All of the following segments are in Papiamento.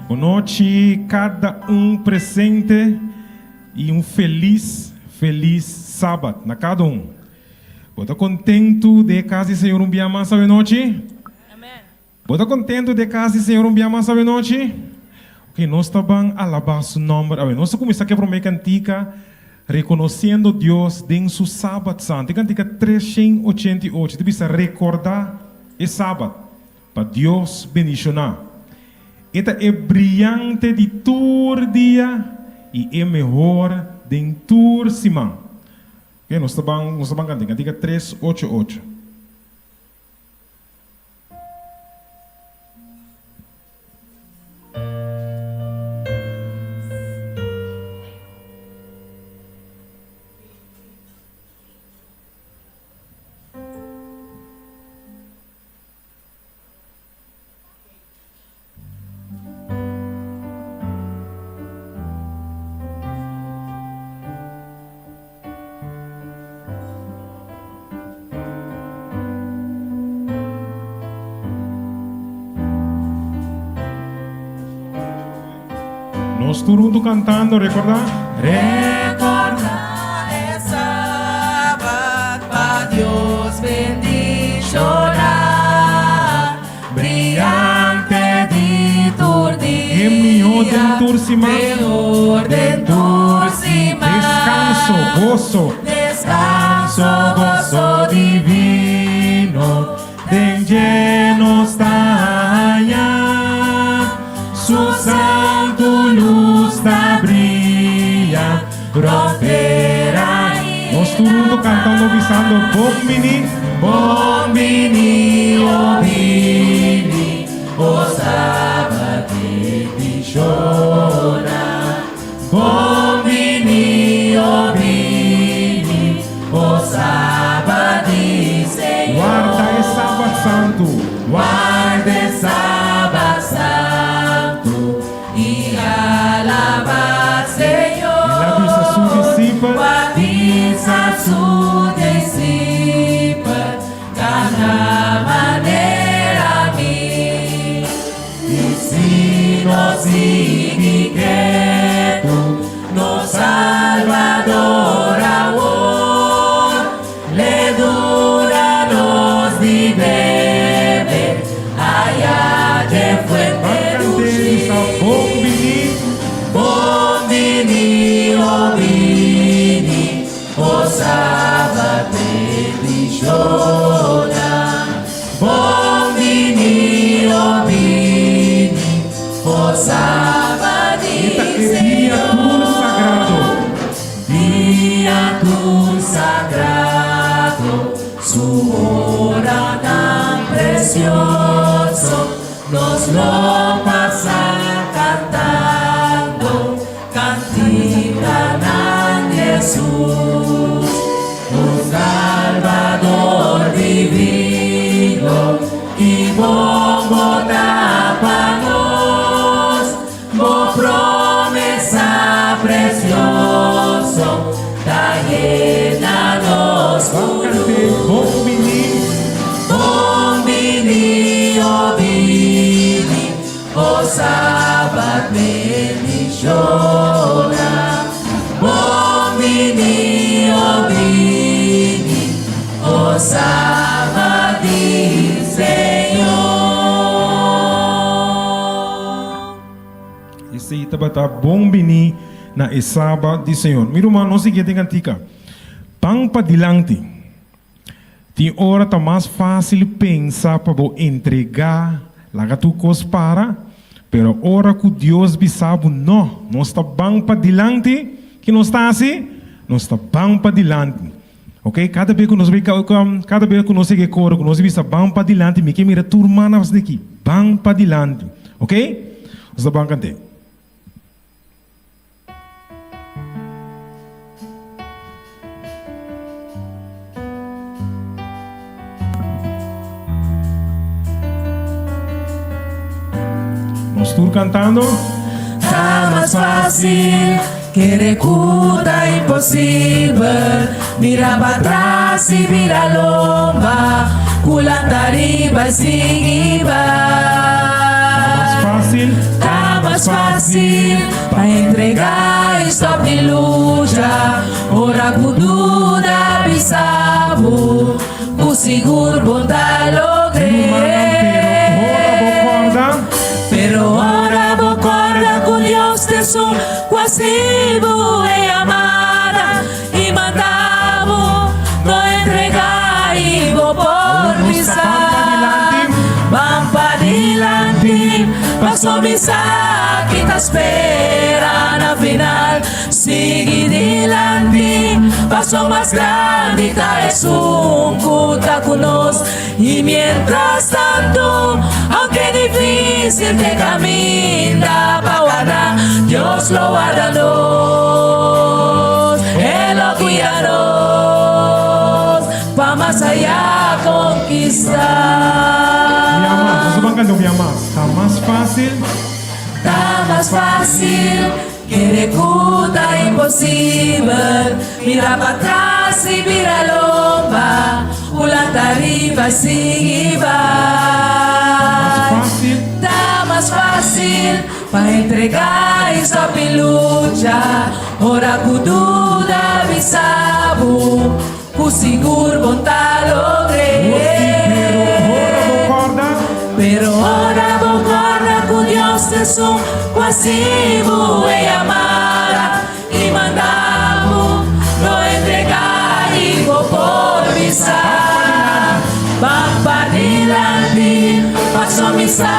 Bonochi kada un presente i un felis felis Sabat na kada un. Bo ta kontentu den e kas di Señor un bia mas awenochi? Bo ta kontentu den e kas di Señor un bia mas awenochi? Ok, nos ta ban alabá Su nòmber awe. Nos ta kuminsá ku e promé kantika, Rekonosiendo Dios den Su Sabat Santu. E kantika 388 ta bisa rekordá e Sabat pa Dios bendishoná. E ta e briante di tur dia i e mehor den tur siman. Ok, nos ta ban, nos ta ban kanta e kantika 388. Nos tur huntu kantando, Rekordá. Rekordá e Sabat pa Dios bendishoná. Briante di tur dia. E mihó den tur siman. Mehor den tur siman. Deskanso, goso. Deskanso, goso divino. Den dje nos ta haña. Su santu lus ta bria rònt tera. Nos tur huntu kantando bisando, Bon bini. Bon bini, o bini, o Sabat bendishona. Bon bini, o bini, o Sabat di Señor. Warda e Sabat santu. Warda e Sabat santu. I alabá Señor. El a bisa su disipel. Ku a bisa su disipel, Kana manera mi. I si nos sigui ketu, nos Salbador awor le duna nos di bebe aya dje fuente Ban dushi. kant'é bisa bon biní. Bon biní, o biní, o Sabat bendishoná. Bon biní, o biní, o Sabat di E ta e dia tur Señor. sagrado. Dia tur sagrado, su oranan precioso, nos lo pasa cantando canticanan di Jesus, nos Salbador divino, ki bon bo ta pa nos. Bo promesa precioso ta yena nos Ban cu cant'é luz. Bon Bini. Bon bini, o bini, o Sabat bendiciona. Bon bini, o bini, o Sabat di Señor. Esei tabata bon bini na e Sabat di Señor. Mi ruman, nos siguiente kantika. Pan padilanti. Tin ora ta mas fásil pensa pa bo entregá, laga tur kos para, pero ora ku Dios bisa bo no, nos ta ban padilanti, ki nos ta hasi? Nos ta ban padilanti. Ok, kada bes ku nos bai kada bes ku nos sigui kore ku nos bisa ban padilanti, mi ke mira tur man afs di aki, ban padilanti. Ok, nos ta ban kant'é. Nos tur cantando. Ta mas fácil kere ku ta imposibel Mira pa tras i bira lomba Ku lanta riba i sigui Ta bai mas fácil. Ta mas. mas fácil pa entregá i stòp di lucha ora ku duda bisa bo ku sigur bo ta logr'é. Pero ora bo kòrda ku Dios ta esun ku a hasi bo e yamada i manda bo no entregá i bo por bisa, Ban padilanti, paso mi sa ki ta spera na final. Sigui dilanti, paso mas grandi ta esun ku ta ku nos. I mientras tanto, aunke difícil te caminda pa warda, Dios lo warda nos, E lo guia nos pa mas allá conquista. Mi ama, nos ban canta un bia mas. Ta mas fácil. Ta mas fácil kere ku ta imposibel mira patras i bira lomba ku lanta riba i sigui bai. Ta mas fácil pa entregá i stòp i lucha ora ku duda bisa bo ku sigur bo ta logr'é. Pero ora bo kòrda ku Dios ta esun ku a hasi bo e yamada i manda bo, no entregá i bo por bisa, Ban padilanti, paso mi sa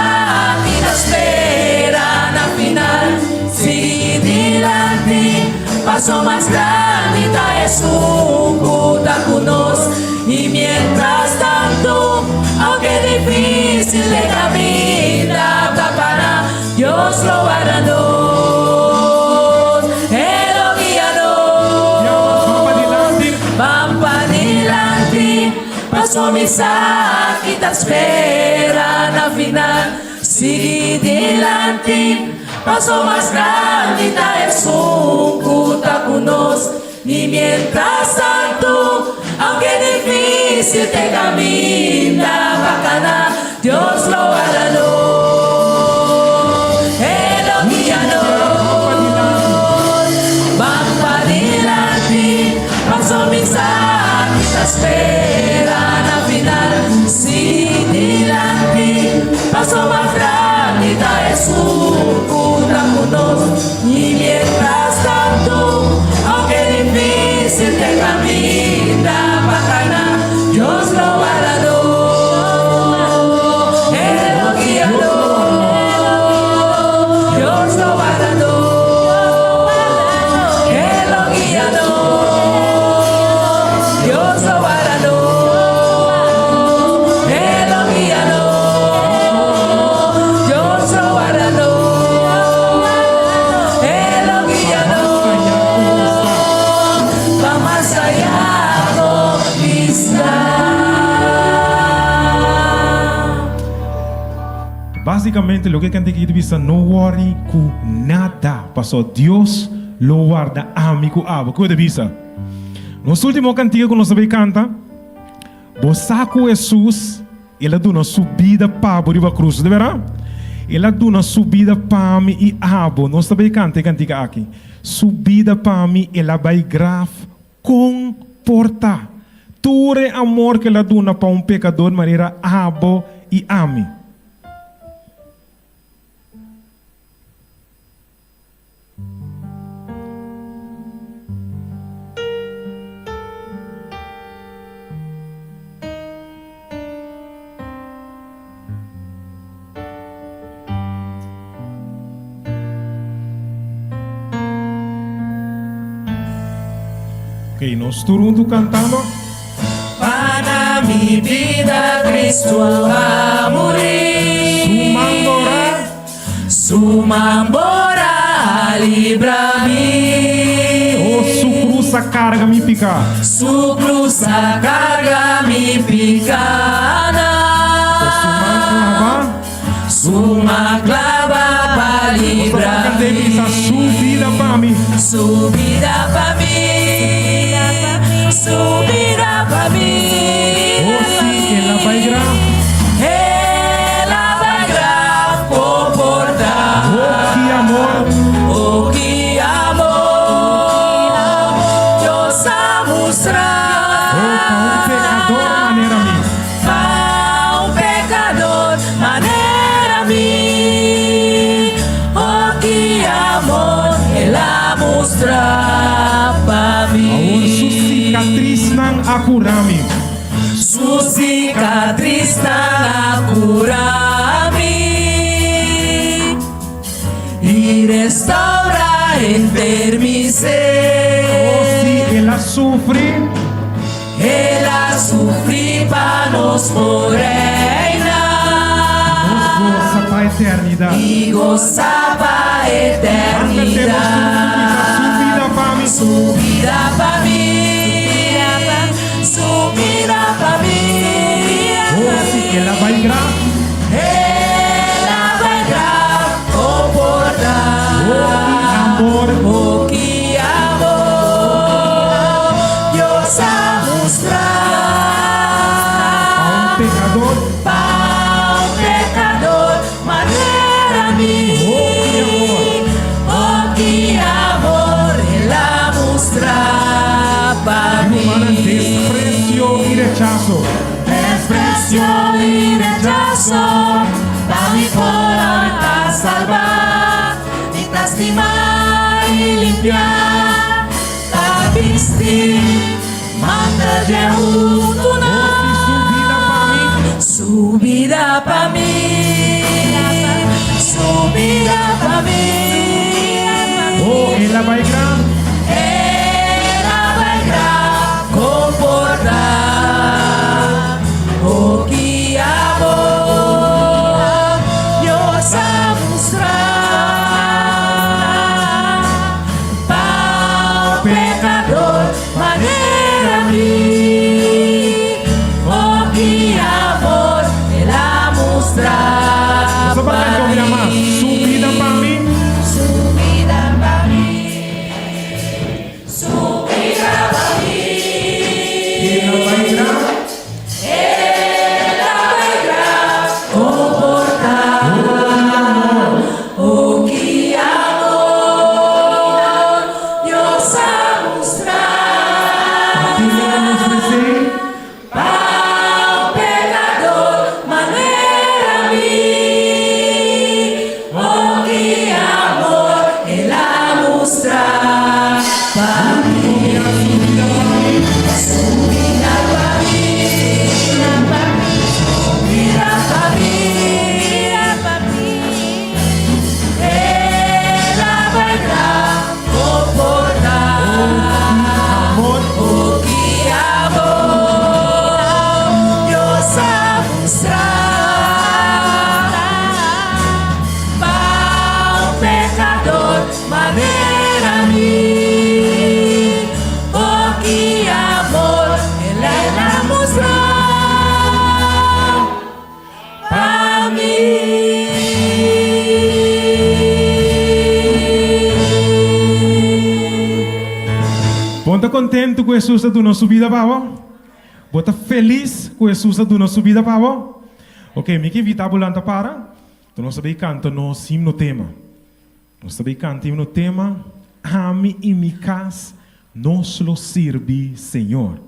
ki ta spera na final. Sigui dilanti. Paso mas grandi ta esun ku ta ku nos i mientras tanto aunke difícil e kaminda ta para Dios lo warda nos E lo guia nos Ban padilanti paso mi sa ki ta spera na final Sigui dilanti Paso mas grandi ta esun ku ta ku nos i mientras tantu, aunke difísil te kaminda pa kana, Dios lo warda nos, E lo guia nos. Ban padilanti, paso mi sa ki ta spera na final. Sigui dilanti, paso mas grandi ta esun ku ta ku nos. I mientras tantu, aunke difísil te kaminda pa kana, Dios lo warda nos, E lo guia nos. Dios lo warda nos, E lo guia nos. Dios lo warda nos, E lo guia nos. Dios lo warda nos, E lo guia nos. Pa mas allá conquista. Básicamente loke kende ki ta bisa no worry ku nada paso Dios lo warda ami ku abo. Kiko ta bisa? Nos ultimo kantiga ku nos ta bay kanta, Bo sa ku Hesus el a duna su bida pa bo riba krus, de bera? El a duna su bida pa mi i abo. Nos ta bay kanta e kantiga aki. Su bida pa mi el a bay graf kon por ta. Tur e amor ku el a duna pa un pekador manera abo i ami. Ok, nos tur huntu kantando. Pa mi bida Cristo a muri. Su man dorá. Su man borá a libra mi. Oh, su cruz a carga mi piká. Su cruz a carga mi pikánan. Oh, su man clava. Su man clava pa libra mi. Su bida pa mi. Su bida pa mi. Su bida pa mi. Oh, sí, el a bai graf. El a bai graf kon por ta. Oh, ki Su sikatrisnan a kura mi i restaura henter mi ser. Oh, sí, el a sufri. El a sufri pa nos por reina. Nos gosa pa eternidat. I gosa pa eternidat. Su bida pa mi. Su bida pa mi. Su bida pa mi. Oh, sí, el a bai graf. El a bai graf komportá. Oh, ki amor. Oh, ki amor. Dios a mustra. Pa un pekadó. Pa un pekadó manera mi. Oh, ki amor. Oh, ki amor el a mustra pa mi. Despresio i rechaso. Despresio i rechaso, pa mi por ta salvá, i ta stima i limpia, ta bisti, mantel di Oh, su bida pa mi. Su bida pa mi, su bida pa mi. Oh, el a bai graf. El a bai graf komportá. Oh, ki amor Dios a mustra. Pa un pekadó manera mi. Oh, ki amor el a mustra Nos ta bai pa kanta mas. mi. Su bida pa mi. Su bida pa mi. Su bida pa mi. El a bai graf. El a bai graf komportá. Oh, ki amor Dios a mustra. Ofresé. Pa un pekadó manera mi. Oh, ki amor el a mustra pa mi. Su bida pa mi. Su bida pa mi. El a bai graf komportá. Amor. Oh, ki amor Dios a mustra. Pa un pekadó manera mi. Oh, ki amor el a mustra pa mi. Bo ta kontentu ku Hesus a duna su bida pa bo? Bo ta felis ku Hesus a duna su bida pa bo? Ok, mi ke invitá bo lanta para. Anto nos ta bai kanta nos himno tema. Nos ta bai kanta himno tema. Ami i mi kas, nos lo sirbi Señor.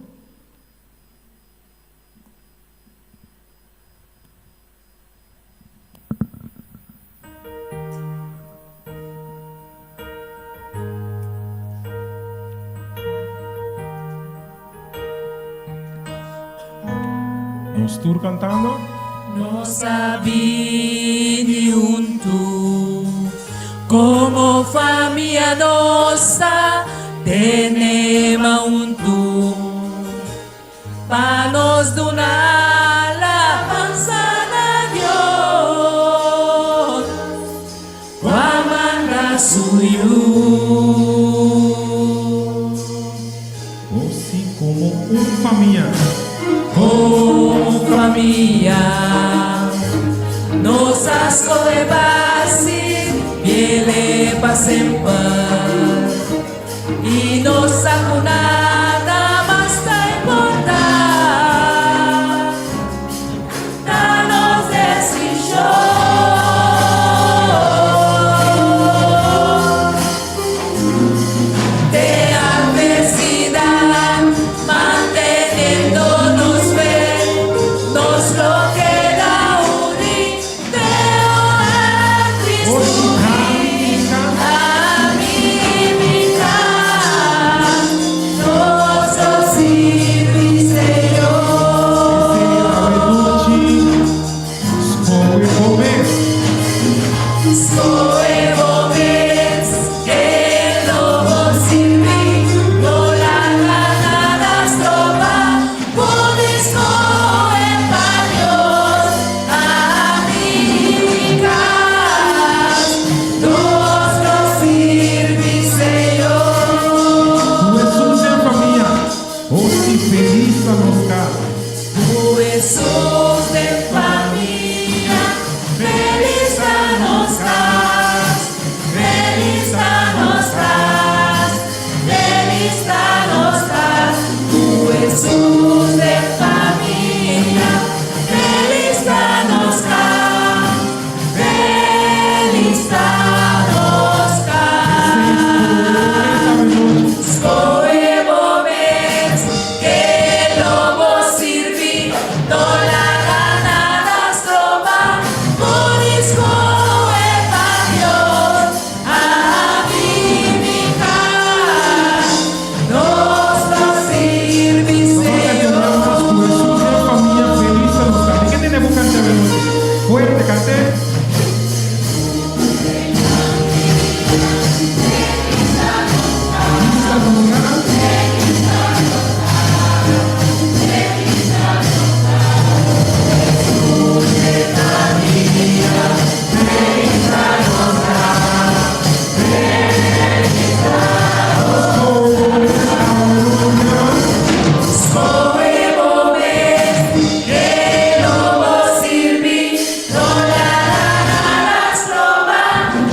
Nos tur kantando. Nos a bini huntu komo famia nos ta tene huntu pa nos duna alabansa na Dios ku a manda su yu. Oh, sí, komo un famia. Komo famia nos a skohe pa sirbié pa semper i nos sa ku nada mas ta importá. Ta nos desishon den atversidat, manteniendo nos fe, nos lo keda uní den Kristu. Ami, Ami i mi kas, nos Hesus den famia, felis ta nos kas, felis ta nos kas, felis ta nos kas. Ku Hesus den famia, felis ta nos kas, felis ta nos kas. Skohe bo mes ken lo bo sirbi, no laga nada stroba bo di skohe pa Dios. Ami i mi kas, nos lo sirbi Señor. Fuerte, cante. Skohe bo mes ken lo bo sirbi, no laga nada stroba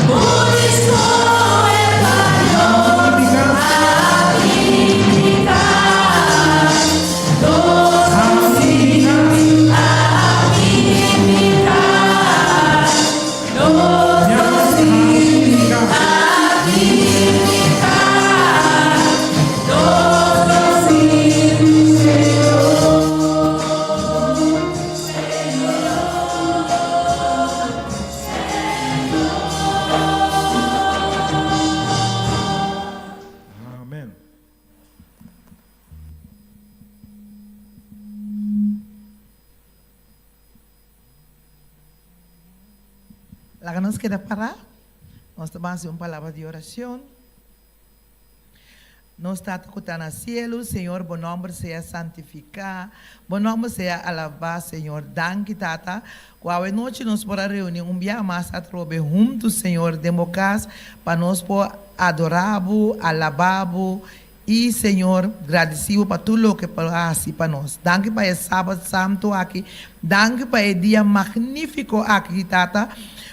bo di skohe pa Dios. Ami i mi kas, nos lo sirbi. Ami i mi kas, nos lo sirbi. Ami i mi kas, nos lo sirbi Señor. Amen. Laga nos keda pará. Nos ta ban hasi un palabra di oracion. Nos Tata ku ta na sielu, Señor bo nòmber sea santifiká, bo nòmber sea alabá, Señor. Danki Tata ku awe nochi nos por a reuní un bia mas atrobe huntu, Señor, den bo kas pa nos por adorá bo, alabá bo i, Señor, gradisí bo pa tur loke bo a hasi pa nos. Danki pa e Sabat santu aki, danki pa e dia magnífiko aki, Tata.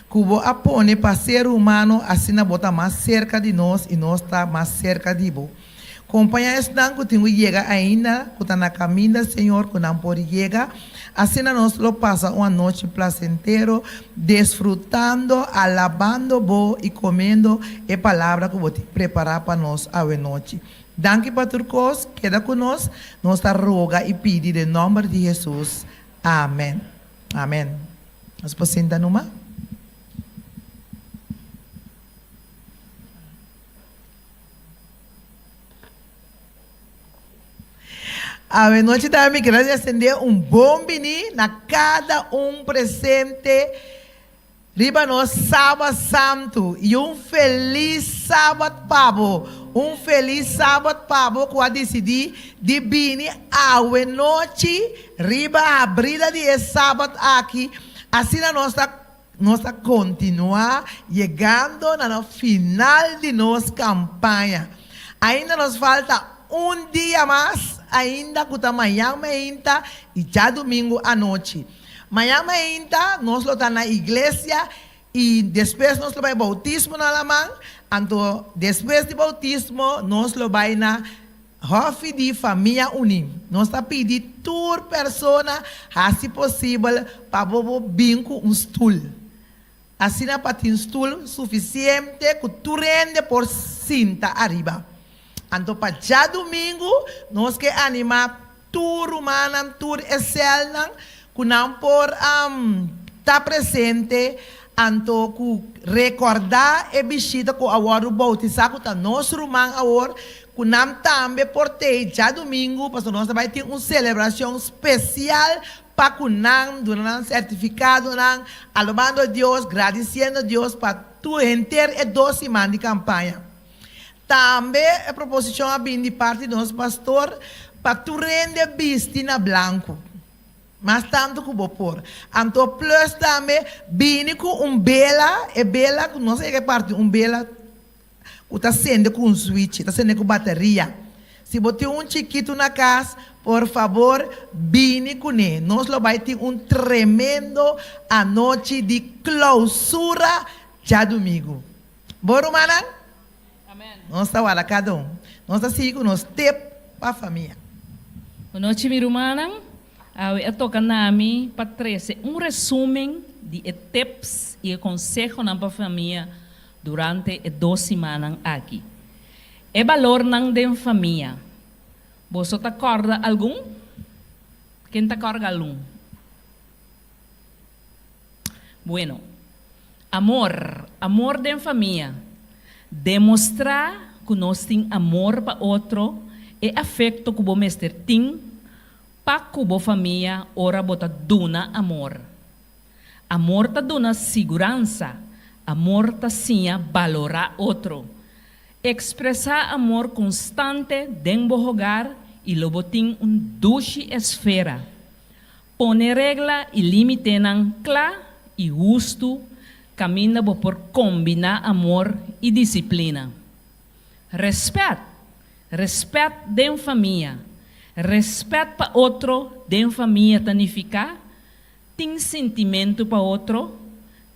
Ku bo a pone pa ser humano asina bo ta mas serka di nos i nos ta mas serka di bo. Kompañá esnan ku tin ku yega ainda ku ta na kaminda, Señor, ku nan por yega, asina nos lo pasa un anochi plasentero desfrutando, alabando bo i komiendo e palabra ku bo tin prepará pa nos awenochi. Danki pa tur kos, keda ku nos, nos ta roga i pidi den nòmber di Hesus. Amen. Amen. Nos por sinta numa. Awe nochi tambe mi kier extende un bon bini na cada un presente Riba nos Sabat Santu i un felis Sabat pa bo! Un felis Sabat pa bo ku a disidí di bini awe nochi riba habrida di e Sabat aki. Asina nos ta nos ta kontinuá yegando na nos final di nos kampaña. Ainda nos falta un dia mas ainda ku ta mañan meinta i djadumingu anochi. Mañan mainta nos lo ta na iglesia i despues nos lo bai boutismo na laman, anto despues di boutismo nos lo bai na Hòfi di Famia Uní. Nos ta pidi tur persona hasi posibel pa bo bo bin ku un stul. Asina pa tin stul sufisiente ku tur hende por sinta ariba. Anto pa djadumingu nos ke animá Tur rumannan, tur e sèlnan ku nan por ta presente, anto ku rekòrdá e bishita ku a wòrdu boutisá ku ta nos ruman awor, ku nan tambe por tei djadumingu, pasobra nos ta bai tin un selebrashon spesial pa ku nan, duna nan sertifikadonan, alabando Dios, gradisiendo Dios pa tur henter e dos siman di kampaña. Tambe e proposishon a bini di parti di nos pastor pa tur hende bisti na blanku, mas tantu ku bo por. Anto plus tambe bini ku un bela, e bela ku nos a yega parti un bela ku ta sende ku un swichi, ta sende ku bateria. Si bo tin un chikitu na kas, por fabor bini kuné. Nos lo bai tin un tremendo anochi di klousura djadumingu. Bo rumannan? Nos ta wala kada un. Nos ta sigui ku nos tep pa famia. Bonochi mi rumannan, awe a toka na mi pa trese un resumen di e tips i e konsehonan pa famia durante e dos simannan aki. E balornan den famia. Boso ta kòrda algun? Ken ta kòrda algun? Bueno, amor, amor den famia. Demostrá ku nos tin amor pa otro, e afekto ku bo mester tin pa ku bo famia ora bo ta duna amor. Amor ta duna siguransa, amor ta siña balorá otro. Ekspresá amor konstante den bo hogar i lo bo tin un dushi esfera. Pone regla i límitenan kla i hustu kaminda bo por kombiná amor i disiplina. Rèspèt. Rèspèt den famia. Rèspèt pa otro den famia ta nifiká tin sintimentu pa otro,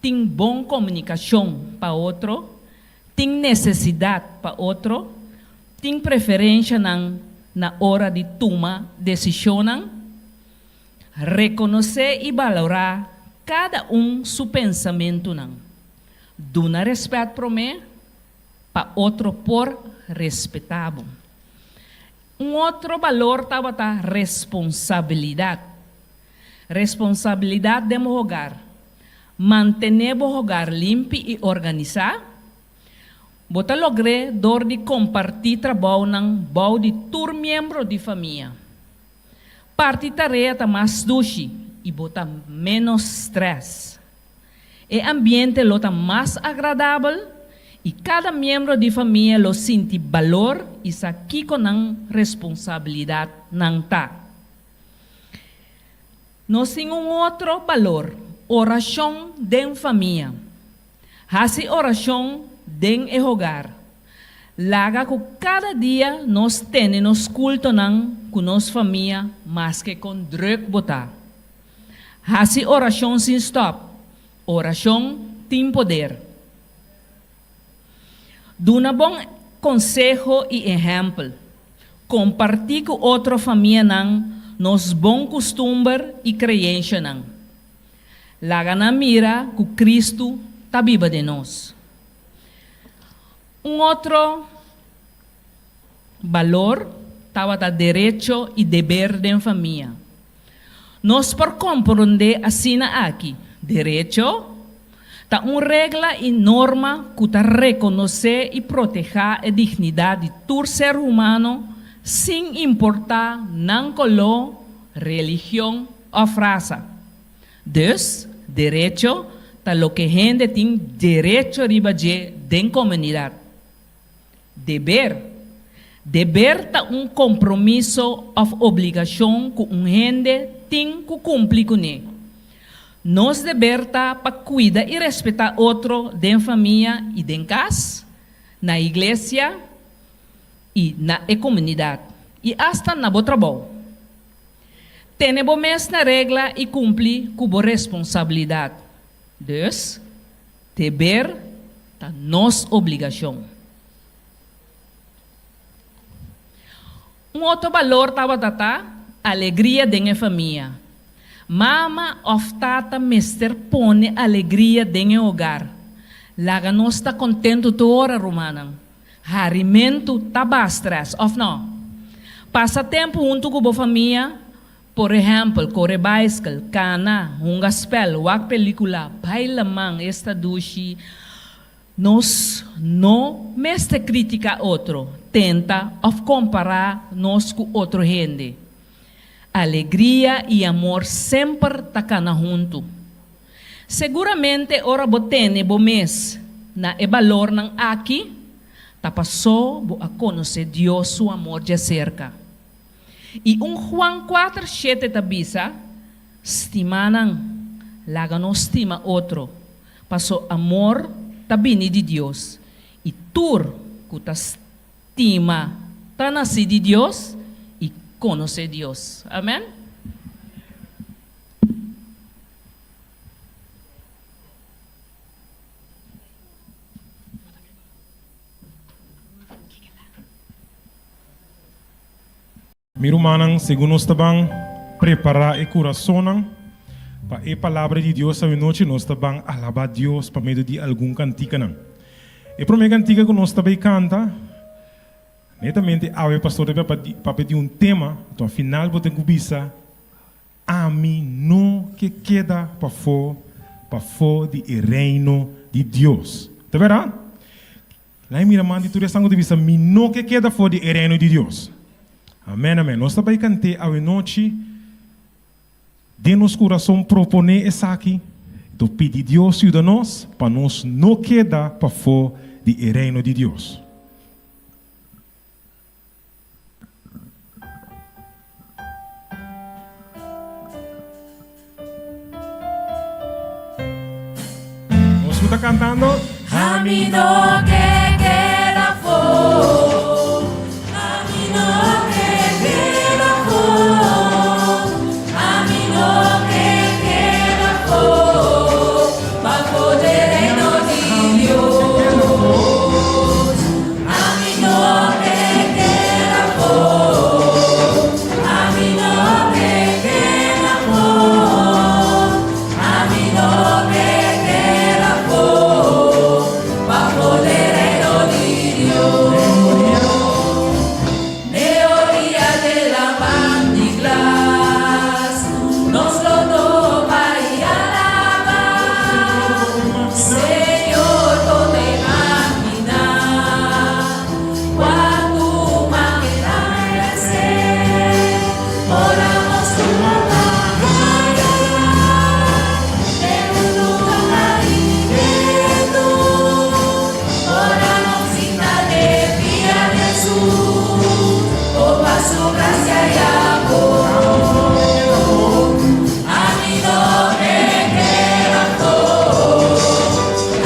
tin bon komunikashon pa otro, tin nesesidat pa otro, tin preferenshanan na ora di tuma desishonnan, rekonosé i balorá kada un su pensamentunan, duna rèspèt promé pa otro por respetá bo. Un otro balor tabata responsabilidat. Responsabilidat den bo hogar. Mantené bo hogar limpi i organisá. Bo ta logr'é dor di kompartí trabounan bou di tur miembro di famia. Parti tarea ta mas dushi i bo ta ménos strès. E ambiente lo ta mas agradabel i kada miembro di famia lo sinti balor i sa kiko nan responsabilidatnan ta. Nos tin un otro balor, orashon den famia. Hasi orashon den e hogar. Laga ku kada dia nos tene nos kultonan ku nos famia maske kon drùk bo ta. Hasi orashon sin stòp. Orashon tin poder. Duna bon konseho i ehèmpel. Kompartí ku otro famianan nos bon kustumber i kreenshanan. Laga nan mira ku Kristu ta biba den nos. Un otro balor tabata derecho i deber den famia. Nos por komprondé asina aki, derecho ta un regla i norma ku ta rekonosé i protehá e dignidat di tur ser humano sin importá nan koló, religion òf rasa. Dus, derecho ta loke hende tin derecho riba dje den komunidat. Deber. Deber ta un kompromiso òf obligashon ku un hende tin ku kumpli kuné. Nos deber ta pa kuida i respetá otro den famia i den kas, na iglesia i na e komunidat, i asta na bo trabou. Tene bo mes na regla i kumpli ku bo responsabilidat. Dus, Deber ta nos obligashon. Un otro balor tabata ta alegria den e famia. Mama òf tata mester pone alegria den e hogar. Laga nos ta kontentu tur ora, rumannan. Harimentu ta baha strès, òf no? Pasa tempu huntu ku bo famia. Por ehèmpel, kore baiskel, kana, hunga spèl, wak pelíkula, bai laman, esta dushi. Nos no mester kritiká otro, tenta òf kompará nos ku otro hende. Alegria i amor semper ta kana huntu. Seguramente ora bo tene bo mes na e balornan aki, ta pasó bo a konosé Dios su amor djaserka. I un Juan kuater shete ta bisa, Stimanan, laga nos stima otro, paso amor ta bini di Dios, i tur ku ta stima Ta nasí di Dios i konosé Dios. Amèn. Mi rumannan, segun nos ta ban prepará e kurasonnan pa e Palabra di Dios awenochi, nos ta ban alabá Dios pa medio di algun kantikanan. E promé kantika ku nos ta bai kanta, netamente awe pastor ta bai papia di un tema, anto a final bo ten ku bisa, Ami no ke keda pafó, pafó di e Reino di Dios. Ta bèrdat? Nan e mira man di tur esnan ku ta bisa, Mi no ke keda for di e Reino di Dios. Amèn, amèn. Nos ta bai kant'é awenochi den nos kurason, proponé esaki, to pidi Dios yuda nos pa nos no keda pafó di e Reino di Dios. Nos ku ta kantando. Ami no ke keda afó, ami no ke keda afó, ami no ke keda afó, pafó dje reino di Dios. Ami no ke keda afó, ami no ke keda afó, ami no ke keda afó, pafó de reino di Dios. Ne oria de laman di glas, nos lo topa i alaba, Señor, bo ta imaginá cuantu manera merecé ora nos tur ta haya den un lugar cariñeto, ora nos sinta den pia di Jesús, oh pa su gracia y amor. Ami no ke keda afó,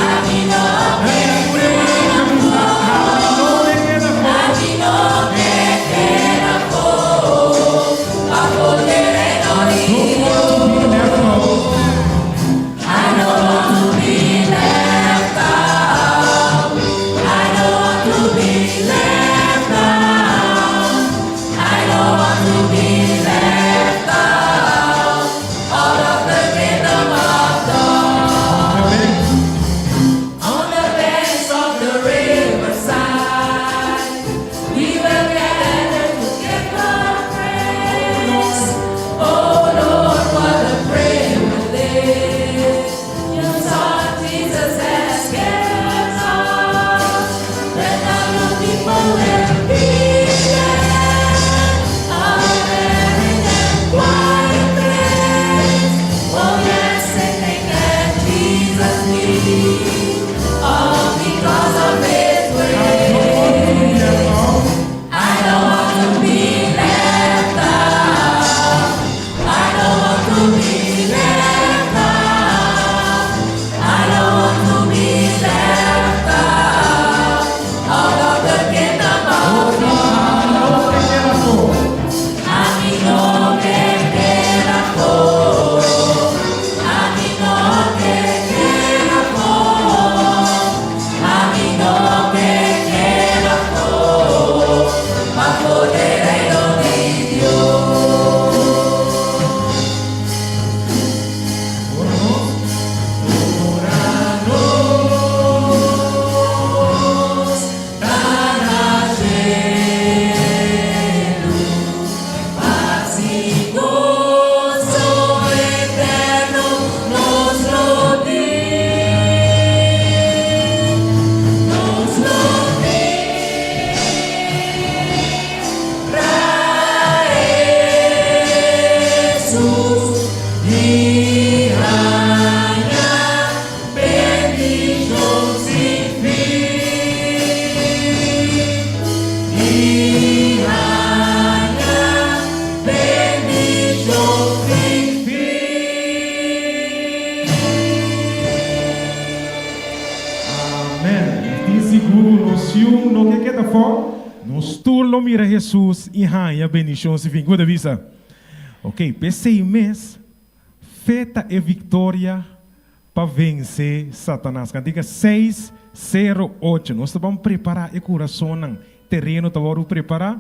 ami no ke keda afó, ami no ke keda afó, pafó di reino di Dios. I don't want to be left out, I don't want to be left out, I don't want to be left out, out of the kingdom of God. On the banks of the riverside, we will gather to give God praise. Oh Lord, what a privilege your Son Jesus has given us. Let all the people will be there, a merry and quiet place. Oh yes, singing at Jesus' feet, all because of His grace. I don't want to be left out. I don't want to be left out. I don't want to be left out. Out of the kingdom of God. Ami no ke keda afó. Ami no ke keda afó. Ami no ke keda afó. Pafó di reino di Dios. Ora nos ta na shelu, pas i goso eterno nos lo tin, nos lo tin. Ra Hesus i haña bendishon sin fin. I haña bendishon sin fin. Amen. Mi tin sigur ku nos yu no ke keda afó. Nos tur lo mira Hesus i haña bendishon sin fin. Ku bo ta bisa? Ok, p'esei mes, fe ta e viktoria pa vense Satanas. Kantika 608. Nos ta ban prepará e kurasonnan. Tereno ta wòrdu prepará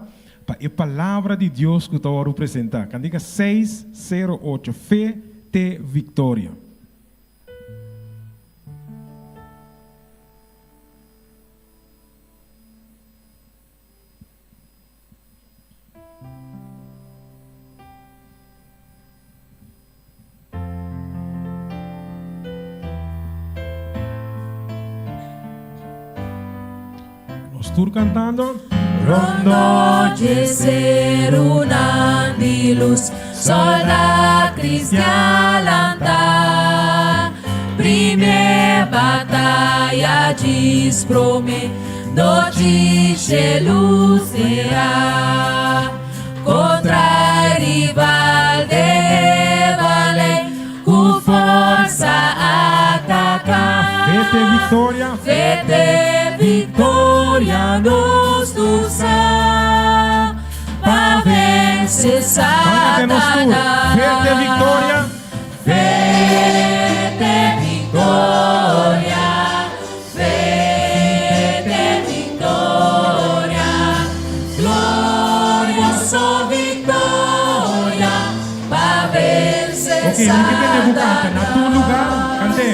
pa e Palabra di Dios ku ta wòrdu presentá. Kantika 608. Fe te viktoria. Nos tur cantando. Rondó dje serunan di lus, Soldat cristian lanta. Primer bataya djis prome, Nochi shelu será. Kontra e rival den e balei, Ku forsa ataká. Fe te viktoria. Fe te viktoria nos tur sa. Pa vense Satanas. Fe te viktoria. Fe te viktoria. Fe te viktoria. Glorioso viktoria. Pa vense Ok, mi ke tende bo kanta. Na tur lugar, kant'é.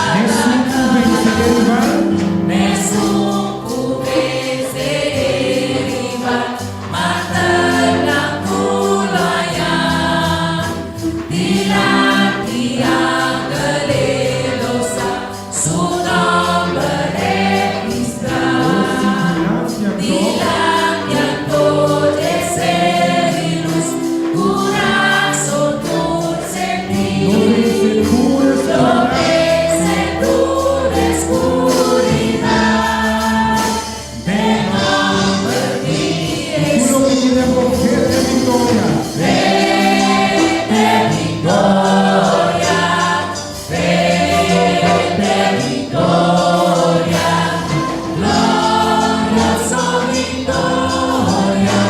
Mesun ku vense e rival. Mesun ku vense e rival, Mata nan ku lo haña. Dilanti angel e lo sa su nòmber registrá. Dilanti anto dje ser di lus, kurason tur sentí. Lo vense tur eskuridat. Den nòmber di Hesus. Vete viktoria, vete viktoria, glorioso viktoria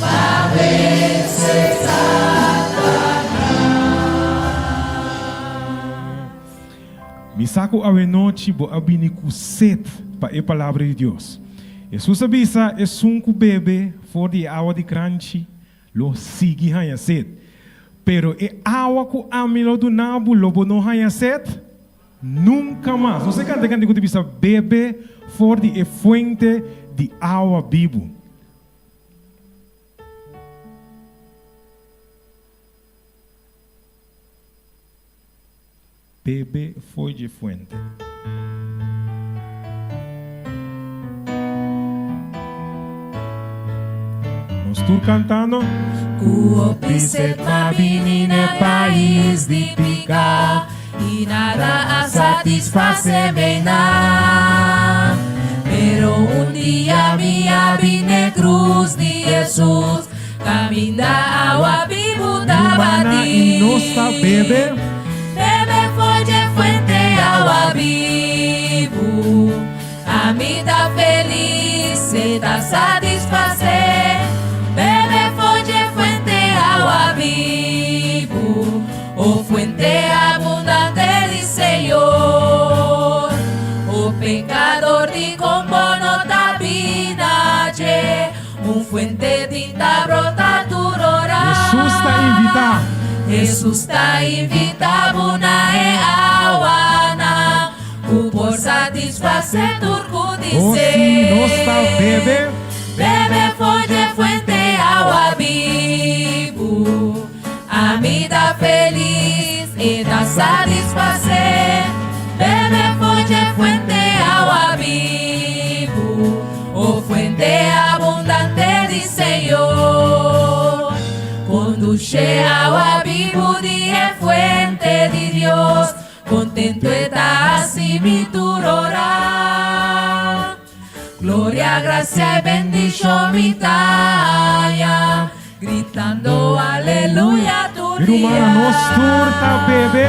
pa vense Satanas. Mi sa ku awenochi bo a bini ku set pa e Palabra di Dios. Hesus a bisa, Esun ku bebe for di e awa di kranchi lo sigui haña set. Pero e awa ku ami lo duna bo lo bo no haña set nunka mas. Nos a kanta e kanti ku ta bisa, Bebe for di e fuente di awa bibu. Bebe fo'i dje fuente. Nos tur cantando. Ku hopi sed m'a bini n'e pais di piká I nada a satisfasé mi na. Pero un dia mi a bin n'e krus di Hesus Kaminda awa bibu ta Rumana i batí. nos ta bebe. Bebe for dje fuente awa bibu. Ami ta felis, e ta satisfasé. Bebe for dje fuente awa bibu. O fuente abundante di Señor. O pekador dikon bo no ta bina dje? Un fuente di ta brota tur ora. Hesus ta invitá. Hesus ta invitá bo na e awa. satisfasé tur ku tin Oh sí, nos ta set. bebe. Bebe for dje fuente awa bibu. Ami ta felis, e ta satisfasé. Bebe for dje fuente awa bibu. O fuente abundante di Señor. Kondushe awa bibu di e fuente di Dios. Kontentu e ta hasi mi tur ora. Gloria, grasia i bendishon mi ta haña, gritando aleluya tur Mi rumannan, dia. nos tur ta bebe.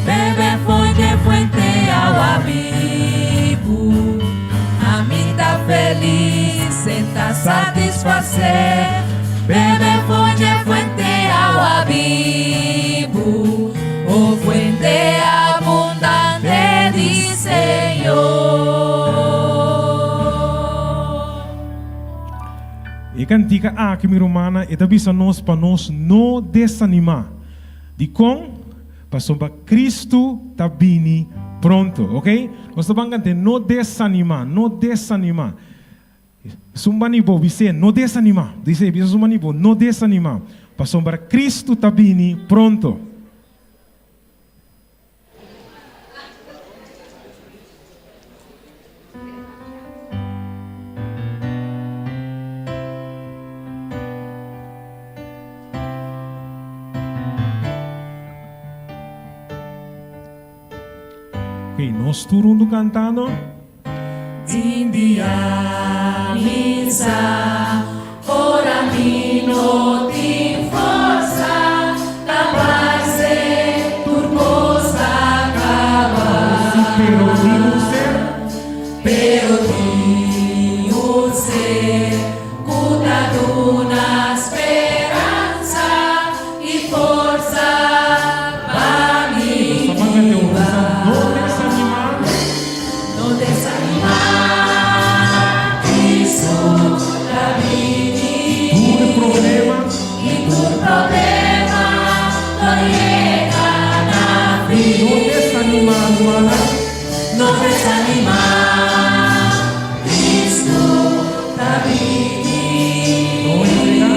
Bebe for dje fuente awa bibu. Ami ta felis, e ta satisfasé. Bebe for dje fuente awa bibu. O fuente abundante di Señor. E kantika aki, mi rumannan, e ta bisa nos pa nos no desanimá. Dikon? Pasobra Kristu ta bini pronto. Ok? Nos ta ban kant'é, No desanimá, no desanimá. Esun bani bo bis'é, No desanimá. Bis'é, bisa esun bani bo, No desanimá, pasobra Kristu ta bini pronto. Ok, nos tur huntu kantando. Tin dia mi sa ora mi no tin forsa ta parse tur kos ta kaba. Si pero tin un ser. Pero tin un ser ku ta duna speransa i forsa pa mi Nos ta manda biba. No desanimá. No desanimá, Cristo ta bini. Tur problema. I tur problema lo yega na fin. No desanimá, rumannan. No desanimá, Cristo ta bini. No entregá.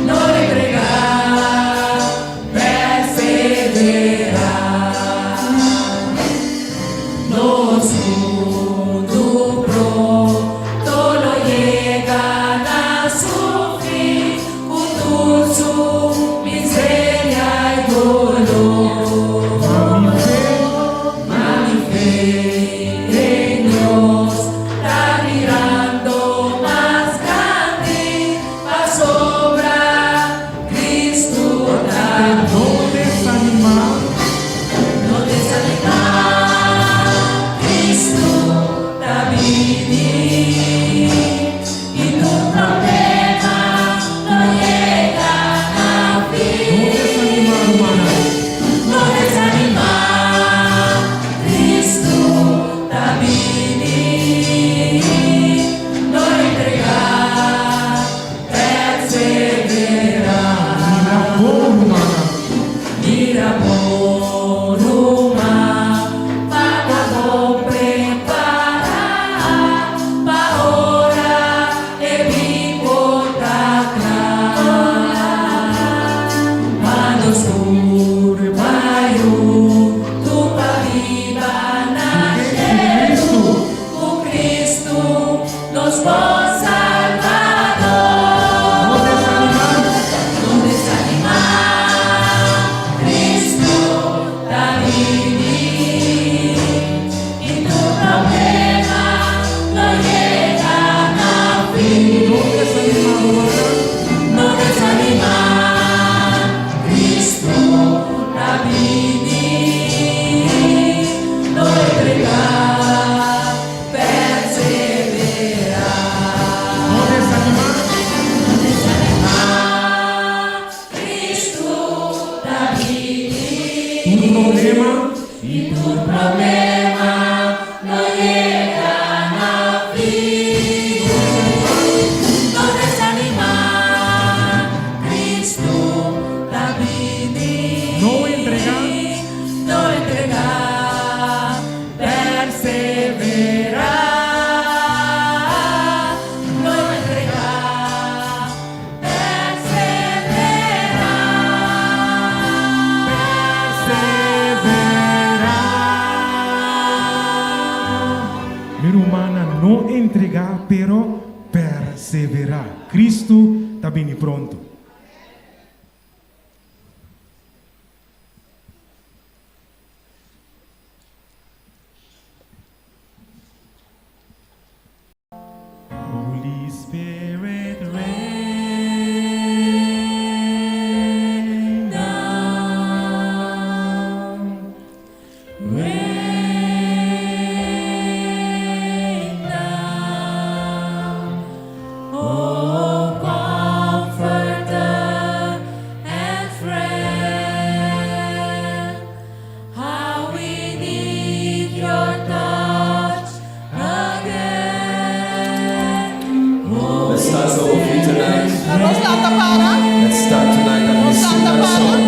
No entregá, perseverá. Nos mundu pronto lo yega na su fin, ku tur su miseria i doló. Ma mi fe. Ma mi fe den Dios. Perseverá. Kristu ta bini pronto. Holy Spirit rain down, rain down, Oh Comforter and friend, how we need your touch again. Let's start our feet tonight. Nos lanta para. Let's start tonight and we sing that song.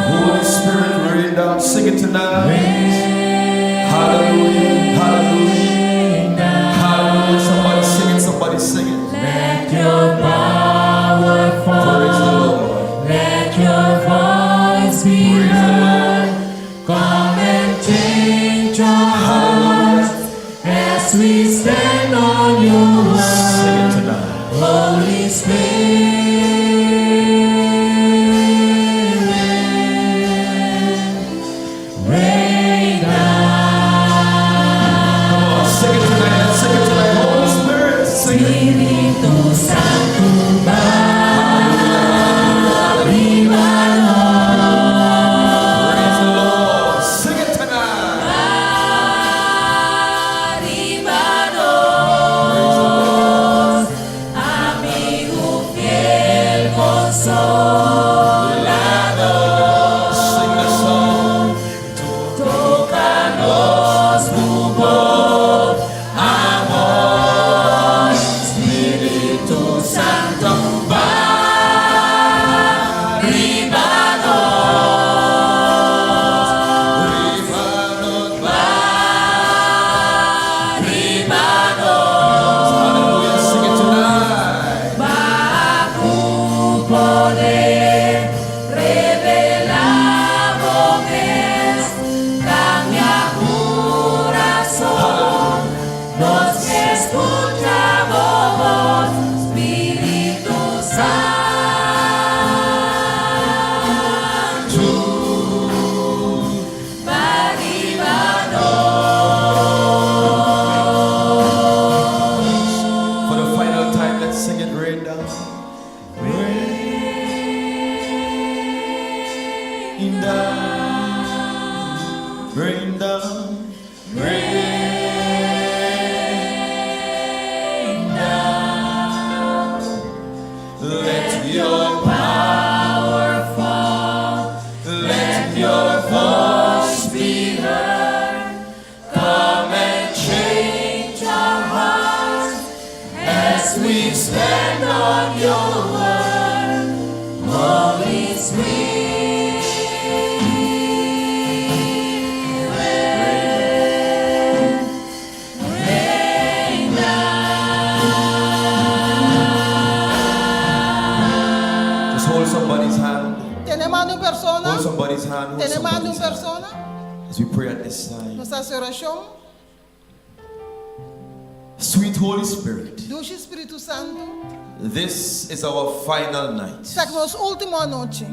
Holy Spirit, rain down. Sing it tonight. Hallelujah. Hallelujah. Hallelujah. Somebody sing it. Somebody sing it. Let your power fall. Praise the Lord. Let your voice be Praise the heard. Lord. Come and change our hearts as we stand on your word. Sing it tonight. Holy Spirit, rain down. Come on, sing it tonight. Let's sing it tonight. Holy Spirit, sing it. Espíritu Santo, Praise the Lord. Sing it tonight. Arriba nos, amigo fiel consolador. Sing the song. Tócanos tu voz, amor, Espíritu Santo, va, arriba nos, va, arriba nos, Hallelujah. Sing it tonight. va tu poder, revelamos es, cambia corazón, los que escuchamos, Espíritu Santo, va arriba For the final time, let's sing it. Rain down. Rain down. Rain down. Rain down. Let your power fall. Let your voice be heard. come and change our hearts as we stand on your word. Holy Spirit, rain down. Just hold somebody's hand. Tene man di un persona. Hold somebody's hand. Hold Tene man di un somebody's hand. persona. As we pray at this time. Nos ta hasi orashon. Sweet Holy Spirit, Dushi Spiritu Santu. this is our final night. Esaki ta nos último anochi.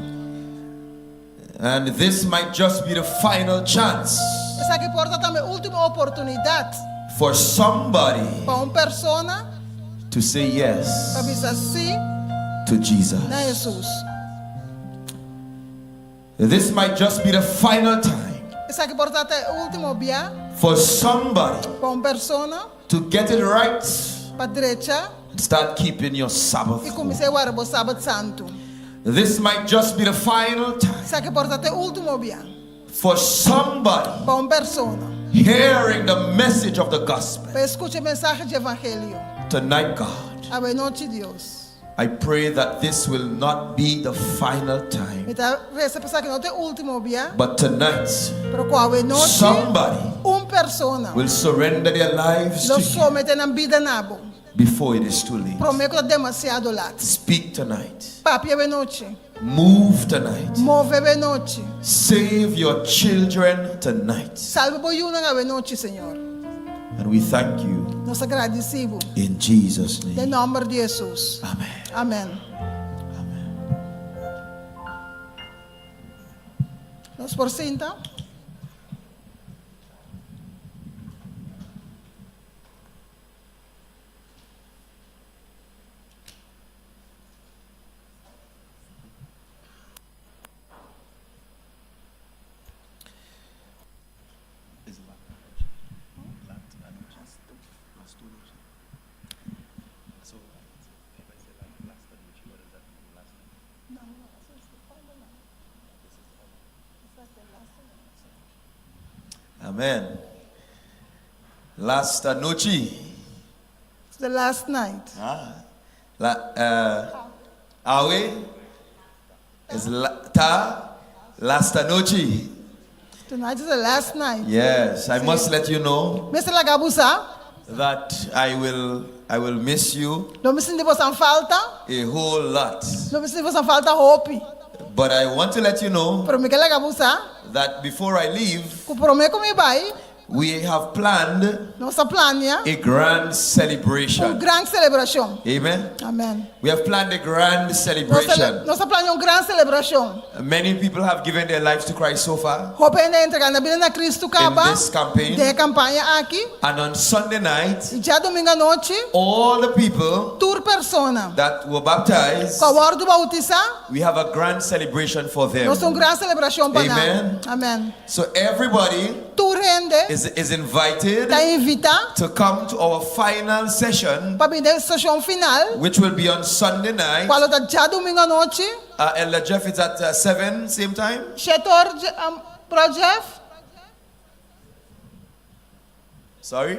And this might just be the final chance Esaki por ta tambe último oportunidat for somebody pa un persona to say yes pa bisa sí to Jesus. na Hesus. This might just be the final time Esaki por ta e último bia for somebody pa un persona to get it right pa drecha and start keeping your Sabbath. i kuminsá warda bo Sabat Santu. This might just be the final time Esaki por ta e último bia for somebody pa un persona hearing the message of the gospel. pa skucha e mensahe di Evangelio. Tonight, God, Awe nochi Dios. I pray that this will not be the final time, Mi ta resa pa esaki no ta e último bia, but tonight, pero ku awe nochi somebody un persona will surrender their lives lo to you someté nan bida na bo before it is too late. promé ku ta demasiado lat. Speak tonight, Papia awe nochi, move tonight, move awe nochi, save your children tonight. salba bo yunan awe nochi, Señor. And we thank you Nos ta gradisí bo. in Jesus' Den name. nòmber di Hesus. Amen. Amèn. Amen. Nos por sinta? Amen. Last anochi. It's the last night. Ah, la, uh, awe is la, ta last anochi. Tonight is the last night. Yes, I must let you know Mester laga bo sa, that I will I will miss you lo mi sinti boso falta, a whole lot. lo mi sinti boso falta hopi. But I want to let you know Pero mi ke laga bo sa, that before I leave, ku promé ku mi bai, we have planned nos a plania a grand un celebration. gran selebrashon. Amen. Amèn. We have planned a grand Nos celebration. nos a plania un gran selebrashon. Many people have given their lives to Christ so far. Hopi hende a entregá nan bida na Kristu kaba In this campaign. den e kampaña aki. And on Sunday night, I djadumingu anochi, all the people tur persona that were baptized, ku a wòrdu boutisá, we have a grand celebration for them. nos tin un gran selebrashon pa nan. Amen. Amèn. So everybody Tur hende is, is invited ta invitá to come to our final session, pa bini den seshon final, which will be on Sunday night. kual lo ta djadumingu anochi, Uh, Elder Jeff is at uh, 7, same time. shete or, um, Bro Jeff? Sorry?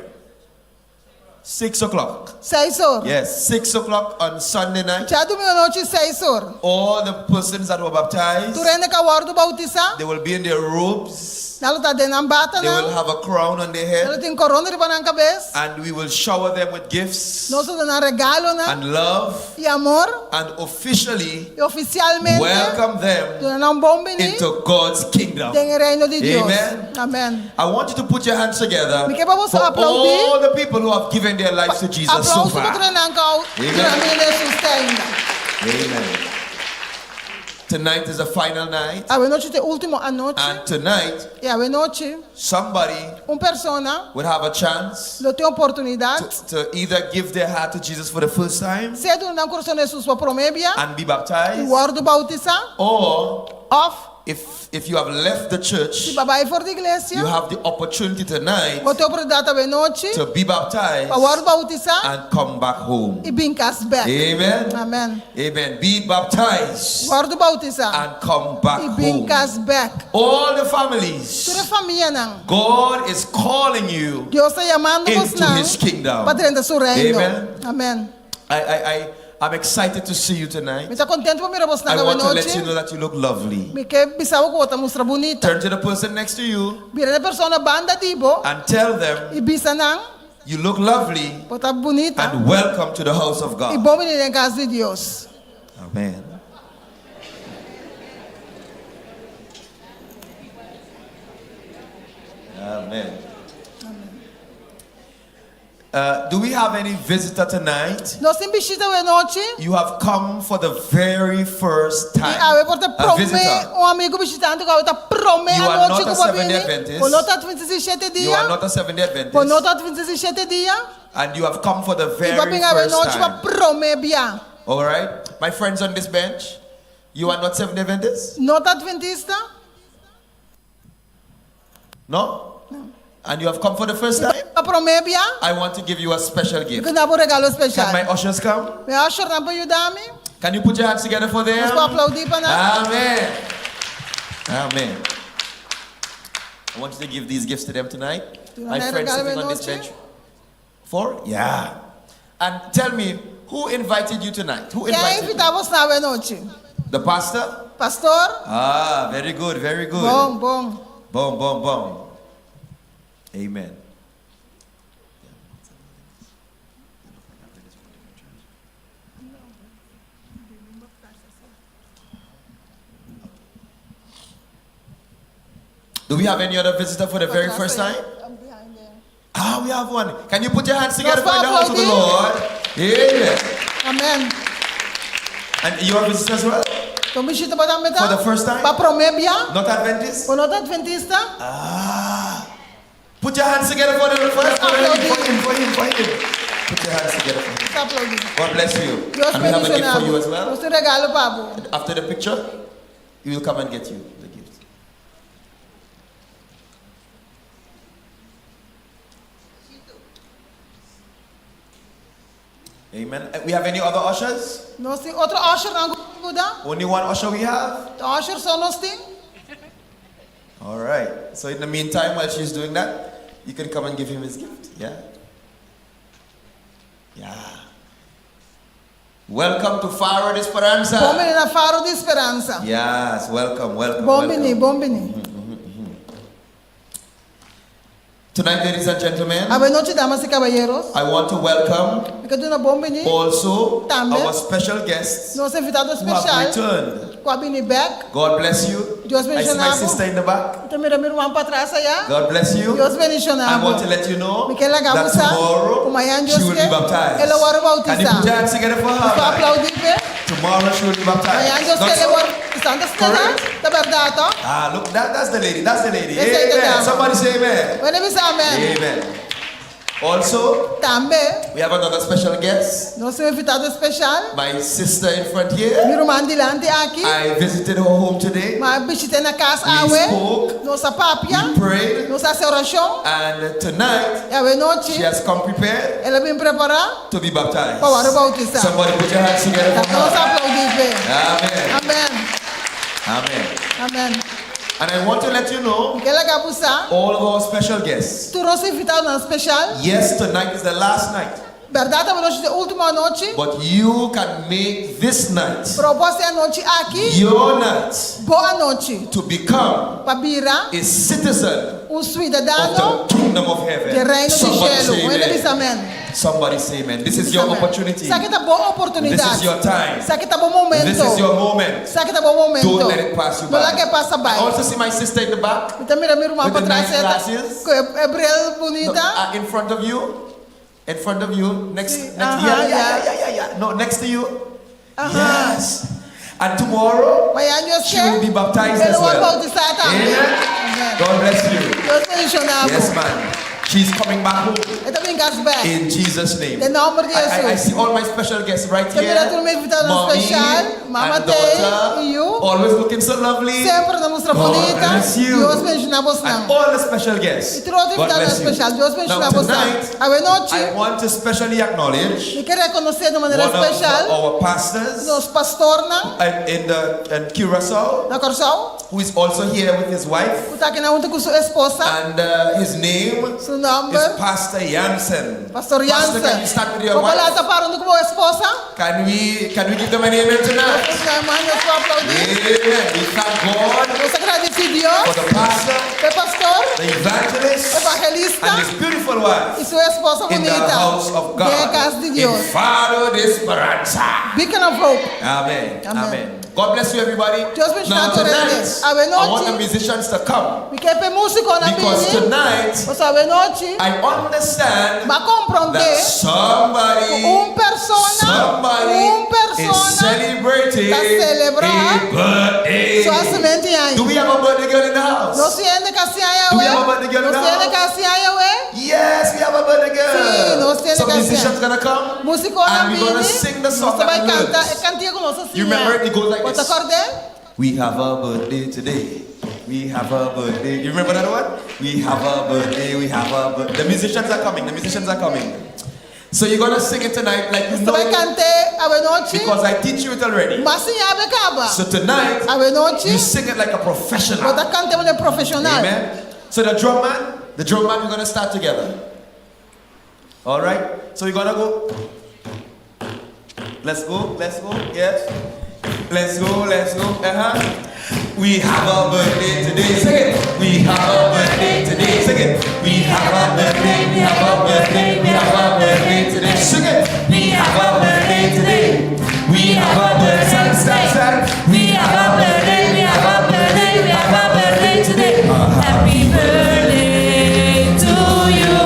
6 o'clock. Seis or. Yes, 6 o'clock on Sunday night. Djadumingu anochi seis or. All the persons that were baptized, Tur hende ku a wòrdu boutisá, they will be in their robes. nan lo ta den nan They will batanan, have a crown on their nan lo head. tin korona riba nan kabes, And we will shower them with gifts nos lo duna nan regalonan and love i amor, and officially i ofisialmente welcome them duna nan bon biní into God's kingdom. den e reino di Dios. Amen. Amèn. I want you to put your hands together Mi ke pa boso for aplaudí. all the people who have given their lives to Jesus so Aplauso pa tur far. nan ku a duna Amen. bida na Hesus te ainda. Amen. Tonight is the final night. Awe nochi ta e último anochi. And tonight, I awe nochi, somebody un persona would have a chance lo tin oportunidat to, to either give their heart to Jesus for the first time sea duna nan kurason na Hesus pa promé bia and be i baptized, wòrdu boutisá, or òf if, if you have left the si church, bo a bai for di iglesia, you have the opportunity tonight bo tin oportunidat awe nochi to be baptized pa wòrdu boutisá and come back home. i bin kas bèk. Amen. Amèn. Amen. Be baptized Wòrdu boutisá and come back i bin home. kas bèk. All the Tur e families, famianan, God is calling you Dios ta yamando into bosnan His kingdom. pa drenta su reino. Amen. Amèn. I, I, I, I'm excited to see you tonight. Mi ta kontentu pa mira bosnan I awe want to let nochi. you know that you look lovely. Mi ke bisa bo ku bo ta mustra bunita. Turn to the person next to you Bira na e persona banda di bo and tell them i bisa nan, you look lovely bo ta bunita and welcome to the house of i God. bon bini den kas di Dios. Amen. Amen. Uh, do we have any visitor tonight? Nos tin bishita awe nochi. You have come for the very first I time. awe por ta A promé visitor. un amigu bishitante ku awe ta promé You are anochi not a ku bo a Seventh-day bini. Adventist. Bo no ta Adventista di shete You are dia. not a Seventh-day Bo no Adventist. ta Adventista di shete dia. And you have come for the I bo a very bin awe first nochi pa time. promé bia. All right? My friends on this bench, you are not Seventh-day Adventists? No ta Adventista? No? And you have come for the first time? Pa promé bia? I want to give you a special Mi gift. ke duna bo un regalo Can spesial. my ushers come? Mi ushernan por yuda mi? Can you put your hands together for them? Nos por aplaudí pa nan? Amen. Amen. I want you to give these gifts to them tonight. Do you My want to friends regalo sitting on this noche? bench. Four? Yeah. And tell me, who invited you tonight? Who Ken a invited you? invitá boso awe nochi? The pastor? Pastor? Ah, very good, very good. Bon, bon. Bom, bom, bom. Amen. Do we have any other visitor for the very first time? Ah, we we have one. Can you put your hands together Nos for the house of the aplaudí. Lord? Amen. Amèn. And you are visitor as well? Ta un bishita bo tambe ta? For the first time? Pa promé bia? Not Adventist? Bo no ta Adventista? Ah. Put your hands together for the first for him, for him, for him, for him. Put your hands together for him. Nos aplaudí. God bless you. Dios And we have a gift bendishoná for you bo. as well. Nos tin regalo pa bo. After the picture, he will come and get you the gift. Amen. We have any other ushers? Nos tin otro ushernan ku yuda? Only one usher we have? Ta usher so nos tin? All right. So in the meantime, while she's doing that, you can come and give him his gift. Yeah. Yeah. Welcome to Faro de Esperanza. Bon bini na Faro di Speransa. Yes, welcome, welcome. Bon bini, welcome. bon bini. Tonight, ladies and gentlemen, Awe nochi, damas i kabayeros, I want to welcome mi ke duna bon bini also Tambe. our special guests nos invitado who have spesial returned. ku a bini bèk. God bless you. Dios I see my bendishoná bo. sister in the back. Mi ta mira mi ruman patras ayá. God bless you. Dios bendishoná I bo. want to let you know Mi ke laga that bo sa tomorrow ku mañan Dios she will be ke, baptized. e lo wòrdu Can you boutisá. put your hands together for her? Bo aplaudí p'e. Tomorrow she will be baptized. Mañan Dios Not ke e so? lo wòrdu boutisá. Ta Correct? Ta bèrdat, to? Ah, look, that's the lady. That's the lady. Esei ta Amen. dama. Somebody say amen. Bo a bisa amèn. Amen. Also, Tambe, we have another special guest. nos tin un invitado spesial. My sister in front here. Mi ruman dilanti aki. I visited her home today. M'a bishit'é na kas We awe. spoke. Nos a papia. We prayed. Nos a hasi orashon. And tonight, I awe nochi, she has come prepared el a bin prepará to be baptized. pa wòrdu boutisá. Somebody put your hands together for Nos her. aplaudí p'e. Amen. Amèn. Amen. Amèn. And I want to let you know, Mi ke laga bo sa, all of our special guests. tur nos invitadonan spesial. Yes, tonight is the last night. Bèrdat awe nochi ta e último anochi. But you can make this night Pero bo por hasi e anochi aki your night bo anochi. to become Pa bira a citizen un suidadano of the kingdom of heaven. di reino di Somebody shelu. say Un hende bisa amen. amen. Somebody say amen. This is your Amen. opportunity. Esaki ta bo oportunidat. This is your time. Esaki ta bo momento. This is your moment. Esaki ta bo momento. Don't let it pass you No by. lag'é pasa bai. I also see my sister in the back. Mi ta mira mi ruman With the patras nice e ta glasses. ku e bril bunita. No, in front of you. In front of you. Next, Sí, next ajá, yeah, yeah, yeah. yeah, yeah, yeah. No, next to you. Yes. And tomorrow, Mañana Dios she will be baptized E as lo well. boutisá tambe. Amen. Amen. God bless you. Dios bendishoná bo. Yes, man. She's coming back home. E ta bin kas bèk. In Jesus' name. Den nòmber di I, I Jesus. see all my special guests right Ta here. mira tur mi invitadonan Mommy spesial, Mama and t'ei daughter, i yu. Always looking so lovely. Semper ta mustra God bunita. bless you. Dios bendishoná bosnan. And all the special guests. I tur otro God invitadonan bless you. spesial. Dios bendishoná Now bosnan. tonight, Awe nochi, I want to specially acknowledge mi ke rekonosé di manera one of spesial our pastors nos pastornan in the in Curacao, na Kòrsou, who is also here with his wife, ku ta akinan huntu ku su esposa. and his name Su is nòmber, Pastor Jansen. Pastor Pastor, Jansen. can you stand with your Bo por wife? lanta para huntu ku bo esposa? Can we can we give them an amen tonight? Nos nan nos por aplaudí. Amen. We thank God Nos ta gradisí Dios for the pastor, p'e pastor, the evangelist, evangelista and his beautiful wife i su esposa in the bunita house of God. den e kas di Dios. In Faro de Esperanza. Beacon of Hope. Amen. Amen. Amen. God bless you, everybody. Dios bendishoná Now tur hende. tonight, Awe I want the nochi. musicians to come Mi ke p'e músikonan because bini. tonight Pasobra awe nochi I understand m'a komprondé that somebody, ku un persona, somebody un is persona celebrating ta selebrá a birthday. su hasimentu di aña. Do we have a birthday girl in the house? Nos tin hende ku hasi aña Do we awe? have a birthday girl in Nos the tin hende house? ku hasi aña awe? Yes, we have a birthday girl. Sí, nos tin hende Some ku hasi musicians aña. gonna come. Músikonan And we're gonna bini. sing the Nos song ta that bai we kanta learned. e kantika ku nos a You siña. remember it? It goes like Bo ta this. kòrd'é? We have a birthday today. We have a birthday. You remember that one? We have a birthday. We have a birthday. The musicians are coming. The musicians are coming. So you're gonna sing it tonight like you Nos ta know bai it kant'é awe nochi. because I teach you it already. M'a siña bo kaba. So tonight Awe nochi. you sing it like a professional. Bo ta kant'é manera profeshonal. Amen. So the drum man, the drum man, we're gonna start together. All right. So we're gonna go. Let's go. Let's go. Yes. Let's go. Let's go. Uh huh. We have a birthday today. Sing it. We have a birthday today. Sing it. We have a birthday. We have a birthday. We have a birthday today. Sing it. We have a birthday today. We have a birthday. Stand, stand, stand. We have a birthday, we have a birthday, we have a birthday today. Happy birthday to you.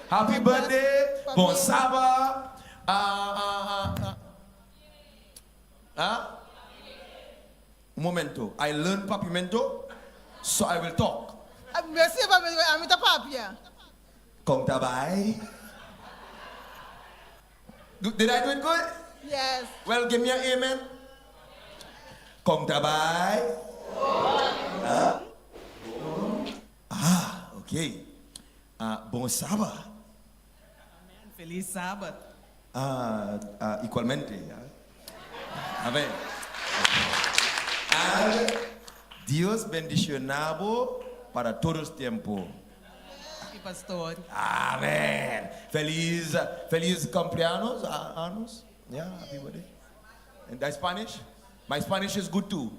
Happy birthday, bon Saba. Ah, ah, ah, ah. Un momento. I learn Papiamento, so I will talk. Merci, ami ta papia. Con ta bay? Did I do it good? Yes. Well, give me an amen. Con ta bay? Huh? Ah, okay. Ah, bon Saba. Felis Sabat. Ah, ah, igualmente. Ah. Amen. And Dios bendiciona bo pa tur tempo. E pastor. Amen. Feliz, feliz cumpleaños. Ah, años. Yeah, happy birthday. And that Spanish? My Spanish is good too.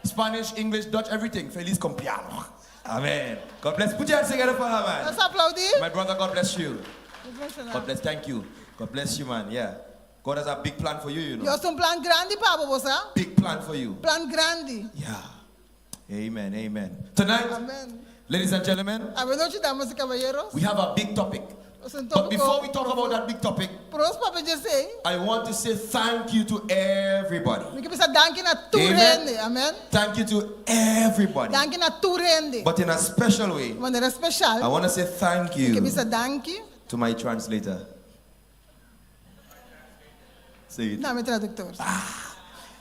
Spanish, English, Dutch, everything. Feliz cumpleaños. Amen. God bless. Put your hands together for her, man. Nos aplaudí. My brother, God bless you. God bless. Thank you. God bless you, man. Yeah. God has a big plan for you, you know. Dios tin un plan grandi pa bo, sa? Big plan for you. Plan grandi. Yeah. Amen. Amen. Tonight, Amen. ladies and gentlemen, Awe nochi, damas i kabayeronan. we have a big topic. But before we talk about that big topic, Promé nos papia di esei. I want to say thank you to everybody. Mi ke bisa danki na tur Amen. hende. Amen. Thank you to everybody. Danki na tur hende. But in a special way, Di manera spesial. I want to say thank Mi ke you bisa danki to my translator. Say it. na mi traduktor.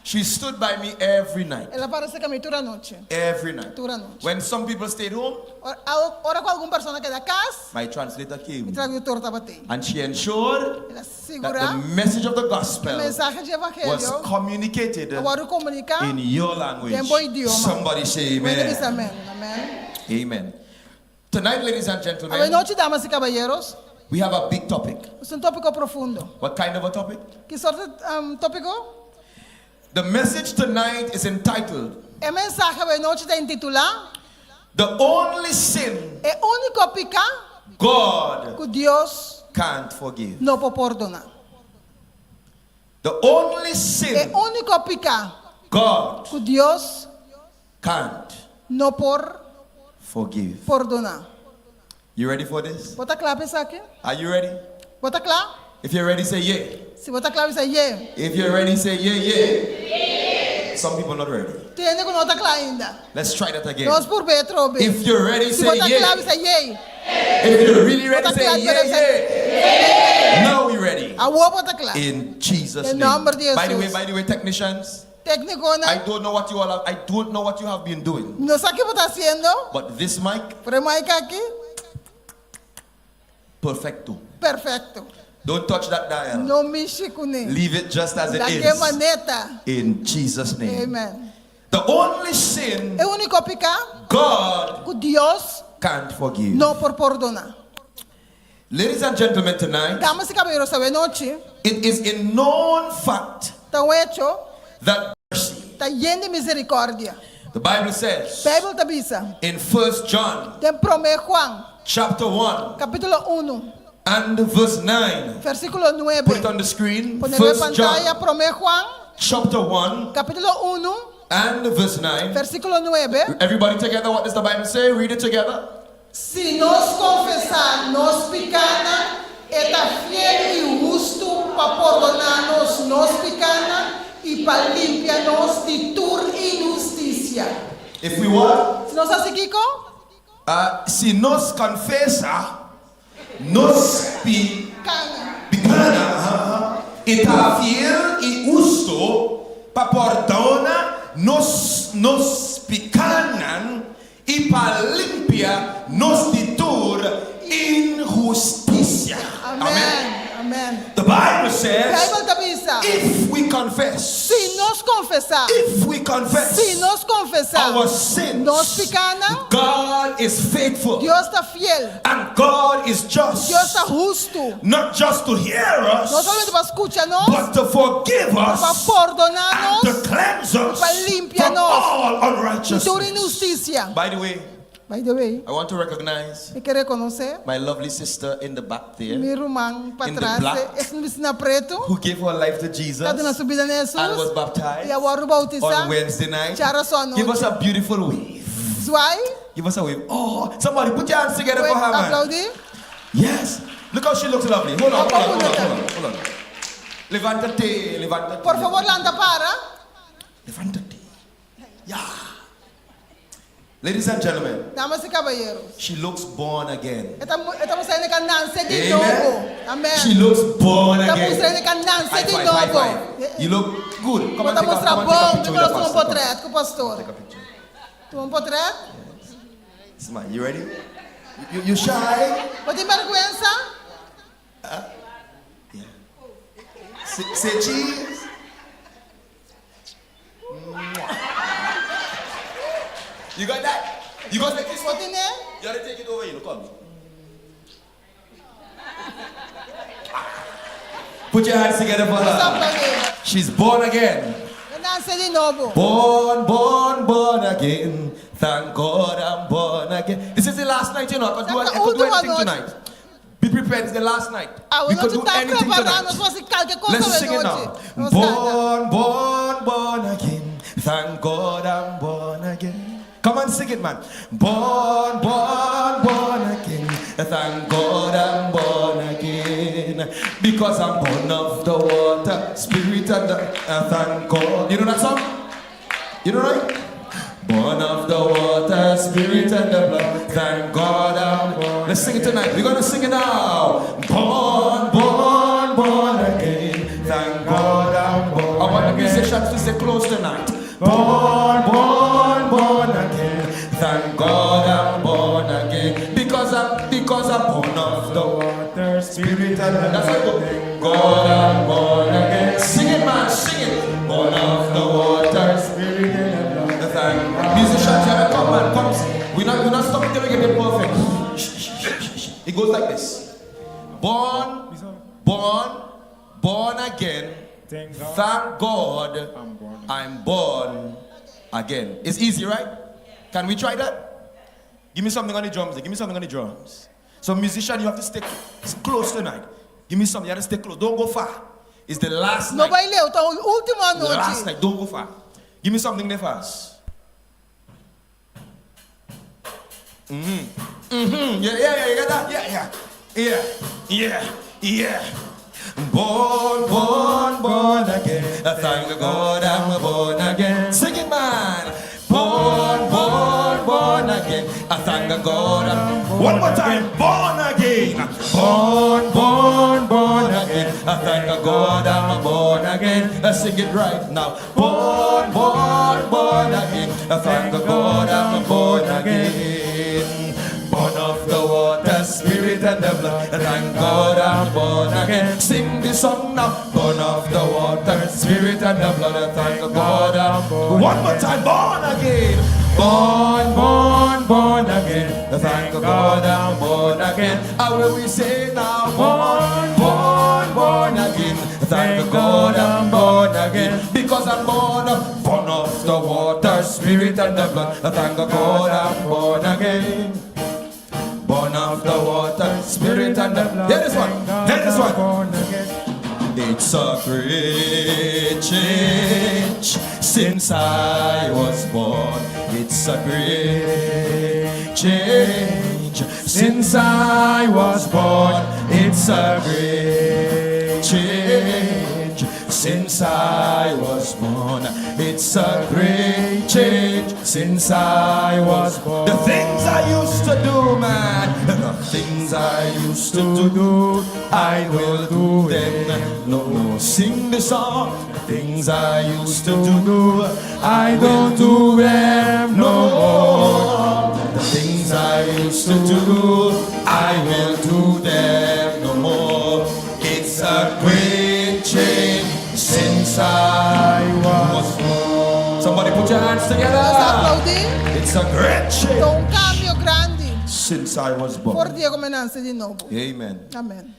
She stood by me every night. El a para serka mi tur anochi. Every night. Tur anochi. When some people stayed home, Ora ku algun persona keda kas, my translator mi came. traduktor tabata. And she ensured El a that sigurá the message of the gospel mensahe di was evangelio communicated a wòrdu komuniká in your language. Den bo idioma. Somebody say Amen. amen. Amen. Amen. Amen. Tonight, ladies and gentlemen, Awe nochi, damas i kabayeronan, we have a big topic. e un tópiko profundo. What kind of a topic? Ki sorto di tópiko? The message tonight is entitled E mensahe awe nochi ta intitulá The Only Sin E úniko piká God ku Dios Can't Forgive. no por pordoná. The only E sin úniko piká God ku Dios can't no por forgive. pordoná. You ready for this? Bo ta kla pa esaki? Are you ready? Bo ta kla? If you're ready, say yeah. Si bo ta kla, bisa yeah. If you're ready, say yeah, yeah. Some people not ready. Tin hende ku no ta kla ainda. Let's try that again. Nos purba atrobe. If you're ready, Si bo say ta kla, yeah. bisa yeah. If you're really ready, say Bo ta kla, yeah, yeah. Now we ready. Awor bo ta kla. In Jesus' In name. nòmber di By the way, Jesus. by the way, technicians, Tékniko, I don't know what you all have, I don't know what you have been doing. No sa kiko bo ta hasiendo, But this mic, pero mic aki, perfecto. perfekto. Don't touch that dial. No mishi kuné. Leave it just as it Da is. ke maneta. In Jesus' name. Amen. The only sin E úniko piká God ku Dios can't forgive. no por pordoná. Ladies and gentlemen, tonight, Damas i kabayeronan, awe nochi, it is a known fact ta un echo, that mercy, ta yen di miserikòrdia. the Bible says Beibel ta bisa, in 1 John den 1 Juan, chapter 1 kapítulo 1, and verse 9. versíkulo 9. Put it on the screen. Pone na 1 pantaya, John 1 Juan, chapter 1 kapítulo 1, and verse 9. versíkulo 9. Everybody together, what does the Bible say? Read it together. Si nos konfesá nos pikánan, e ta fiel i hustu pa pordoná nos nos pikánan i pa limpia nos di tur inhustisia. If we what? Si nos hasi kiko? Si nos konfesá, nos pi Kana. pikánan, e ta fiel i hustu pa pordoná nos nos pikánan i pa limpia nos di tur inhustisia. Amèn. Amèn. Bible says, Beibel ta bisa. if we confess, Si nos konfesá. if we confess Si nos konfesá. our sins, Nos pikánan. God is faithful Dios ta fiel. and God is just. Dios ta hustu. Not just to hear us, No solamente pa skucha nos, but to forgive pa us pordoná and to nos cleanse us pa limpia from nos all di tur unrighteousness. inhustisia. By the way, By the way, I want to recognize mi ke rekonosé my lovely sister in the back there mi ruman In the patras, black. esun bistí na pretu, who gave her life to Jesus ta duna su bida na and was Hesus baptized i a wòrdu boutisá on Wednesday night. djarason Give us anochi. a beautiful wave. Zwai, Give us a wave. Oh, somebody put your hands together for her, man. aplaudí. Yes. Look how she looks lovely. Hold on, hold on, hold on, Opa, hold on, hold on. Levántate, levántate. Por favor, lanta para. Levántate. Yeah. Ladies and gentlemen, Damas i kabayeros. she looks born again. E ta e ta mustra hende ku a nase di nobo. Amen. She looks born E ta again. mustra hende ku a nase High di five, high nobo. five. You look good. Come and Bo ta take a, mustra come and take a bon. picture Mi with the tuma un pastor. Come. portrèt ku pastor. Take a picture. Tuma un portrèt. Smile. You ready? You shy? Bo tin bèrgwensa? Yeah. Say, say cheese. You got that? You got take this Bo one? tene? You gotta take it over here. Come. Put your hands together for Nos her. aplaudí. She's born again. El a nase di nobo. Born, born, born again. Thank God I'm born again. This is the last night, you know. I could do, I could do anything tonight. Be prepared, it's the last night. Awe We could nochi do ta anything prepará, nos tonight. por hasi kalke kos Let's awe sing it nochi. now. Nos kanta. Born, born, born again. Thank God I'm born again. Come on, sing it, man. Born, born, born again. Thank God I'm born again. Because I'm born of the water, spirit and the. Thank God. You know that song? You know right? Born of the water, spirit and the blood. Thank God I'm born. Let's sing it tonight. We're gonna sing it now. Born, born, born again. Thank God I'm born. I want the musicians to stay close tonight. Born, born, born again. Thank God I'm born again. Because I'm because I'm born of the water, spirit and the That's how it goes. God I'm born again. Sing it, man, sing it. Born of the water, spirit and the blood. Thank Musicians, you gotta come, man. Come. We're not, we're not stopping till we get it perfect. Shh, shh, shh, shh. It goes like this. Born, born, born again. Thank God. Thank God I'm born I'm born again. It's easy, right? Can we try that? Give me something on the drums. Give me something on the drums. So, musician, you have to stay close tonight. Give me something. You have to stay close. Don't go far. It's the last No night. bai leu, ta último Last anochi. night. Don't go far. Give me something there fast. Mm-hmm. Mm-hmm. Yeah, yeah, yeah. You got that? Yeah, yeah. Yeah, yeah, yeah. Born, born, born again. Thank God I'm born again. Sing it, man. Born, born, born again. I thank God I'm One more time. Born again. Born, born, born again. I thank God I'm born again. I sing it right now. Born, born, born again. I thank God I'm born again. Born of the water, spirit and the blood. Thank God I'm born again. Sing this song now. Born of the water, spirit and the blood. Thank God I'm born. One more time. Born again. Born, born, born again. Thank God I'm born again. How will we say now? Born, born, born again. Thank God I'm born again. Because I'm born, born of the water, spirit and the blood. Thank God I'm born again. Born of the water, spirit and the blood. Hear this one. Hear this one. Born again. It's a great change since I was born. It's a great change since I was born. It's a great change since I was born. It's a great change since I was born. The things I used to do, man, the things I used to do, I will do them no more. Sing the song, the things I used to do, I don't do them no more. The things I used to do, I will do them no more. It's a great change since I was born. Somebody put your hands Nos together. aploudí. It's a great change Ta un kambio grandi. since I was For born. dia ku mi a nase di nobo. Amen. Amèn.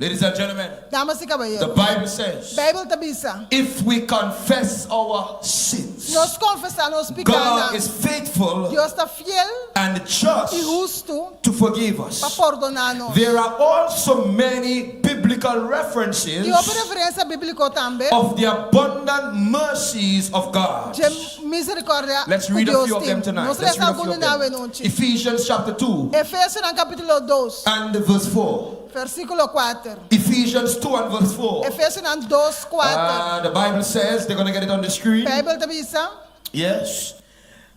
Ladies and gentlemen, Damas i the kabayeronan. Bible says Beibel ta bisa. if we confess our sins, Nos konfesá nos God pikánan. is faithful Dios ta fiel and just i hustu to forgive pa us. pordoná nos. There are also many biblical references Tin otro referensia bíbliko tambe. of the abundant mercies of God. Di miserikòrdia Let's ku read a Dios few of them tin. tonight. Nos Let's lesa read a few algun of na them. anochi. Ephesians chapter 2 Efesionan kapítulo 2, and verse 4. versíkulo 4. Ephesians 2 and verse 4. Efesionan 2, 4. Uh, the Bible says they're going to get it on the screen. Beibel ta bisa. Yes.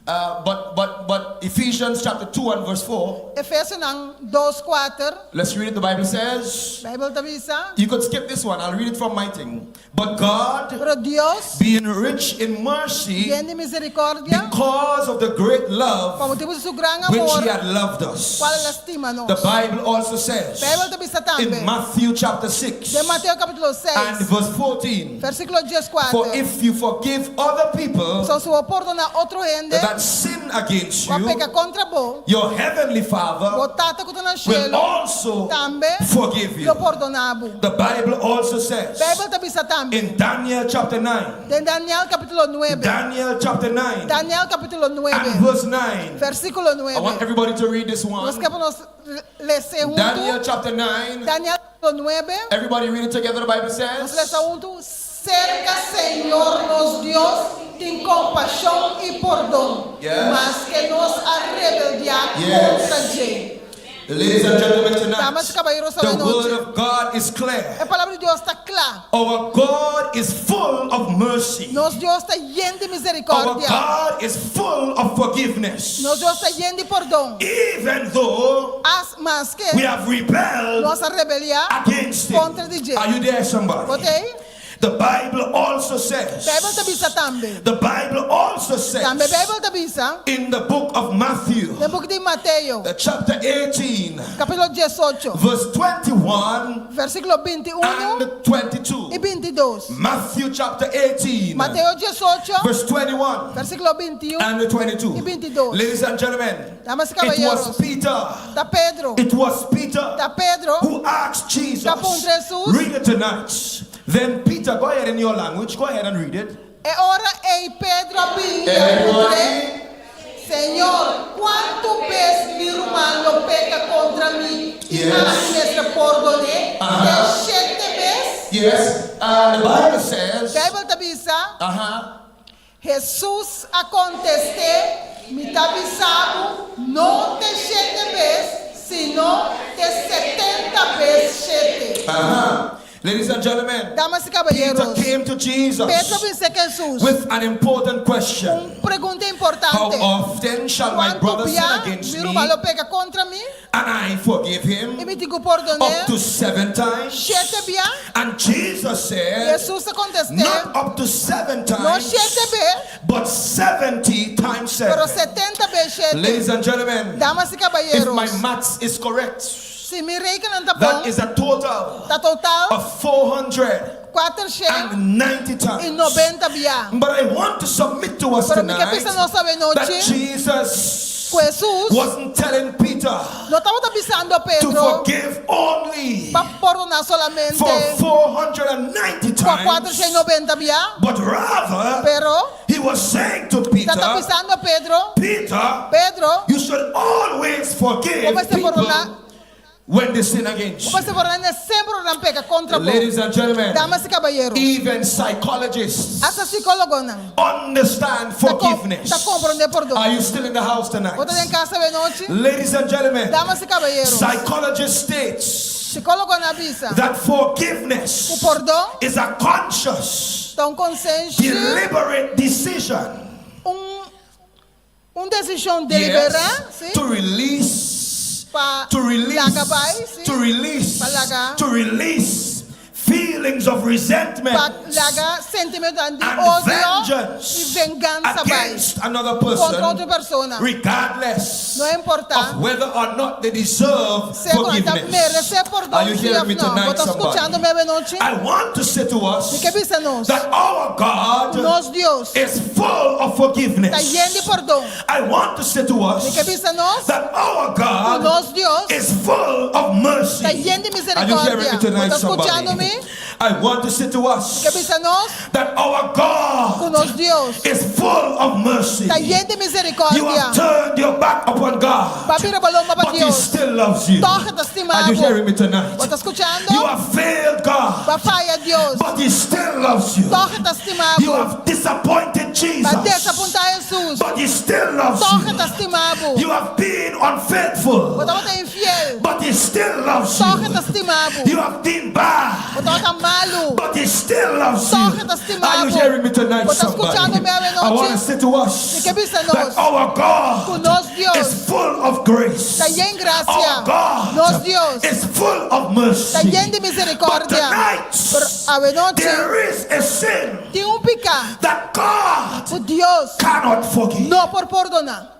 Uh, but but but Ephesians chapter 2 and verse 4. Efesionan 2, 4. Let's read it. The Bible says Beibel ta bisa. you could skip this one. I'll read it from my thing. But God, Pero Dios, being rich in mercy, yen di miserikòrdia, because of the great pa love motibu di su gran which amor, He had loved us. kual el a stima nos. The Bible also says Beibel ta bisa tambe. in Matthew chapter 6 Den Mateo kapítulo and 6, verse 14 versíkulo 14. For if you forgive other people So si bo pordoná otro hende, that sin against ku a you, peka kontra bo, your heavenly Father bo Tata ku ta na will shelu, also tambe forgive you. lo pordoná bo. The Bible also says Beibel ta bisa tambe. in Daniel chapter 9, Den Daniel kapítulo 9. Daniel chapter 9 Daniel kapítulo and 9, verse 9. versíkulo I want 9. everybody to read this one. Nos ke pa nos lesa huntu. Daniel chapter 9. Daniel kapítulo 9. Everybody read it together. The Bible Nos says. lesa huntu. Serka Señor nos Dios tin kompashon i pordon, Yes. maske nos a rebeldiá Yes. kontra dje. Ladies and gentlemen, tonight, Damas y caballeros, the esta word noche. of God is clear. E palabra di Dios ta kla. Our God is full of mercy. Nos Dios ta yen di Our miserikòrdia. God is full of forgiveness. Nos Dios ta yen di pordon. Even though As maske we have rebelled nos a rebeliá against him. kontra di dje. Are you there, somebody? Bo t'ei? The Bible also says. Beibel ta bisa tambe. The Bible also says. Tambe Beibel ta bisa In the book of Matthew, den buki di Mateo, the chapter 18, kapítulo 18, verse 21 versíkulo 21 and 22. i 22. Matthew chapter 18, Mateo 18, verse 21 versíkulo 21 and 22. i 22. Ladies and gentlemen, Damas y it was caballeros. Peter. Ta Pedro. It was Peter Ta Pedro. who asked Jesus. Ku a puntra Hesus. Read it tonight. Then Peter, go ahead in your language, go ahead and read it. E ora ei Pedro a bini i a puntr'é, Señor, kuantu bes mi ruman lo peka kontra mi i ami mester pordon'é? Te shete bes? Yes, uh, the Bible says. Beibel ta bisa, Uh-huh. Hesus a kontest'é, Mi ta bisa bo, no te shete bes, sino te setenta bes shete. Uh-huh. Ladies and gentlemen, Damas i Peter kabayeros, came to Jesus Pedro a bin serka Hesus with an important question. un pregunta How importante. often shall my Kuantu brother sin bia against mi me ruman lo peka kontra mi and I forgive him? i mi tin ku pordon'é? Up to seven times. Shete bia. And Jesus said, Hesus a kontest'é, Not up to seven No times, shete be, but 70 times seven. pero 70 be shete. Ladies and gentlemen, Damas i if my kabayeros, maths is correct, si mi rekennan ta bon, that is a total ta total of 490 490 times. bia. But I want to submit to us Pero mi ke tonight bisa nos awe that nochi Jesus ku Hesus wasn't telling Peter no tabata bisando to Pedro forgive only pa pordoná solamente for 490 pa times, 490 bia, but rather pero he was saying to Peter, ta bisando Pedro, Peter, Pedro, you should always forgive Bo mester people pordoná when they sin against Bo you. mester pordoná semper nan peka kontra bo. Ladies and gentlemen, Damas i kabayeros, even psychologists hasta sikólogonan understand forgiveness. ta komprondé pordon. Are you still in the house tonight? Bo ta den kas awe nochi? Ladies and gentlemen, Damas i kabayeros, psychologists states sikólogonan a bisa that forgiveness ku pordon is a conscious, ta un konsenshi, deliberate decision un un desishon deliberá, yes, sí, to release, pa to release, laga bai, sí, to release, pa laga. to release feelings. feelings of resentment Pa laga sentimentonan di and odio i vengeance vengansa bai against another kontra otro person, persona. regardless No importá of whether or not they deserve sea ku nan ta forgiveness. meresé Are pordon you sí hearing òf me no. Bo tonight, ta skuchando somebody? mi awenochi? I want to say to Mi us ke bisa nos, that our God nos Dios is full of ta forgiveness. yen di pordon. I want to say to Mi ke us bisa nos that our ku God nos Dios is full of mercy. ta yen di Are you hearing misericordia. me tonight, Bo ta skuchando somebody? mi? I want to say to Mi us ke bisa nos that our ku God nos Dios is full of mercy. ta yen di You misericordia. have turned your back upon God, Bo a bira bo lomba pa but He Dios. still loves you. Tòg e ta stima Are you bo. hearing me tonight? Bo ta skuchando? You have failed God, Bo a faya Dios. but He still loves you. Tòg e ta stima You bo. have disappointed Bo a Jesus, desapuntá Hesus. but He still loves Tòg e you. ta stima bo. You have been unfaithful, Bo tabata infiel. but He still loves Tòg e you. ta stima bo. You have been bad, Bo tabata malu. but He still loves Tòg you. e ta stima Are you bo. hearing me tonight, Bo ta somebody? skuchando mi I want to awenochi? say to us Mi ke bisa that nos our ku God nos Dios is full of grace. ta yen Our grasia. God Nos Dios is full of ta mercy. yen di But misericordia. tonight, Pero awenochi there is a sin tin un piká that God ku Dios cannot forgive. no por pordoná.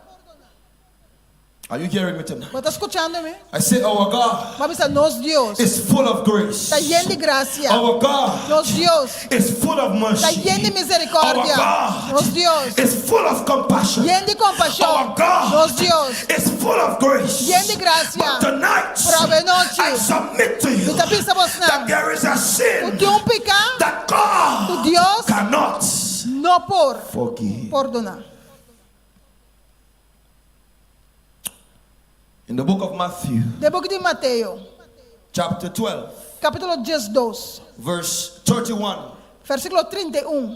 Are you hearing me tonight? Bo ta skuchando mi? I say our God Mi a bisa nos Dios is full of grace. ta yen di grasia. Our God Nos Dios is full of ta mercy. yen di Our misericordia. God Nos Dios is full of compassion. yen di kompashon. Our God Nos Dios is full of grace. yen di grasia. But tonight, Pero awenochi I submit to you mi ta bisa bosnan that there is a ku sin tin un piká that ku God Dios cannot no por Forgive. pordoná. In the book of Matthew, Den buki di Mateo, chapter 12, kapítulo 12, verse 31 versíkulo 31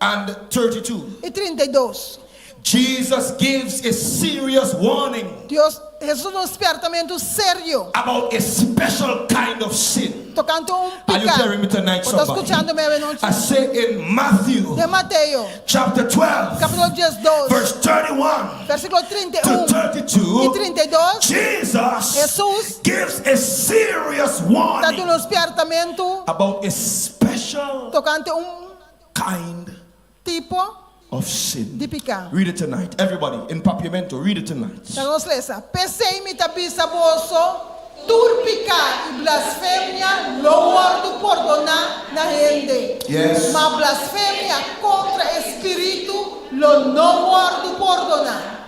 and 32, i 32. Jesus gives a serious warning Dios, Hesus ta duna un spièrtamentu serio about a special kind of sin. tokante un Are you piká. hearing me tonight, Bo ta somebody? skuchando mi awenochi? I say in Matthew Den Mateo, chapter 12, kapítulo 12, verse 31 versíkulo to 31 i 32, 32, Jesus Hesus gives a serious ta warning duna un spièrtamentu about a special tokante un kind tipo of sin. di piká. Read it tonight. Everybody in Papiamento, read it tonight. Laga nos lesa. P'esei mi ta bisa boso, tur piká i blasfemia lo wòrdu pordoná na hende. Yes. Ma blasfemia kontra e spiritu lo no wòrdu pordoná.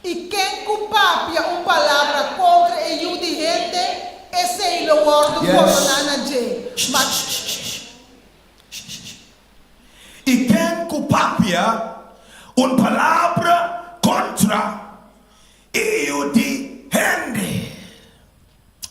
I ken ku papia un palabra kontra e Yu di hende, esei lo wòrdu Yes. pordoná na dje. Ma I ken ku papia un palabra kontra e Yu di hende.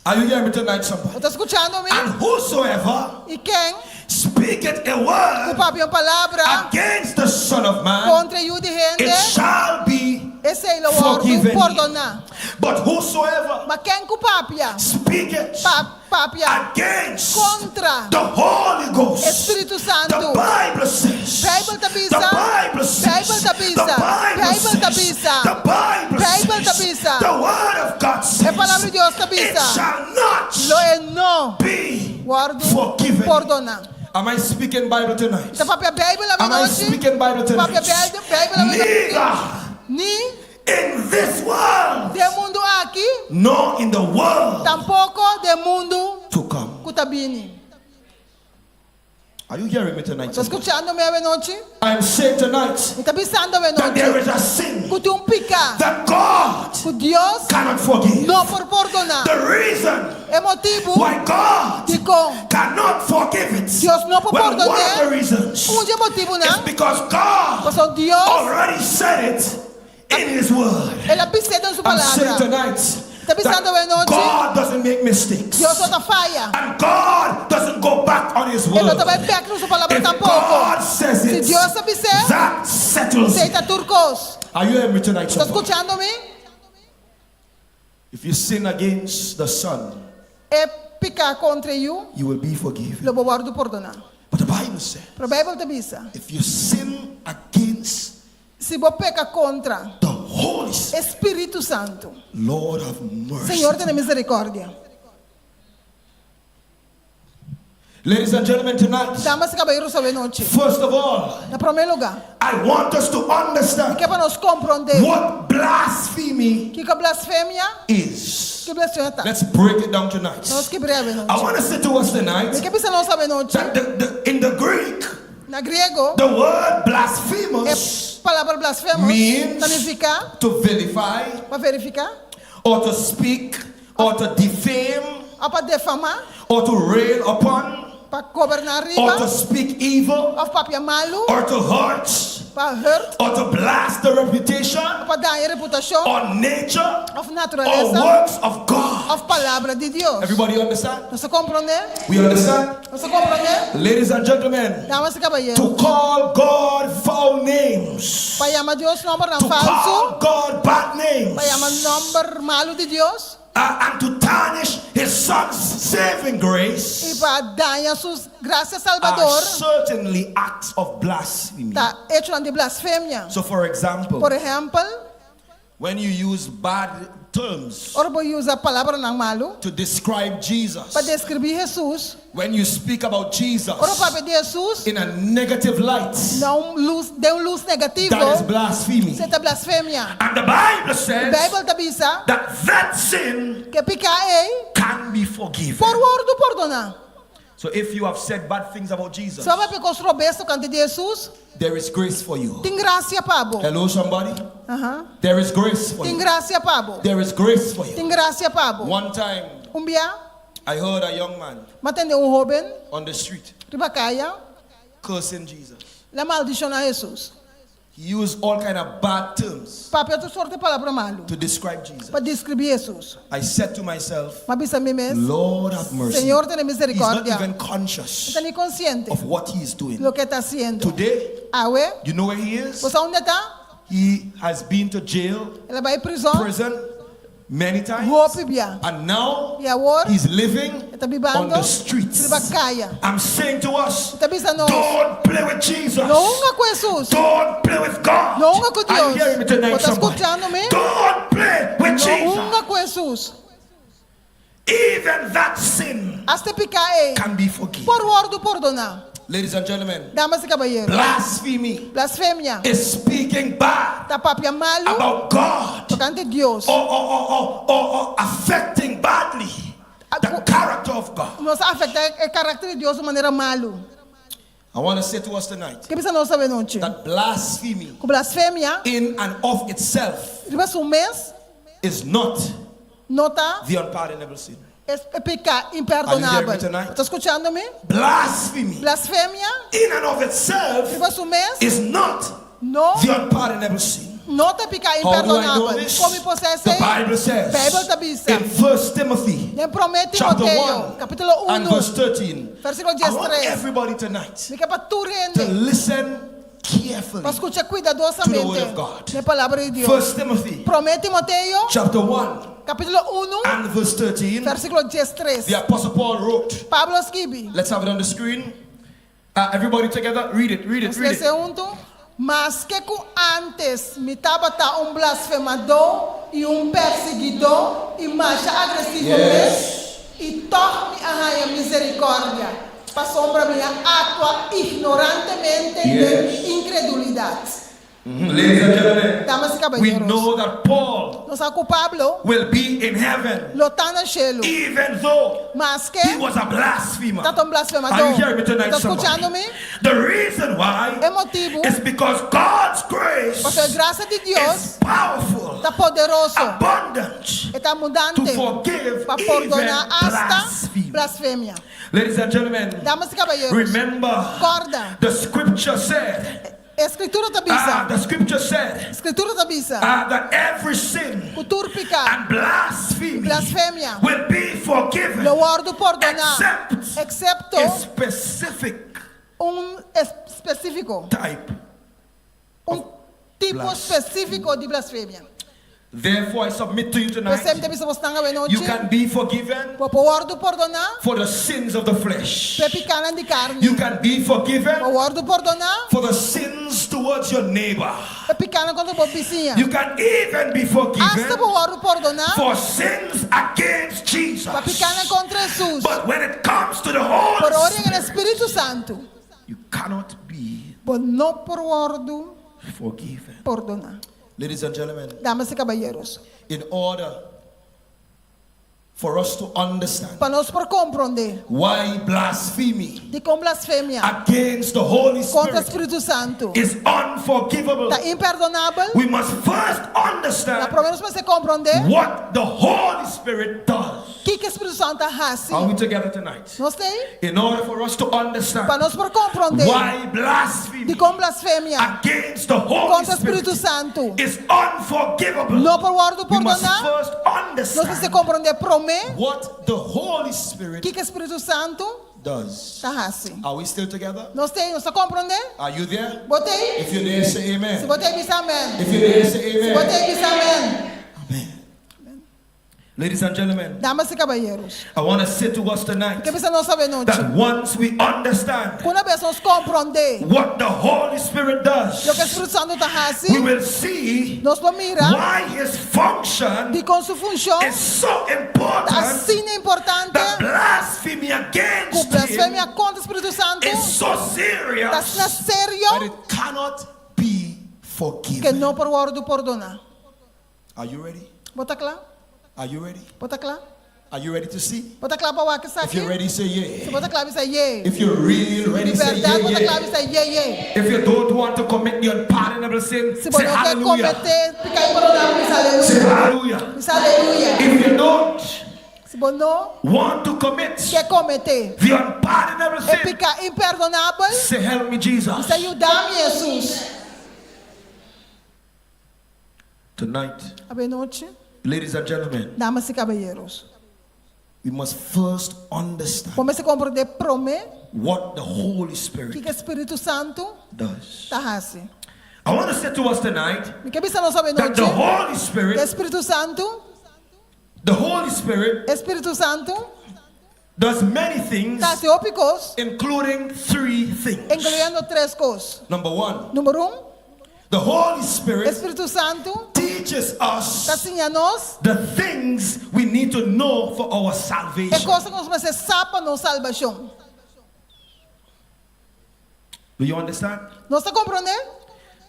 Are you hearing me tonight, somebody? Bo ta skuchando mi? And whosoever I ken speaketh a ku word papia un palabra against the Son of Man, kontra e Yu di hende, it shall be esei lo wòrdu forgiven. pordoná. But whosoever Ma ken ku papia, speaketh pa, papia against kontra the Holy Ghost, e Spiritu the Santu. Bible says, Beibel ta the bisa, Bible says, Beibel ta the bisa, Bible Beibel ta says, bisa, the Bible Beibel ta says, bisa. the Word of God says, E Palabra di Dios ta it bisa. shall not Lo e no be wòrdu forgiven. pordoná. Am I speaking Bible tonight? Ta papia Beibel Am I awenochi? speaking Bible Papia tonight? Beibel, Beibel awenochi? Neither Ni in this world, den mundu aki, nor in the world tampoko den mundu To come. ku ta bini. Are you hearing me tonight? Ta skuchando mi awenochi? I am saying tonight Mi ta bisando that there awenochi is a sin ku tin un piká that God ku Dios cannot forgive. no por pordoná. The reason E motibu why God dikon cannot forgive it. Dios no por Well, one of pordon'é. the reasons Un di e motibunan is because God pasobra Dios already said it in His Word. el a bis'é den su I'm saying palabra. tonight Ta bisando That awenochi God doesn't make mistakes. Dios no ta faya. And God doesn't go back on His E word. no ta bai bèk riba su palabra If tampoko. God says Si it, Dios a bis'é, that settles esei it. ta tur kos. Are you hearing me tonight, Ta somebody? skuchando mi? If you sin against the Son, E piká kontra e Yu, you will be forgiven. lo bo wòrdu pordoná. But the Bible says, Pero Beibel ta bisa, if you sin against si bo peka kontra the Holy Spirit, e Spiritu Santu, Lord have mercy. Señor tene miserikòrdia. Ladies and gentlemen, tonight, Damas i kabayeronan awe nochi. first of all, Na promé lugá. I want us to understand Ke pa nos komprondé. what blasphemy Kiko blasfemia? is. Ki blasfemia ta? Let's break it down tonight. Nos kibr'é awe I nochi. want to say to us tonight Mi ke bisa nos awe nochi. that in the Greek, Na griego, the word e blasphemous palabra blasfemos Means- ta nifiká To vilify pa verifiká, or to speak or to defame òf pa defamá, or to rail upon pa goberná or riba, to speak evil òf papia malu, or to hurt pa hurt, or to blast the reputation pa daña reputashon, or nature òf or naturalesa, works of God. òf palabra di Dios. Everybody understand? Nos ta komprondé? We understand? Nos ta komprondé? Ladies and gentlemen, Damas i kabayeronan, To call God foul names, pa yama Dios nòmbernan to falsu, call God bad names, pa yama nòmber malu di Dios and to tarnish His Son's saving i grace pa daña su grasia are salbador, certainly acts of blasphemy. ta echonan di blasfemia. so for example, Por ehèmpel, when you use bad terms ora bo usa palabranan malu to describe Jesus, pa deskribí Hesus, when you speak about Jesus ora bo papia di Hesus in a negative light, na un lus, den un lus negativo, that is blasphemy. esei ta blasfemia. And the Bible says Beibel ta bisa that that sin ku e piká ei can be forgiven. por wòrdu pordoná. So if you have said bad things about Jesus, Si bo a papia kos robes tokante di Hesus, there is grace for you. tin grasia pa bo. Hello, somebody? Aha. There is grace for Tin you. grasia pa bo. There is grace for you. Tin grasia pa bo. One time, Un bia, I heard a young man m'a tende un hóben on the street riba kaya cursing Jesus. el a maldishoná Hesus. He used all kind of bad terms Papia tur sorto di palabra malu to describe Jesus. pa deskribí Hesus. I said to myself, M'a bisa mi mes, Lord have mercy. Señor, tene He's not misericordia. even E ta conscious ni konsiente of what he is doing. loke e ta hasiendo. Today, Awe, you know where he is? bo sa unda e ta? He has been to jail, El a bai prizòn, prison, many times. hopi bia. And now I awor, he's living e ta on bibando the streets. riba kaya. I'm saying to us, Mi ta bisa nos, don't play with Jesus. no hunga ku Hesus. Don't play with God. No hunga ku Are you Dios. hearing me tonight, Bo ta somebody? skuchando mi? Don't play with No Jesus. hunga ku Hesus. Even that sin Asta e piká ei can be forgiven. por wòrdu pordoná. Ladies and gentlemen, Damas i kabayeronan, Blasphemy blasfemia is speaking bad ta papia malu about God tokante Dios. or affecting badly the character of God. Nos ta afektá e karakter di Dios di un manera malu. I want to say to us tonight Ke bisa nos awe nochi? that blasphemy Ku blasfemia in and of itself riba su mes is not no ta the unpardonable sin. e piká Are you hearing me imperdonabel. tonight? Ta skuchando mi? Blasphemy Blasfemia in and of itself riba su mes is not no the unpardonable sin. no ta piká How do I know imperdonabel. this? Kon mi por sa The esei? Bible says Beibel ta bisa. in 1 Timothy Den promé chapter Timoteo, 1 kapítulo And 1, verse 13. versíkulo I want 13. everybody tonight Mi ke pa tur to hende listen carefully. pa skucha To the kuidadosamente word of God. na e palabra di Dios. 1 Timothy Promé Timoteo, chapter 1 kapítulo 1, and verse 13. versíkulo 13. The Apostle Paul wrote, Pablo a skibi. let's have it on the screen. Uh, everybody together, read it, read it, Nos read it. lesa huntu. Maske ku ántes mi tabata un blasfemadó i un persiguidó i masha agresivo mes, i tòg mi a haña miserikòrdia, pasobra mi a aktua ignorantemente den inkredulidat. Ladies and gentlemen, Damas i We kabayeros, know that Paul nos sa ku Pablo will be in heaven lo ta na shelu, even though maske he was a blasphemer. ta ta un blasfemadó. Are you hearing me tonight, Ta somebody? skuchando mi? The reason why E motibu is because God's grace pasobra e grasia di Dios is powerful, ta poderoso, abundant e ta to abundante forgive pa even pordoná asta blasphemy. blasfemia. Ladies and gentlemen, Damas i kabayeros, Remember, kòrda, the scripture said, e Skritura ta ah, bisa, the scripture said Skritura ta bisa, ah, that every sin ku tur piká, and blasphemy blasfemia, will be forgiven lo wòrdu pordoná, except eksepto a specific un spesífiko, type. un tipo blasphemy. spesífiko di blasfemia. Therefore, I submit to you tonight. P'esei mi ta bisa bosnan awe You nochi, can be forgiven bo por wòrdu pordoná for the sins of the flesh. p'e pikánan di karni. You can be forgiven Bo wòrdu pordoná For the sins to towards your neighbor. E pikánan kontra bo bisiña. You can even be Asta forgiven bo wòrdu pordoná for sins against Jesus. pa pikánan kontra Hesus. But when it comes to the Holy Pero ora yega na Spirit, Spiritu Santu, you cannot be bo no por wòrdu forgiven. pordoná. Ladies and gentlemen, Damas i kabayeros, in order for us to understand pa nos por komprondé why blasphemy dikon blasfemia Against the Holy kontra Spirit Spiritu Santu is unforgivable. ta imperdonabel, We must first na understand promé nos mester komprondé what the Holy Spirit does. kiko Spiritu Santu ta hasi. Are we together tonight? Nos ta ei? In order for us to understand Pa nos por komprondé why blasphemy dikon blasfemia against the Holy kontra Spirit Spiritu Santu is unforgivable, no por wòrdu we must pordoná, first nos mester understand komprondé promé what the Holy Spirit kiko Spiritu Santu does. ta hasi. Are we still together? Nos ta ei? Nos ta komprondé? Are you there? Bo ta ei? If you're there, say Si amen. bo ta ei, bisa amèn. If you're there, say Si bo amen. ta ei, bisa amèn. Amen. Ladies and gentlemen, Damas i kabayeros, I want to say to us tonight ke bisa nos awe nochi? that once we understand Ku una bes nos komprondé what the Holy Spirit does, loke Spiritu Santu ta hasi, we will see nos lo mira why his function dikon su funshon is so ta important asina importante that blasphemy ku against him blasfemia kontra Spiritu Santu is so ta serious asina That serio it cannot be ke forgiven. no por wòrdu pordoná. Are you ready? Bo ta kla? Are you ready? Bo ta kla? Are you ready to see? Bo ta kla pa wak If esaki? you're ready, say Si yeah. bo ta kla bisa ye. If you're real ready, Di say bèrdat yeah, bo ta kla yeah. bisa ye ye. If you don't want to commit the unpardonable sin, Si bo say no ke hallelujah. kometé piká imperdonabel bisa Say aleluya. hallelujah. Bisa aleluya. If you don't Si bo no want to commit ke kometé the unpardonable e sin, piká imperdonabel, say help me, Jesus. bisa yuda mi Hesus. Tonight, Awe nochi, ladies and gentlemen, damas i kabayeros, We must first understand bo mester komprondé promé what the Holy Spirit kiko Spiritu Santu does. ta hasi. I want to say to us tonight Mi ke bisa nos awe that the nochi Holy ku Spirit, Spiritu Santu, the Holy Spirit Spiritu Santu does many things, ta hasi hopi kos, including three things. inkluyendo tres kos. Number one, Number un, the Holy Spirit Spiritu Santu teaches ta us siña nos The things we need to know for our e salvation. kosnan ku nos mester sa pa nos salbashon. Do you understand? Nos ta komprondé?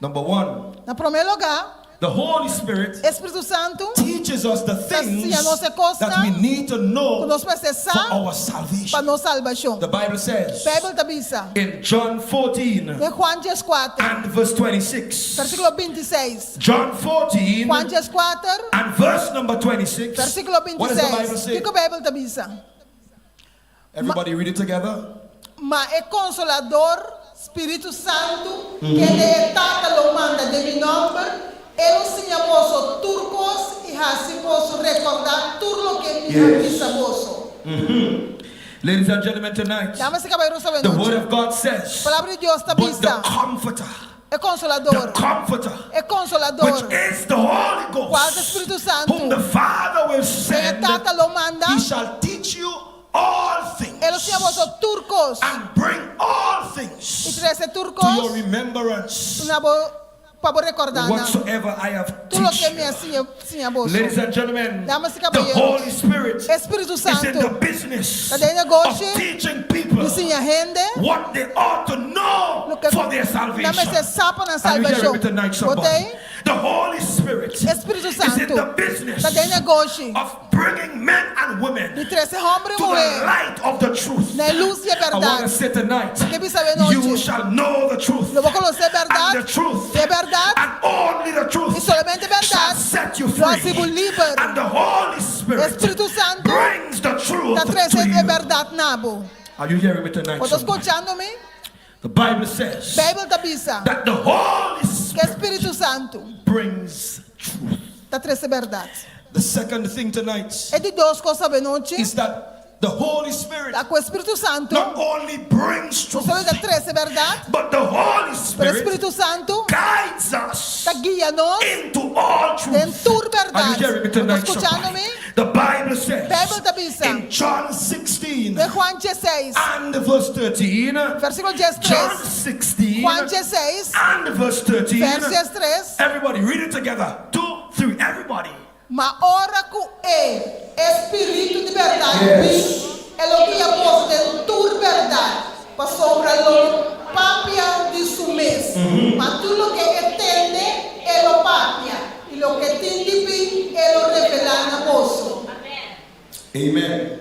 Number one, Na promé lugá, The Holy Spirit Spiritu Santu teaches us the ta things siña nos e that we kosnan need to ku know nos mester for sa our pa salvation. nos salbashon. The Bible says Beibel ta bisa in John 14 den Juan dieskuater, and verse 26. versíkulo 26. John 14 Juan dieskuater, and verse number 26. versíkulo What does the Bible 26. say? Kiko Beibel ta bisa? Everybody read it together. Ma e Konsolador, Spiritu Santu, kende e Tata lo manda den mi nòmber, e lo siña boso tur kos i hasi boso rekordá tur loke mi a bisa boso. Ladies and gentlemen, tonight, Damas i kabayeros, the Word awe nochi. of God says, Palabra di Dios ta But the bisa, Comforter, e the Konsolador, Comforter, e Konsolador, which is the Holy kual ta Ghost, Spiritu Santu, whom the Father will e send, Tata lo manda, he shall teach you all things e lo siña boso tur kos and bring all i things trese tur to your kos remembrance na bo pa bo rekordá nan whatsoever I have tur loke teach mi you. a siña siña boso. Ladies and gentlemen, Damas i the kabayeros, Holy Spirit Spiritu is in Santu the business ta den of negoshi teaching people di siña hende what they ought to know loke for their nan salvation. mester sa pa nan Are you hearing me salbashon. tonight, Bo somebody? ta ei? The Holy Spirit Spiritu is in Santu the business ta den negoshi of bringing men and women di trese hòmber i to the muhé light of the truth. na e lus di e I want to bèrdat. say tonight, Ke bisa awe you nochi, shall know the truth. lo bo konosé And bèrdat, the truth, i e bèrdat, and only the truth, i solamente shall bèrdat set you lo hasi bo free. liber. And the Holy Spirit Spiritu Santu brings the truth ta to trese e you. bèrdat na bo. Are you hearing me tonight? Bo ta somebody? skuchando mi? The Bible says Beibel ta bisa that the Holy ku Spirit Spiritu Santu brings truth. ta trese bèrdat. The second thing tonight E di dos kos awe nochi is that the Holy Spirit ta ku Spiritu Santu Not only brings no truth, solamente ta trese bèrdat, but the Holy pero Spirit Spiritu Santu guides us ta guia nos into all den truth. tur Are you bèrdat. hearing me Bo ta tonight? skuchando somebody? mi? The Bible says Beibel ta bisa in John 16. 16 Den Juan 16, and verse 13. versíkulo 13. John 16 Juan 16, and verse 13. verso 13. Everybody read it together. Two, three, everybody. Ma ora ku E, e Spiritu di bèrdat, bin, E lo guia boso den tur bèrdat, pasobra lo no papia di su mes, ma tur loke E tende, E lo papia, i loke tin di bin, E lo revelá na boso. Amen.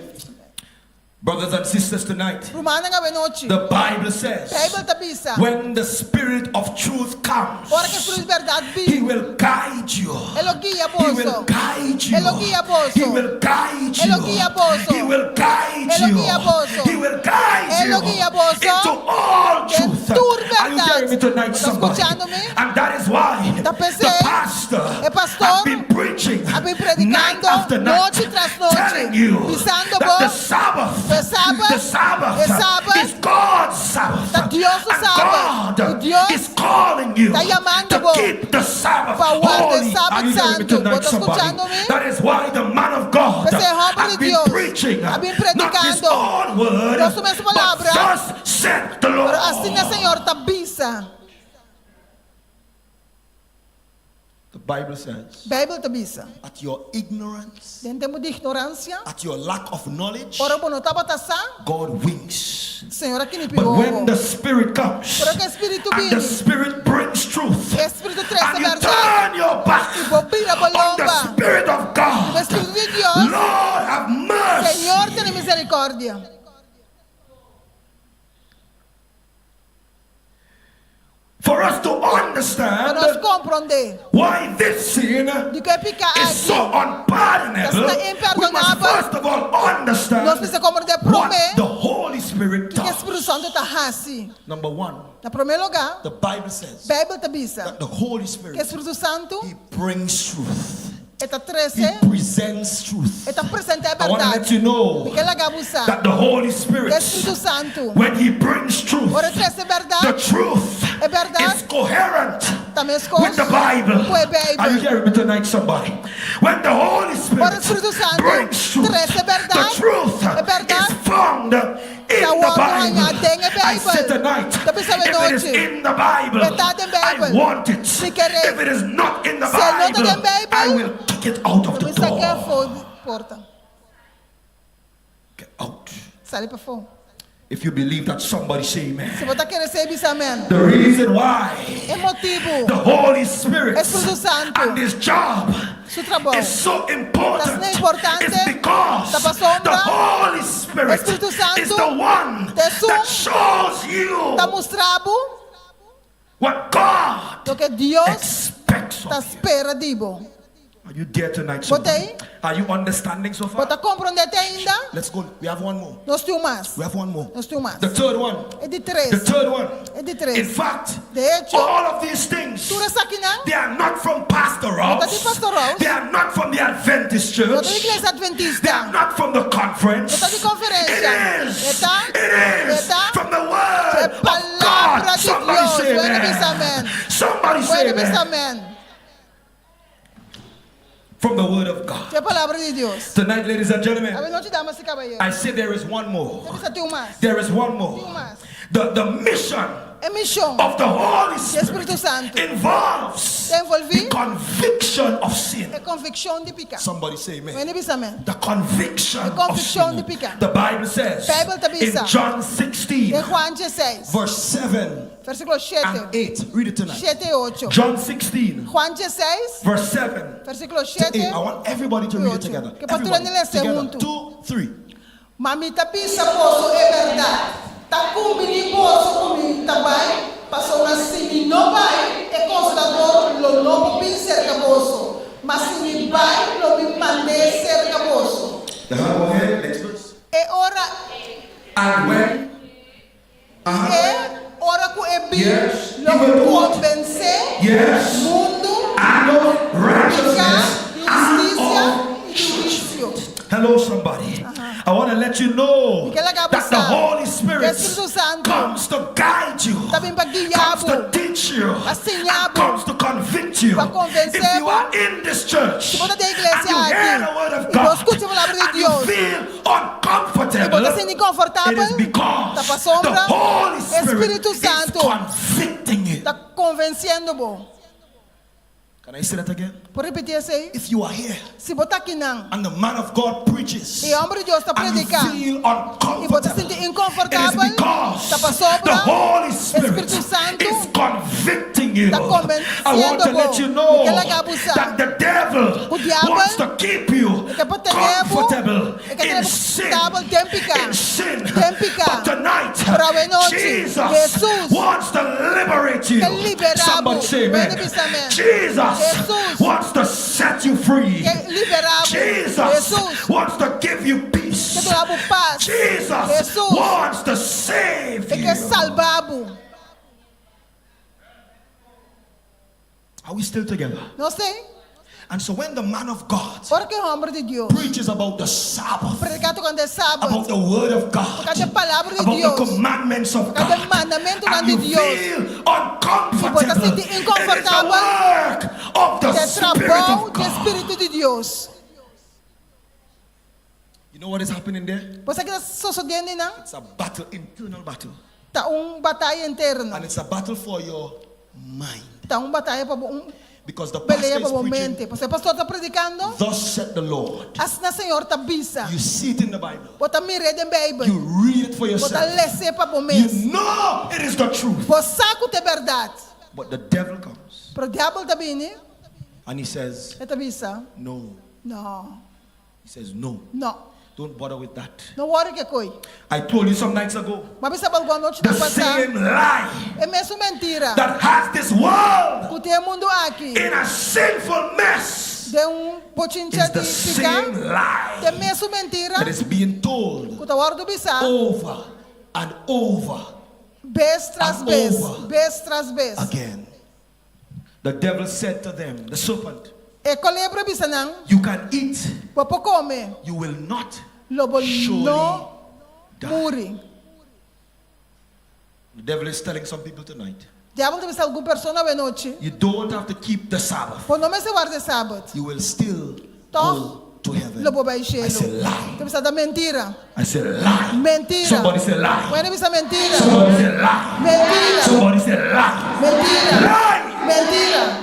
Brothers and sisters, tonight, Rumannan awenochi, The Bible says, Beibel ta bisa, when the Spirit of truth comes, ora ku e Spiritu di bèrdat He bin, will guide you. E lo guia He will boso. guide you. E lo guia boso. He will guide E lo you. guia boso. He will guide E lo you. guia boso. He will guide E lo you guia boso. into all Den truth. tur Are you hearing me bèrdat. tonight, Bo ta somebody? skuchando mi? And that is why Ta p'esei, the pastor e pastor has been preaching a bin night predikando after night, nochi tras nochi, telling you bisando that bo the Sabbath, ku e Sabat, the Sabbath, e Sabat is God's Sabbath. ta Dios su And Sabat. God I Dios is calling you ta yamando to bo keep the Sabbath pa warda e holy. Sabat Are you hearing me santu. tonight, Bo ta somebody? skuchando mi? That is why the man of God P'esei e hòmber has di been Dios preaching a bin not his predikando own word, no su mes but palabra, thus said the Lord. pero asina Señor ta bisa. The Bible says, Beibel ta bisa, at your ignorance, Den tempu di ignoransia, at your lack of knowledge, ora bo no tabata sa, God winks. Señor a kinipi But when wowo. the Spirit comes, Pero ku e Spiritu and the bini, Spirit brings truth, e Spiritu trese and you bèrdat, turn your back i bo bira bo on the lomba Spirit of ku e God, Spiritu di Dios, Lord have mercy. Señor tene miserikòrdia. For us to Pa understand nos komprondé why this sin di ku e piká is aki so unpardonable, ta we must imperdonabel, first of all understand nos mester komprondé what promé the Holy Spirit kiko e does. Spiritu Santu ta hasi. Number one, Na promé lugá, the Bible says Beibel ta bisa that the Holy ku e Spirit, Spiritu Santu He brings truth. e ta He trese, presents truth. e ta presentá e I want to bèrdat. let you know Mi ke laga bo sa that the Holy ku e Spirit, Spiritu Santu, when He brings truth, ora e trese the bèrdat, truth e bèrdat is coherent ta meskos with the Bible. ku e Are you Beibel. hearing me tonight, somebody? When the Holy Ora Spirit Spiritu Santu brings truth, trese the bèrdat, truth e bèrdat is found in ta the wòrdu hañá Bible. den e I said Beibel. tonight, Ta bisa if it is anochi, in the Bible, e ta den I Beibel. want it. Mi ker'é. If it is not in the Si e no ta den Bible, I Beibel, will kick it out of lo the mi sak'é door. afó di porta. Get out. Sali pafó. If you believe that, somebody say amen. Si bo ta kere esei, bisa amèn. The reason why E motibu the Holy Spirit e Spiritu Santu and his job su trabou is so important ta asina importante, is because ta pasobra the Holy Spirit e Spiritu Santu is the one ta esun that shows you ta mustra bo what God loke Dios expects ta of you. spera di bo. Are you there tonight? Bo Somebody? t'ei? Are you understanding so Bo far? ta komprondé te ainda? Let's go. We have one more. Nos tin un mas. We have one more. Nos tin un mas. The third one. E di The tres. third one. E di In tres. fact, De echo, all of these things, tur esakinan they are not from Pastor no ta di Ross. Pastor Ross, They are not from the Adventist no ta di church. Iglesia They are Adventista, not from the conference. no ta di konferensia. It is. E ta, It is e ta from the e word of palabra God. di Somebody Dios. say Bo hende bisa amen. amèn. Somebody Bo say hende bisa amen. amèn. From the word of God. Di e palabra di Dios. Tonight, ladies and gentlemen, Awe nochi, damas i kabayero. I say there is one more. Mi ta bisa tin un mas. There is one Tin un more. mas. The mission E mishon of the Holy di Spirit Spiritu Santu involves ta envolví the conviction of sin. e konvikshon di piká. Somebody say amen. Bo hende bisa amèn. The conviction E of konvikshon sin. di piká. The Bible says Beibel ta in bisa John 16, den Juan 16, Verse 7 versíkulo and 7, 8. Read it tonight. 7 i 8. John 16, Juan 16, verse 7. versíkulo To 8. 7 I want everybody to i read it 8. together. Ke pa tur Everybody. hende lesa Together. huntu. 2, 3. Ma mi ta bisa boso e bèrdat, ta kumbiní boso ku mi ta bai, pasobra si mi no bai, e Konsolador lo no por bin serka boso, ma si mi bai, lo mi mand'é serka boso. Uh-huh, go ahead. Next verse. E ora And when e ora ku e bin, Yes. lo He will do what? konvensé Yes. mundu And of di piká, righteousness di and hustisia of i di huisio. Hello, somebody. I want to let you know Mi ke laga bo that the sa Holy ku Spirit e Spiritu Santu comes to guide you, ta bin pa guia comes bo, to teach you, pa siña and bo, comes to convict you. you. Pa konvensé If you bo. are in this church Si bo ta den and iglesia you hear aki the word of i bo God skucha palabra di and you Dios feel i bo ta uncomfortable, sinti it is inkonfortabel, because ta the pasobra Holy e Spirit Spiritu is Santu convicting you. ta konvensiendo bo. Can I say that again? Por ripití esei? If you are here Si bo ta akinan and the man of God preaches i e hòmber di Dios ta and you prediká feel i bo ta uncomfortable, sinti it is inkonfortabel, because ta pasobra the Holy e Spirit Spiritu Santu is convicting you. ta I want konvensiendo to bo. let you Mi know ke laga bo sa that the devil ku diabel wants to keep you e ke por tene bo, comfortable e ke tene in bo sin. konfortabel den piká, In sin. den piká. But tonight, Pero awe nochi, Jesus Jesus wants to liberate you. ke liberá bo. Somebody say amen. Wende bisa amen. Jesus Jesus wants to set you free. ke liberá bo. Jesus Jesus wants to give you ke peace. duna bo pas. Jesus Jesus wants to save e ke you. salba bo. Are we still together? Nos t'ei? And so when the man of God Ora ku e hòmber di Dios preaches about the Sabbath, prediká tokante e Sabat, about the word of God, tokante e palabra di about the Dios, commandments of tokante e God, mandamentunan and di you Dios, feel i bo ta uncomfortable, sinti it is the inkonfortabel, work of the ta e Spirit trabou of di e God. Spiritu di Dios. You know what is happening there? Bo sa ki ta sosodiendo einan? It's a battle, internal battle. Ta un bataya interno. And it's a battle for your mind. Ta un bataya pa bo, un Because the pastor pelea pa is bo preaching, mente. Pasobra e pastor ta predikando, thus said the Lord. asina Señor ta bisa. You see it in the Bible. Bo ta mir'é den Beibel. You read it for Bo ta yourself. les'é pa bo mes. You know it is the truth. Bo sa ku ta e bèrdat. But the devil comes Pero diabel ta bini, and he says, e ta bisa, No. No, He says, No. no. Don't bother with that. No wòri ku e koi. I told you some nights ago. M'a bisa bo algun anochi The nan pasá, same lie e mesun mentira that has this world ku tin e mundu aki in a sinful mess den un bochincha is the di piká, same lie ta e mesun mentira that is being told ku ta wòrdu bisá over and over bes tras and bes, over bes tras bes. again. The devil said to them, the serpent, E kolebra a bisa nan, You can eat, Bo por kome, you will not lo bo surely no die. muri. The devil is telling some people tonight, Diabel ta bisa algun persona awe nochi, you don't have to keep the Sabbath. Bo no mester warda e Sabat. You will still Toch, go to heaven. lo bo bai I shelu. say lie. Ta bisa ta mentira. I say lie. Mentira. Somebody say lie. Wende bisa mentira. Somebody say lie. Mentira. Somebody say lie. Mentira. Lie. Mentira.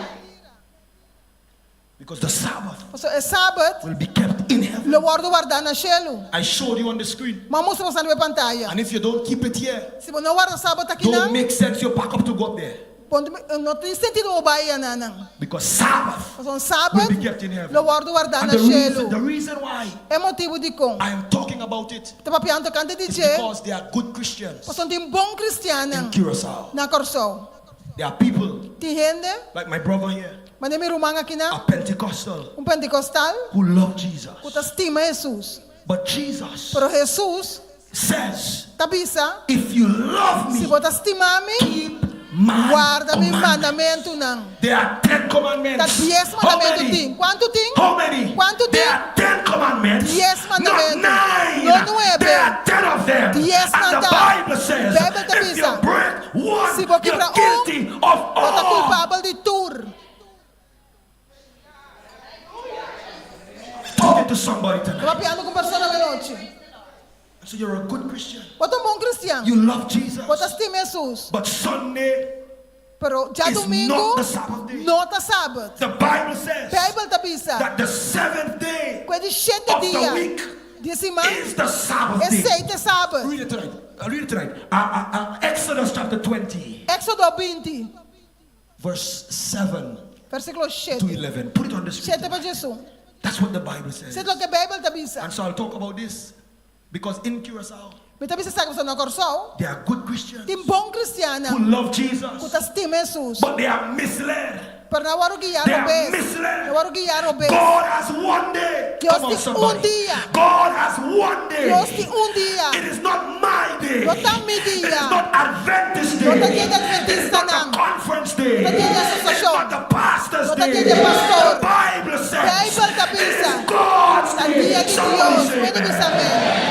Because the Sabbath Pasobra e Sabat will be kept in heaven. lo wòrdu wardá na shelu. I showed you on the screen. M'a mustra boso riba e pantaya. And if you don't keep it here, Si bo no warda Sabat don't akinan, make sense you pack up to go up there. no tin sentido bo bai ayanan. Because Sabbath Pasobra Sabat will be kept in heaven. lo wòrdu wardá And na the reason, shelu. the reason why E motibu dikon I am talking about it ta papiando tokante di is dje, because they are good Christians pasobra tin bon kristiannan in Curaçao. na Kòrsou. There are people Tin hende, like my brother here, manera mi ruman akinan, a Pentecostal un pentekostal, who love Jesus. ku ta stima Hesus. But Jesus Pero Hesus says, ta bisa, If you love Si me, bo ta stima mi, keep my warda mi commandments. mandamentunan. There are 10 commandments. Ta dies How mandamentu many? tin. Kuantu tin? How many? Kuantu tin? There are 10 commandments. Dies Not mandamentu. 9. No nuebe. There are 10 of them. Dies And the nan ta. Bible says, Bijbel ta if you bisa, break one, Si bo you're kibra un, guilty of bo ta all. kulpabel di tur. Talking to somebody tonight. Bo papiando ku un persona awe nochi. So you're a good Christian. Bo ta un bon kristian. You love Jesus. Bo ta stima Hesus. But Sunday Pero is djadumingu not the Sabbath day. no ta sabat. The Bible says Bijbel ta bisa that the seventh day ku e di shete of the dia week di siman is the Sabbath day. esei ta e sabat. Read it tonight. Read it tonight. Uh, Exodus chapter 20, Éxodo binti, verse 7 versíkulo to shete. 11. Put it on the screen. Shete pa diesun. That's what the Bible says. Esei ta loke Bijbel ta bisa. And so I'll talk about this because in Curacao Mi ta bisa esaki pasobra na Kòrsou there are good Christians tin bon kristiannan who love ku Jesus, ta stima Hesus, but they are misled. pero nan a wòrdu guiá They are robes. misled. Nan a wòrdu guiá robes. God has one day. Dios Come on, tin un somebody. dia. God has one day. Dios tin un dia. It is not my day. No ta mi It is dia. not Adventist No day. ta dia di It is not the Adventistanan. conference day. No ta dia di It is asosiashon. not the pastor's No ta day. dia di pastor. The Bible says Bijbel ta it is bisa. God's Ta day. dia di Somebody Dios. say Puede amen. bisa amen.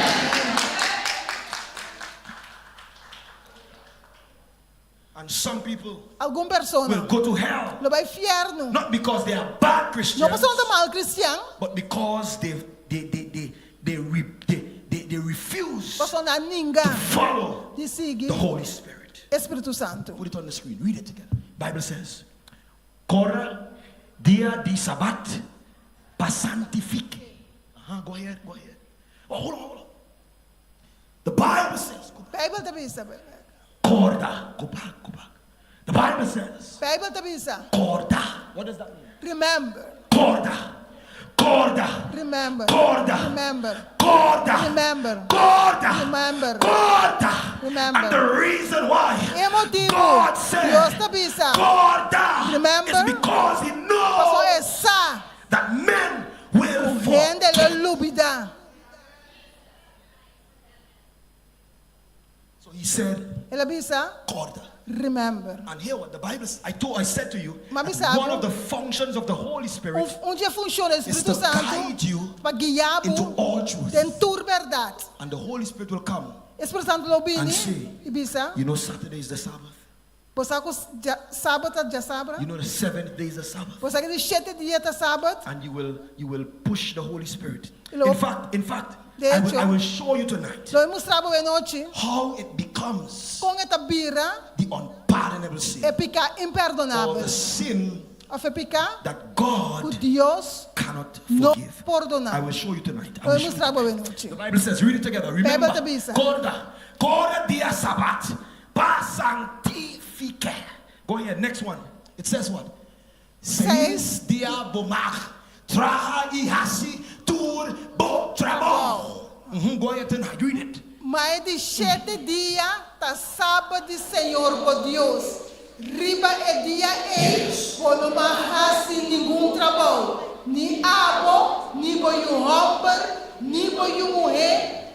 And some people Algun persona will go to hell lo bai fièrnu, not because they are bad no Christians, pasobra nan ta mal kristian, but because they they they they they re, they, they, they refuse pasobra nan a ninga to follow di sigui the Holy Spirit. e Spiritu Santu. Put it on the screen. Read it together. Bible says, Corda dia di Sabat pa santifique. Uh-huh, go ahead, go ahead. Oh, hold on, hold on. The Bible says, go back. Beibel ta bisa. Corda. Go back, go back. The Bible says, Beibel ta bisa. Corda. What does that mean? Remember. Corda. Corda. Remember. Corda. Remember. Corda. Remember. Corda. Remember. Corda. Remember. And the reason why E motibu God said, Dios ta bisa. Corda. Remember. Is because he Pasobra knows e sa that men will hende forget. lo lubidá. So he said, El a bisa, Corda. remember. And hear what the Bible says. I told, I said to you, M'a that bisa one bo. of the functions of the Holy Spirit Un, un di e funshon di is Spiritu to Santu guide you pa guia into bo all truth. den tur bèrdat. And the Holy Spirit will come. E Spiritu Santu lo bini And say, i bisa, You know, Saturday is the Sabbath. Bo sa ku sabat ta djasabra? You know, the seventh day is the Sabbath. Bo sa ku di shete dia ta sabat? And you will you will push the Holy Spirit. Lo, In fact, in fact, de I will, echo, I will show you tonight lo mi mustra bo anochi how it becomes kon e ta bira the unpardonable sin. e piká Or imperdonabel. the sin Òf e piká that ku God Dios cannot no forgive. pordoná. I will show you tonight. I Lo will mi show you mustra bo tonight. anochi. The Bible says, read it together. Remember, Beibel ta bisa. Corda, corda dia Sabbat, pa sanctifique. Go ahead, next one. It says what? Seis dia bo mag, traha i hasi tur bo trabou. Mm-hmm. Go ahead tonight, read it. Ma e di shete dia ta Sabat di Señor bo Dios. Riba e dia ei bo no mag hasi ningun trabou, ni abo, ni bo yu hòmber, ni bo yu muhé,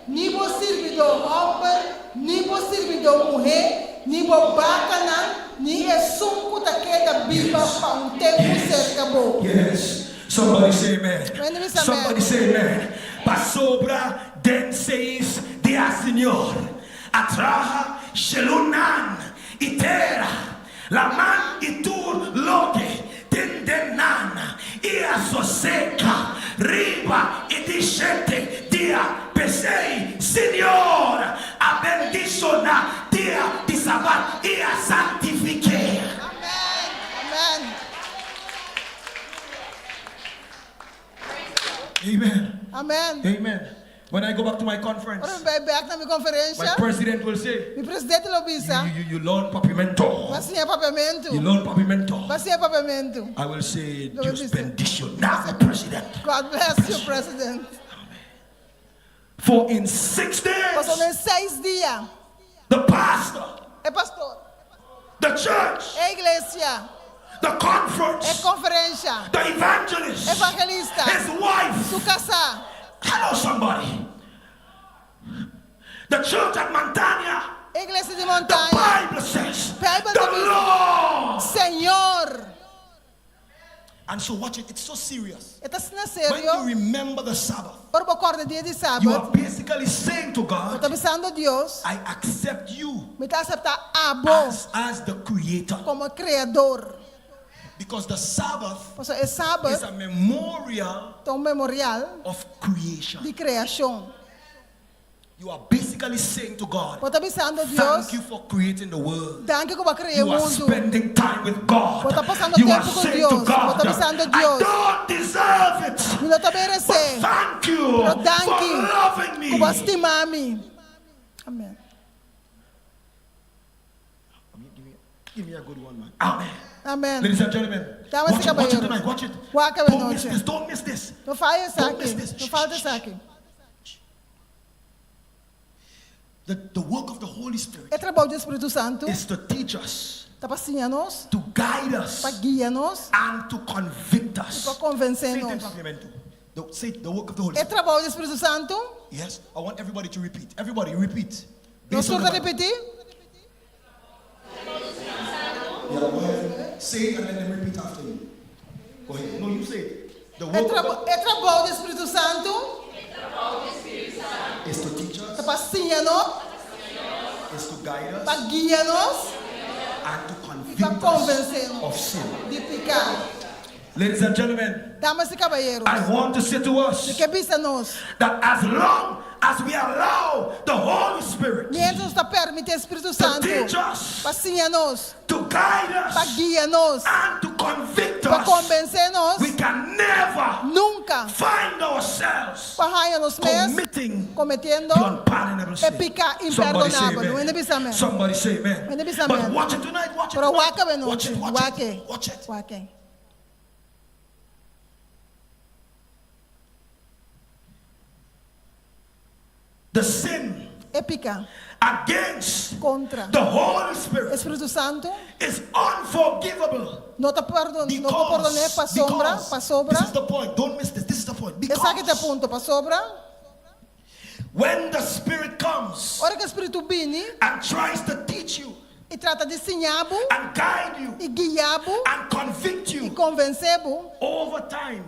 ni bo sirbidó hòmber, ni bo sirbidó muhé, ni bo bakanan, ni esun ku ta keda biba pa un tempu serka bo. Yes. Somebody say amen. Wendy bisa amen. Somebody say amen. Pasobra den seis dia Señor a traha shelunan i tera, laman i tur loke tin den nan, i a sosega riba e di shete dia. P'esei Señor a bendishoná dia di Sabat i a santifik'é. Amen. Amen. Amen. Amen. Amen. When I go back to my conference, Ora mi bai bèk na mi my konferensha, president will say, mi presidente lo bisa, You, you, you learn Papiamento. Bo a siña Papiamentu. You learn Papiamento. Bo a siña Papiamentu. I will say, Lo mi Dios bisa. bendiciona, president. God bless you, president. For in six days, Pasobra den seis dia, the pastor, e pastor, the church, e iglesia, the conference, e konferensha, the evangelist, evangelista, his wife, su kasá. Hello, somebody. The church at Montana. E iglesia di The Montaña. Bible says, Bijbel the ta bisa. Lord. Señor. And so watch it, it's so serious. E ta asina When serio. you remember the Sabbath, Ora bo kòrda dia di you are Sabat, basically saying to bo God, ta bisando Dios, I accept you mi ta aseptá abo as, as the creator. komo Kreador. Because the Sabbath Pasobra e is Sabat a memorial ta un memorial of creation. di kreashon. You are basically saying to God, Bo ta bisando Dios, thank you for creating the world. danki ku bo a krea e You are mundu. spending time with God. Bo ta pasando You are tempu ku saying Dios. to Bo God, ta bisando I Dios. don't deserve it. Mi no ta But meresé. thank you Pero for danki loving me. ku bo a stima mi. Amen. Give me a good one, man. Amen. Amen. Ladies and gentlemen, Damas watch y it, watch it caballeros. tonight, watch it. Wak awe Don't miss nochi. this, don't miss this. No faya Don't miss esaki. this. No falta esaki. The, the work of the Holy Spirit E trabou di Spiritu Santu is to teach us, ta pa siña nos, to guide us, pa guia nos and to convict i us. pa konvensé Say it in nos. Papiamento. The, say the work of the Holy E Spirit. trabou di Spiritu Santu, Yes, I want everybody to repeat. Everybody repeat. nos Based on tur ta the Bible. ripití? Yeah, go ahead. Say it and let them repeat after you. Go ahead. No, you say it. The E work of trabou, e trabou di Spiritu Santu is to teach us, ta pa siña nos, is to guide us, pa guia nos and pa convict us konvensé nos of sin. di piká. Ladies and gentlemen, Damas i kabayeros, I want to say to mi us ke bisa nos, that as long as we allow the Holy Spirit miéntras nos ta permití e Spiritu to Santu teach us, pa siña nos, to guide pa us, guia nos, and to convict pa us, konvensé nos, we can never nunka find ourselves pa haña nos mes committing kometiendo the unpardonable e sin. piká Somebody say imperdonabel. amen. Hende bisa amen. Somebody say amen. Hende bisa But amen. watch it tonight. Watch it. Pero tonight. wak awe Watch nochi. it. Watch Wak e. it. Watch it. Wak e. The sin E piká against kontra the Holy Spirit e Spiritu Santu is unforgivable. no ta pordon, no por pordon'é Because, pasobra, because, pasobra. this is the point. Don't miss this. This is the point. Esaki ta e Because punto, pasobra. When the Spirit comes Ora ku e Spiritu bini and tries to teach you i trata di siña bo and guide you i guia bo and convict i you konvensé bo, over time,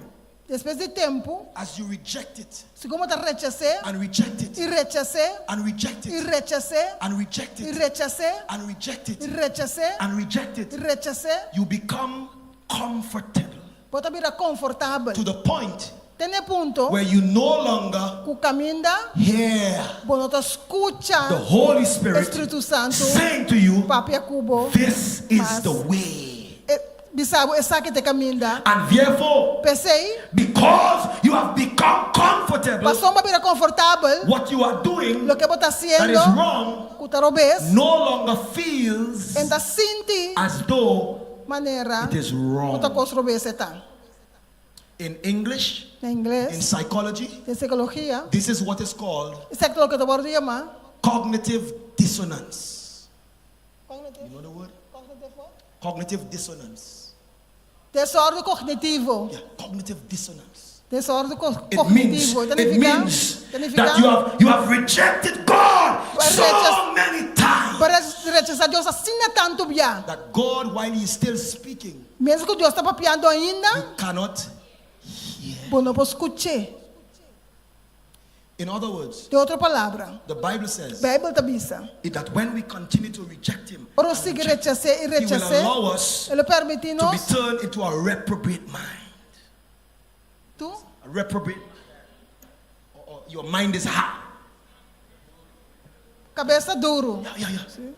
despues di tempu, as you reject it segun bo ta rechas'é and reject it i rechas'é and reject i it rechas'é and reject i it rechas'é and reject i it rechas'é and reject i it, rechas'é, you become comfortable bo ta bira konfortabel. to the point Te na e punto where you no longer ku kaminda hear bo no ta skucha the Holy Spirit Spiritu Santu saying to you, papia ku bo. This is Mas- the way. E, bisa bo esaki ta e kaminda. And therefore, P'esei, because you have become comfortable, pasobra bo a bira konfortabel, what you are doing loke bo ta that is hasiendo wrong ku ta robes, no longer feels e n' ta sinti as though manera it is ku wrong. ta kos robes e ta. In English, Na in ingles, psychology, den psikologia, this is what is called esaki ta loke ta wòrdu yamá cognitive dissonance. You know the word? Cognitive dissonance. Desòrdu kognitivo. Yeah, cognitive dissonance. Desòrdu It means, kognitivo. Ta it nifiká, means ta that nifiká, you have, you have rejected God so Rechas- many times. bo a rechasá Dios asina tantu bia. That God, while He is still speaking, Miéntras ku Dios ta papiando ainda, you cannot hear. bo no por skuch'é. In other words, Den otro palabra, the Bible says Beibel ta bisa, that when we continue to reject Him, ora nos sigui rechas'é i He will rechas'é, allow us e lo permití to be nos turned into a reprobate mind. Tu? A reprobate, or, or your mind is hard. Kabes ta duru. Yeah, yeah, yeah.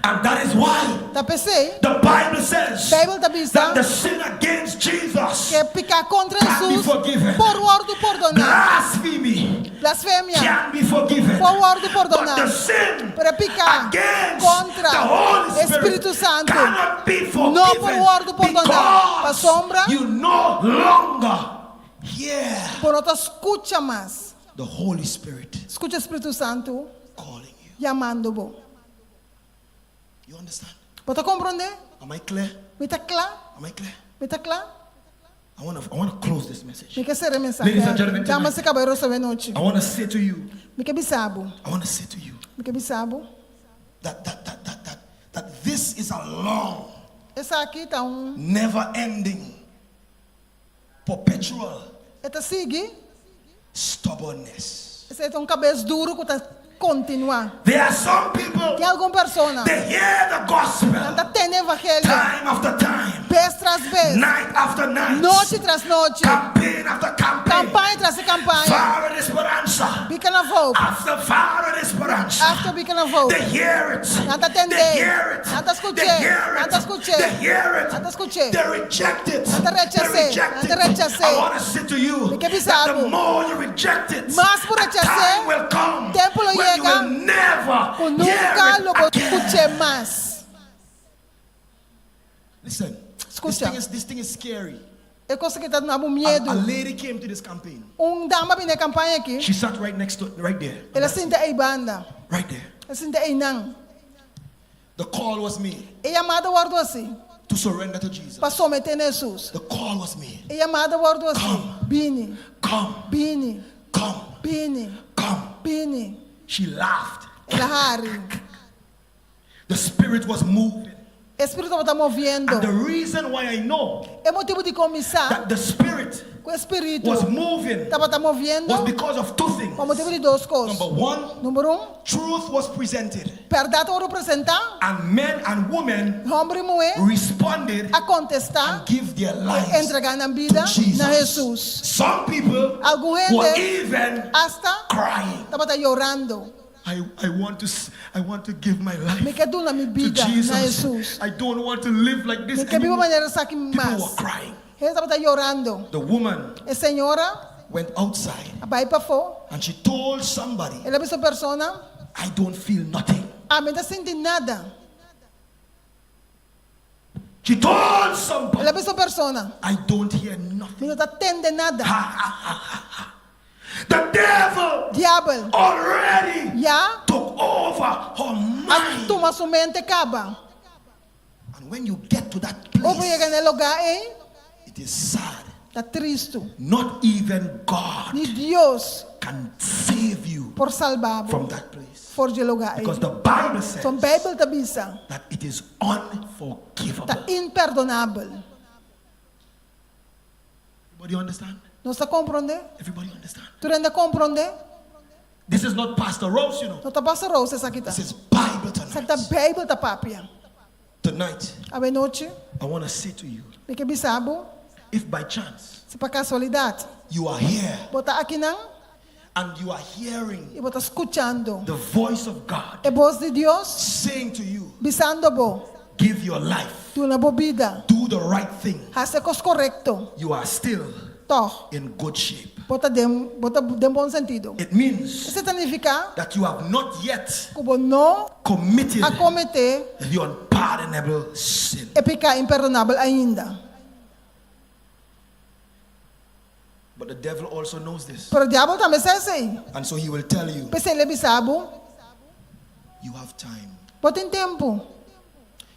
And that is why Ta p'esei, the Bible says Beibel ta bisa that the sin against Jesus ku e piká kontra can be Hesus forgiven. por wòrdu pordoná. Blasphemy Blasfemia can be forgiven. por wòrdu pordoná. But the sin Pero e piká against kontra the Holy e Spirit Spiritu Santu cannot be forgiven no por wòrdu pordoná. because Pasobra you no longer hear bo no ta skucha mas. the Holy Spirit Skucha Spiritu Santu calling you. yamando bo. You understand? Bo ta komprondé? Am I clear? Mi ta kla? Am I clear? Mi ta kla? I want to I want to close this message. Mi ke sera e mensahe. Ladies and gentlemen, Damas tonight, i kabayeros awe nochi. I want to say to you, Mi ke bisa bo. I want to say to you Mi ke bisa bo. that that that that that that this is a long, Esaki ta un never ending, perpetual E ta sigui. stubbornness. Esei ta un kabes duru ku ta kontinuá. There are some people, Tin algun persona they hear the gospel nan ta tende evangelio time after time, bes tras bes, night after night, nochi tras nochi, campaign after campaign, kampaña tras kampaña, Faro de Esperanza, Beacon of Hope, after Faro de Esperanza. after Beacon of Hope. They hear it. Nan ta tende. They hear it. Nan ta skuch'é. They hear Nan it. ta skuch'é. They hear it. Nan ta skuch'é. They reject it. Nan ta They rechas'é. reject Nan ta it. rechas'é. I want to say to you Mi ke bisa that the bo. more you reject it, Mas bo a rechas'é, time will come tempu lo when you yega will never ku hear nunka it lo bo again. skuch'é mas. Listen, this Skucha. thing is this thing is scary. E kos aki ta duna bo A, miedu. a lady came to this campaign. Un dama bini e kampaña aki. She sat right next to right there. El a sinta ei banda. Right there. El a sinta einan. The call was made E yamada a wòrdu hasi to surrender to Jesus. pa someté na Hesus. The call was made. E yamada a wòrdu hasi. Come. Bini, Come. bini, Come. bini, Come. bini. She laughed. El a hari. The spirit was moving. E spiritu tabata moviendo. And the reason why I know E motibu dikon mi sa that the Spirit ku e spiritu was moving tabata moviendo was because of two things. pa motibu di dos kos. Number one, Number un, truth was presented, bèrdat a wòrdu presentá, and men and women hòmber i muhé responded a kontestá and give their i lives entregá nan bida to Jesus. na Hesus. Some people Algun were hende even asta crying. tabata yorando. I, I want to I want to give my life Mi ke duna mi to bida na Jesus. Hesus. I don't want to live like this Mi ke biba anymore. manera esaki People were mas. crying. Hende tabata yorando. The woman E señora went outside a bai pafó. and she told somebody, El a bisa un persona, I don't feel nothing. Ami no ta sinti nada. She told somebody, El a bisa un persona, I don't hear nothing. Mi no ta tende nada. The devil Diabel already ya took over her a mind. tuma su mente kaba. And when you get to that Ora bo yega place, na e lugá ei, it is sad. ta tristu. Not even God Ni Dios can save you por salba bo from that place. for di e lugá ei. Because the Bible says Son Beibel ta bisa, that it is ta unforgivable. imperdonabel. Everybody understand? Nos ta komprondé? Everybody understand? Tur hende komprondé? This is not Pastor Rose, you know. No ta Pastor Rose esaki ta. This is Bible Esaki ta tonight. Beibel ta papia. Tonight, Awenochi, I want to say to you, mi ke bisa bo, if by chance si pa kasualidat you are here bo ta akinan and you are hearing i bo ta skuchando the voice of God e bos di Dios saying to you, bisando bo, give your life, duna bo bida, do the right thing, hasi e kos korekto, you are still tòg in good shape. bo ta den bo ta den bon sentido. It means Esei ta nifiká that you have not yet ku bo no committed a kometé the unpardonable sin. e piká imperdonabel ainda. But the devil also knows this. Pero diabel tambe sa esei. And so he will tell you, P'esei el e bisa bo, you have time. Bo tin tempu.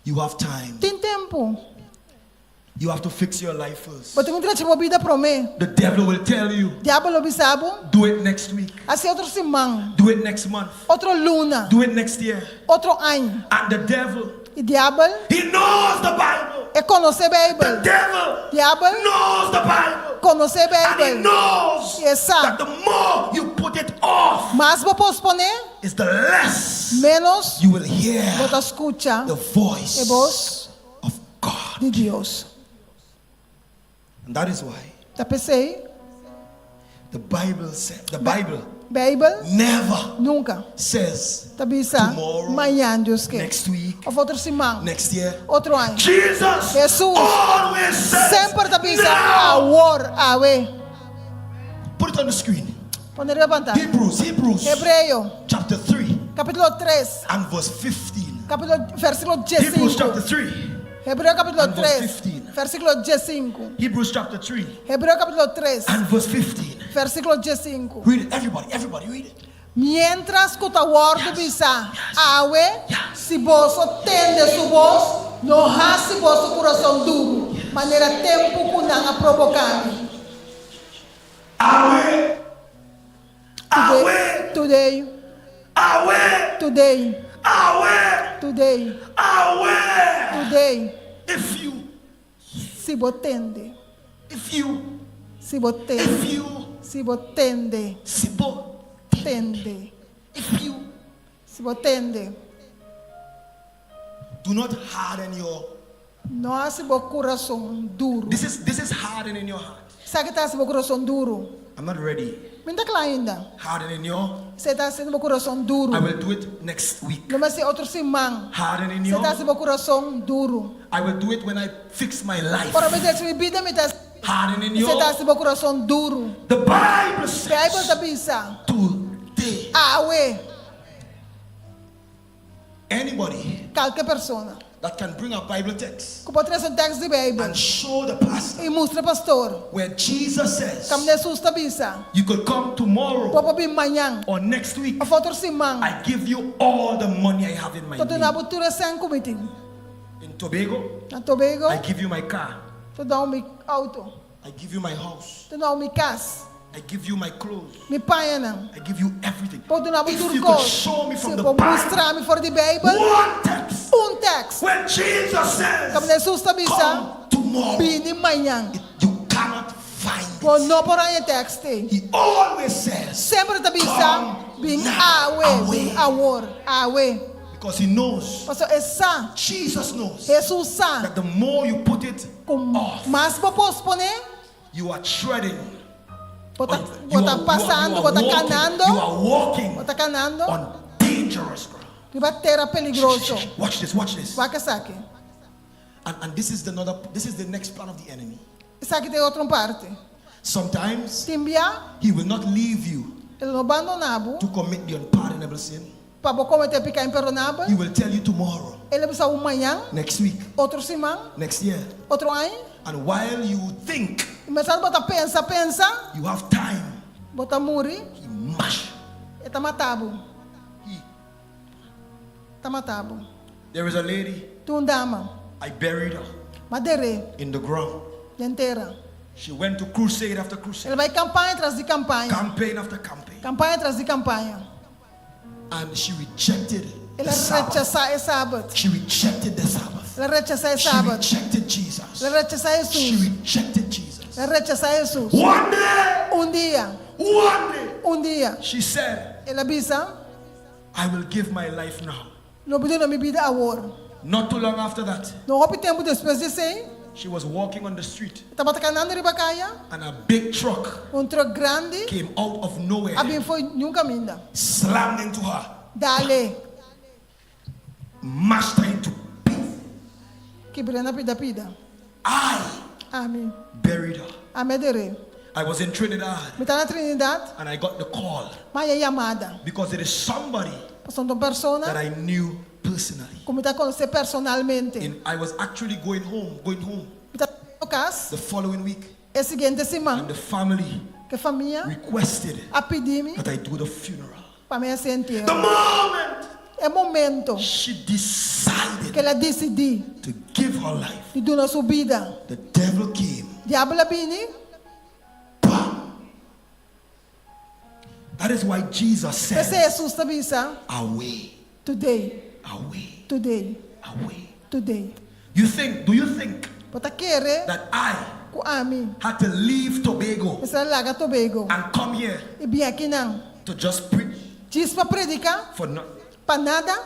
You have time. Tin tempu. You have to fix your life first. Bo tin ku drecha bo bida promé. The devil will tell you, Diabel lo bisa bo, do it next week. Hasi otro siman, Do it next month. otro luna, Do it next year. otro aña. And the devil, I diabel, he knows the Bible. e konosé The Beibel. devil Diabel knows the Bible. konosé And he Beibel. knows I e sa. that the more you put it off, Mas bo posponé, is the less ménos you will hear bo ta skucha the voice e bos of God. di Dios. And that is why Ta p'esei, the Bible said, the Bible Beibel never nunka says ta bisa tomorrow, mañan Dios ke. next week, Òf otro siman, next year. otro aña. Jesus Hesus always says semper ta bisa now. awor, awe. Put it on the screen. Pone riba pantaya. Hebrews, Hebrews Hebreo, chapter 3 kapítulo 3, and verse 15. kapítulo, versíkulo Hebrews 15. chapter 3. Hebreo kapítulo And verse 3, 15. versíkulo 15. Hebrews chapter 3 Hebreo kapítulo 3, and verse 15. versíkulo 15. Read it, everybody, everybody, read it. Miéntras ku ta wòrdu bisá, Awe, si boso tende su bos, no hasi boso kurason duru, manera tempu ku nan a proboká mi. Awe, awe, Today, awe, today, awe, today, awe. today, If you, si bo tende, if you, si bo if tende, you, si bo tende, si bo, tende, if you si bo tende, do not harden your, no hasi bo kurason duru. this is this is hardening your heart. Esaki ta hasi bo kurason duru. I'm not ready. Mi no ta kla ainda. Hardening your, Esei ta hasiendo bo kurason duru. I will do it next week. Lo mi hasi otro siman. Hardening Esei your, ta hasi bo kurason duru. I will do it when I fix my life. Ora mi drecha mi bida mi ta hasi. Hardening Esei ta your, hasi bo kurason duru. the Bible Beibel says ta bisa, today. Awe, Anybody kalke persona that can bring a Bible text ku por trese un tekst di Beibel and show the pastor i mustra pastor where Jesus says kaminda Hesus ta bisa, you could come Bo tomorrow por bin mañan or next week, òf otro siman, I give you all the money I have in my ta duna name. bo tur e sèn ku mi tin. In Tobago, Na Tobago, I give you my car. ta duna mi outo, I give you my house. ta duna mi kas, I give you my clothes. mi pañanan. I give you everything. Por duna bo If tur you could kos. show me from Si the bo Bible mustra mi for di Beibel one text un. un tekst. When Jesus says, Kaminda Hesus ta bisa, Come tomorrow, Bini mañan. you cannot find Bo it. no por haña e tekst ei. He always says, Semper e ta bisa, Come Bin now, awe, bin away. awor, awe. Because he knows, Pasobra e sa, Jesus knows, Hesus sa, that the more you put it ku off, mas bo posponé, you are treading. bo ta, or bo you ta are- you are- pasando, you bo are ta walking- kanando, You are walking bo ta kanando on dangerous ground. riba tera peligroso. Watch this, watch this. Wak esaki. And, and this is the another, this is the next plan of the enemy. Esaki ta e otro parti. Sometimes Tin bia, he will not leave you e lo no bandoná bo to commit the unpardonable sin. pa bo kometé piká He imperdonabel. will tell you tomorrow, E lo bisa bo mañan, next week, otro siman, next year. otro aña. And while you think I miéntras bo ta pensa, pensa, you have time, bo ta muri, he mash. e ta mata bo. He. Ta mata bo. There is a lady, Tin un dama, I buried her m'a der'é in the ground. den tera. She went to crusade after crusade, El a bai kampaña tras di kampaña, campaign after campaign. kampaña tras di kampaña. And she rejected El the a Sabbath. rechasá e Sabat. She rejected the Sabbath. El a rechasá e She Sabat. rejected Jesus. El a rechasá She Hesus. rejected Jesus. El a rechasá Hesus. One day, Un dia, one day, un dia, She said, el a bisa, I will give my life now. Lo mi duna mi bida awor. Not too long after that, No hopi tempu despues di esei, she was walking on the street e tabata kanando riba kaya, and a big truck un truck grandi came out of nowhere, a bin fo'i niun kaminda. slammed into her, Dale, mashed her into pieces. kibr'é na pida pida. I Ami, buried her. ami a der'é. I was in Trinidad Mi ta na Trinidad, and I got the call m'a haña yamada. because it is somebody Pasobra ta un persona that I knew personally. ku mi ta konosé personalmente. And I was actually going home, going home Mi ta bayendo kas the following week. e siguiente siman And the family ku e famia requested a pidi mi that I do the funeral. pa mi hasi entiero. The moment E momento She ku decided el a disidí to give her life. di duna su bida, The devil came. diabel a bini. Bam! That is why Jesus said, P'esei Hesus ta bisa, Away, Today, away, today, away. today. You think, do you think Bo ta kere that I ku ami had to leave Tobago mester a laga Tobago and come here i bin akinan to just preach djis pa prediká for nothing? pa nada?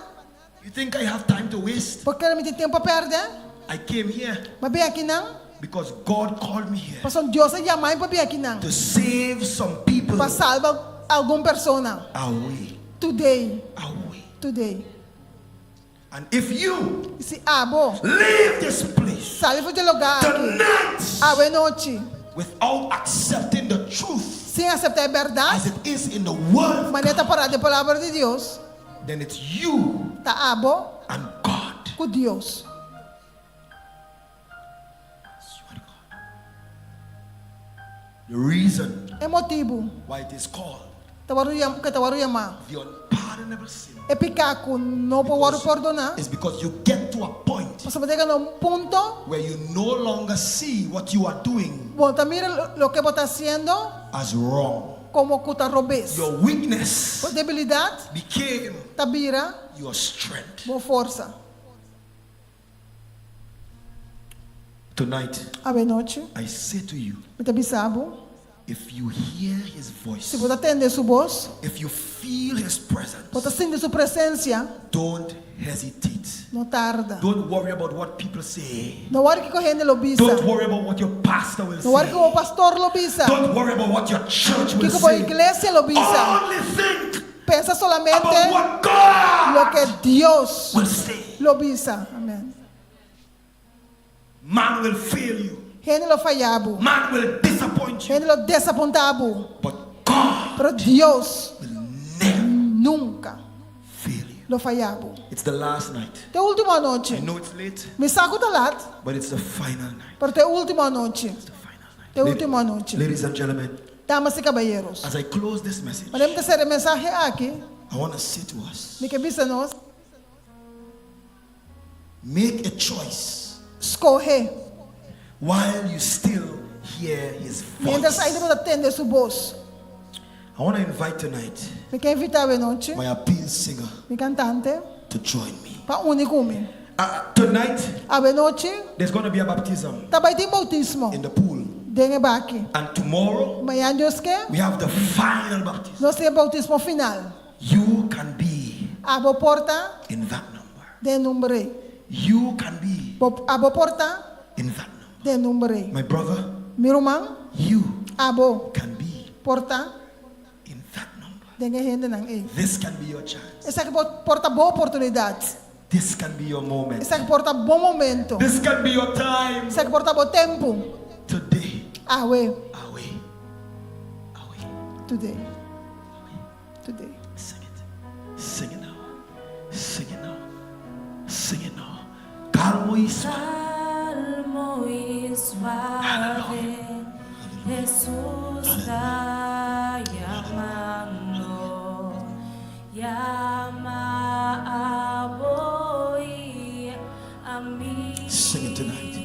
You think I have time to waste? Bo kere mi tin tempu pa pèrdè? I came here Mi a bin akinan because God called me here pasobra Dios a yama mi pa bin akinan to save some people pa salba algun persona. away. Today, Away. today. And if you I si abo leave this place sali for di e lugá aki tonight awe nochi without accepting the truth sin aseptá e bèrdat, as it is in the Word of manera ta pará den Palabra di Dios, then it's you ta abo and God. ku Dios. It's you and God. The reason E motibu why it is called ta wòrdu yam, ku ta wòrdu yamá the unpardonable sin e piká ku no por wòrdu pordoná, is because you get to a point pasobra bo ta yega na un punto where you no longer see what you are doing bo no ta mira loke bo ta hasiendo as wrong. komo ku ta robes. Your weakness Bo debilidat became ta bira your strength. bo forsa. Tonight, Awenochi, I say to you, mi ta bisa bo, if you hear his voice, si bo ta tende su bos, if you feel his presence, bo ta sinti su presensia, don't hesitate. no tarda. Don't worry about what people say. No wòri kiko hende lo bisa. Don't worry about what your pastor will No wòri say. kiko bo pastor lo bisa. Don't worry about what your church will Kiko bo say. iglesia lo bisa. Only think Pensa about solamente what God loke Dios will say. lo bisa. Amen. Man will fail you. Hende lo faya bo. Man will disappoint you. Hende lo desapuntá bo. But God Pero Dios will never nunka fail you. lo faya bo. It's the last night. Ta e último I anochi. know it's late, Mi sa ku ta lat, but it's the final night. pero ta e último anochi. It's the final night. Ta e último anochi. Ladies and gentlemen, Damas i kabayeros, as I close this message, Manera mi ta sera e mensahe aki, I want to say to us, mi ke bisa nos, make a choice skohe while you still hear his mientras ainda voice. bo ta tende su bos. I want to invite tonight Mi ke invitá awenochi my appeal singer mi kantante to join me. pa uni ku mi. Tonight, Awe nochi, there's going to be a baptism ta bai tin boutismo in the pool. den e baki. And tomorrow, Mañan Dios ke, we have the final baptism. nos tin boutismo final. You can be Abo por ta in that number. den number ei. You can be Bo, abo por ta in that number. den number ei. My brother, Mi ruman, you abo can be por ta in that number. den e hendenan ei. This can be your chance. Esaki por ta bo oportunidat. This can be your moment. Esaki por ta bo momento. This can be your time. Esaki por ta bo tempu. Today. Awe. Awe. Awe. Today. Today. Sing it. Sing it now. Sing it now. Sing it now. Calmo y suave. Calmo y suave, Jesús ta yamando, yama abo i ami. Sing it tonight.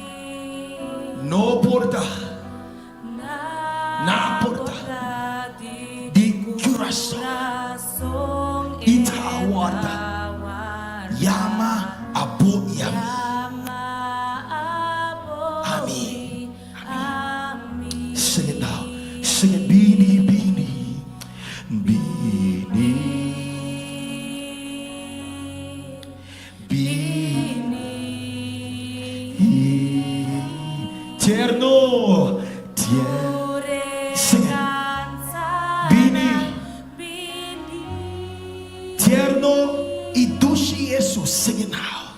No porta. Na porta di kurason E ta warda. Yama abo i ami. Ami. Ami. Sing it now. Sing it. Bini, bini. Bini. Bini. Tierno. Tierno. Sing it. Bini. Tierno i dushi Jesus. Sing it now.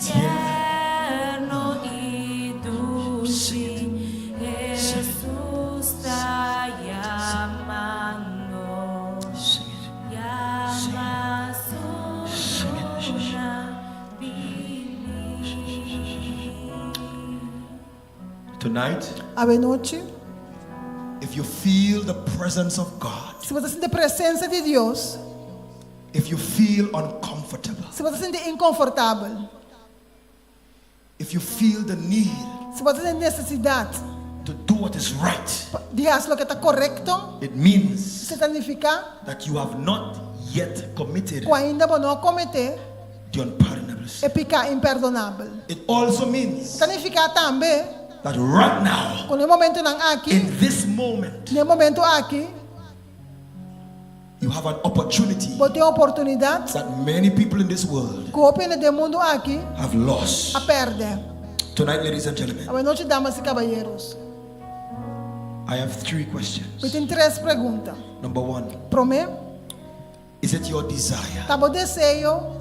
Tierno i dushi Jesus ta yamando. Sing it. Yama Sing it. su bini. Tonight, Awe nochi, if you feel the presence of God, si bo ta sinti presensia di Dios, if you feel uncomfortable, si bo ta sinti inkonfortabel, if you feel the need si bo ta sinti nesesidat to do what is right, di hasi loke ta korekto, it means esei ta nifiká that you have not yet committed ku ainda bo no a kometé the unpardonable sin. e piká imperdonabel. It also means Ta nifiká tambe that right now, ku na e momentonan aki, in this moment, na e momento aki, you have an opportunity bo tin un oportunidat that many people in this world ku hopi hende den mundu aki have lost. a pèrdè. Tonight, ladies and gentlemen, Awe nochi, damas i kabayeros, I have three questions. mi tin tres pregunta. Number one, Promé, is it your desire ta bo deseo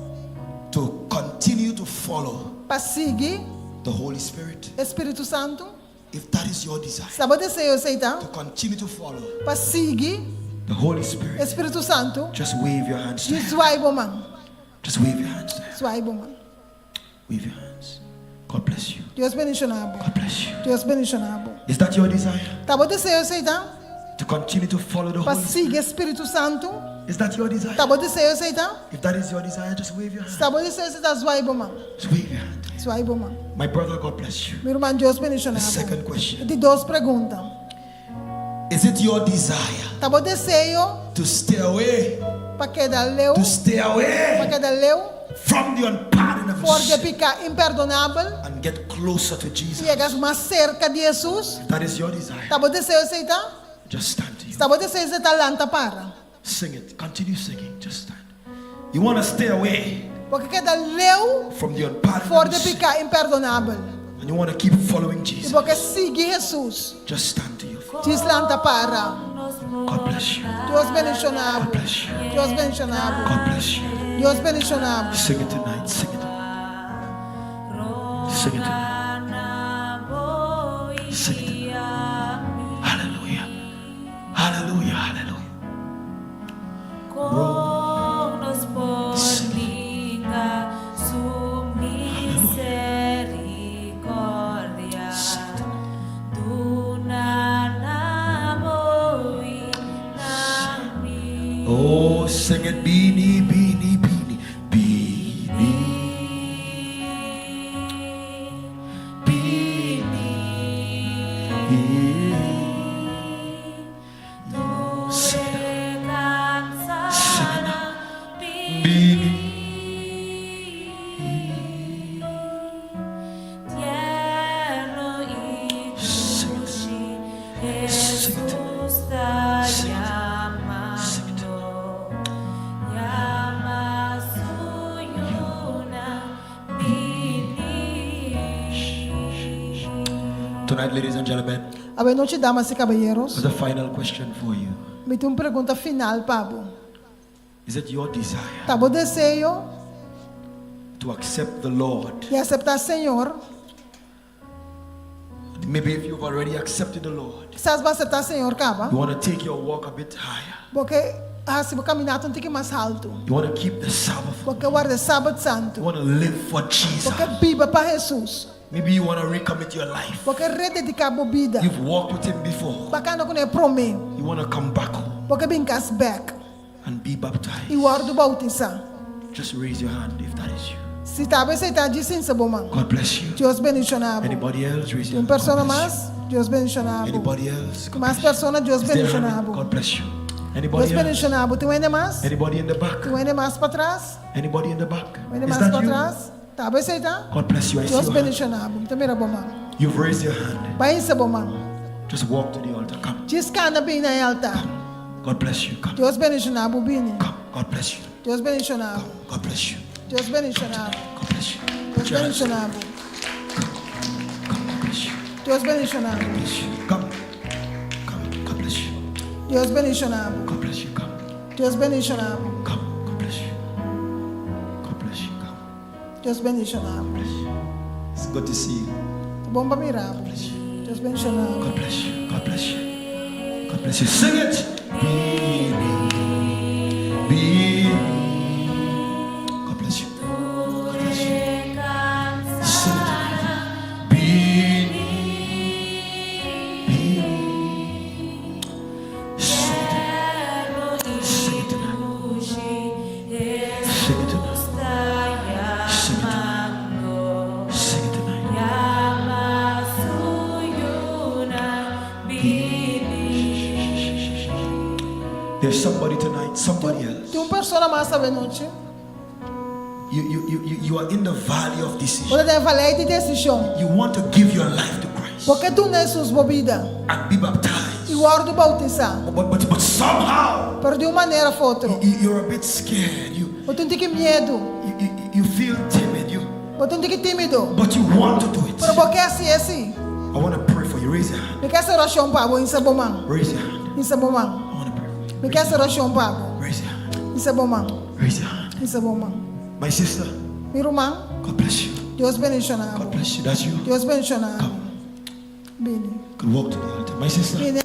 to continue to follow pa sigui the Holy Spirit? e Spiritu Santu? If that is your desire, Si ta bo deseo esei ta to continue to follow pa sigui the Holy Spirit, e Spiritu Santu, just wave your hands to djis Him. zwai bo man. Just wave your hands to Him. Zwai bo man. Wave your hands. God bless you. Dios bendishoná bo. God bless you. Dios bendishoná bo. Is that your desire? Ta bo deseo esei ta? To continue to follow the Pa Holy Spirit? sigui e Spiritu Santu? Is that your desire? Ta bo deseo esei ta? If that is your desire, just wave your hand. Si ta bo deseo esei ta, zwai bo man. Just wave your hand. Zwai bo man. My brother, God bless you. Mi ruman, Dios bendishoná The bo. second question. Di dos pregunta. Is it your desire Ta bo deseo to stay away? pa keda leu, To stay pa away keda leu from the unpardonable for di sin piká imperdonabel and get closer to Jesus. i yega mas serka di Hesus. If that is your desire, Ta bo deseo esei ta? just stand to you. Si ta bo deseo esei ta, lanta para. Sing it. Continue singing. Just stand. You want to stay away Bo ke keda leu from the for unpardonable di sin piká imperdonabel and you want to keep following i Jesus. bo ke sigui Hesus. Just stand to your feet. Djis lanta para. God bless you. Dios bendishoná God bo. bless you. Dios bendishoná bo. God bless you. Dios bendishoná bo. Sing it tonight. Sing it. Sing it tonight. Sing it tonight. Hallelujah. Hallelujah. Hallelujah. Oh, sing it, bini, bini, bini, bini, bini. Sing it now. Sing it now. Bini. Tonight, ladies and gentlemen, Awe nochi, damas i kabayeronan, there's a final question for you. Mi tin un pregunta final pa bo. Is it your desire Ta bo deseo to accept the Lord? di aseptá Señor? Maybe if you've already accepted the Lord, Kisas bo a aseptá Señor kaba. you want to take your walk a bit higher. Bo ke hasi bo kaminata un tiki mas haltu. You want to keep the Sabbath. Bo ke warda Sabat You Santu. want to live for Jesus. Bo ke biba pa Hesus. Maybe you want to recommit your life. Bo ke redediká bo bida. You've walked with Him before. Bo a kana kuné promé. You want to come back home Bo ke bin kas bèk and be baptized. i wòrdu boutisá. Just raise your hand if that is you. Si ta bo esei ta, djis hisa bo man. God bless you. Dios bendishoná bo. Anybody else? Raise your Un hand. God persona bless mas, Dios bendishoná you. bo. Anybody else? God Mas bless you. persona, Dios Is there a bendishoná hand? bo. God bless you. Dios Anybody else? bendishoná bo. Tin hende mas? Anybody in the back? Tin hende mas patras? Anybody in the back? Hende Is mas that you? patras? Ta bo esei ta? God bless you. I see Dios your hand. bendishoná bo. Mi ta mira bo man. You've raised your hand. Bo a hisa bo man. Just walk to the altar. Come. Djis kana bin na e altar. God bless you. Come. Dios bendishoná bo bini. Come. God bless you. Dios bendishoná bo. God bless you. Dios bendishoná bo. God bless you. Dios Put your hands. bendishoná bo. Come. God bless you. Dios bendishoná bo. Bless you. Come. Come. God bless you. Dios bendishoná bo. God bless you. Come. Dios bendishoná bo. Come. God bless you. God bless you. Come. Dios bendishoná bo. Bless you. It's good to see you. Ta bon pa mira bo. Bless you. Dios bendishoná bo. God bless you. God bless you. God bless you. Sing it. Bini. Bini. God bless you. God bless you. Sing it. Bini. Bini. Sing it. Sing it tonight. Sing it tonight. Sing it tonight. Sing it tonight. Yama su yunan bini. There's somebody tonight, somebody else. Tin un persona mas awe nochi. You are in the valley of decision. Bo ta den valei di desishon. You want to give your life to Christ Bo ke duna Hesus bo bida. and be baptized. I wòrdu boutisá. But somehow Pero di un manera òf otro. you're a bit scared. You, Bo tin tiki miedu. you feel timid. You, Bo ta un tiki tímido. but you want to do it. Pero bo ke hasié sí. I want to pray for you. Raise your hand. Mi ke hasi orashon pa bo, hisa bo man. Raise your hand. Hisa bo man. I want to pray for you. Mi ke hasi orashon pa bo. Raise your hand. Hisa bo man. Raise your hand. Hisa bo man. My sister, Mi ruman, God bless you. Dios bendishoná bo. God bless you. That's you. Dios bendishoná bo. Come. Bini. Could walk to the altar. My sister, Bini.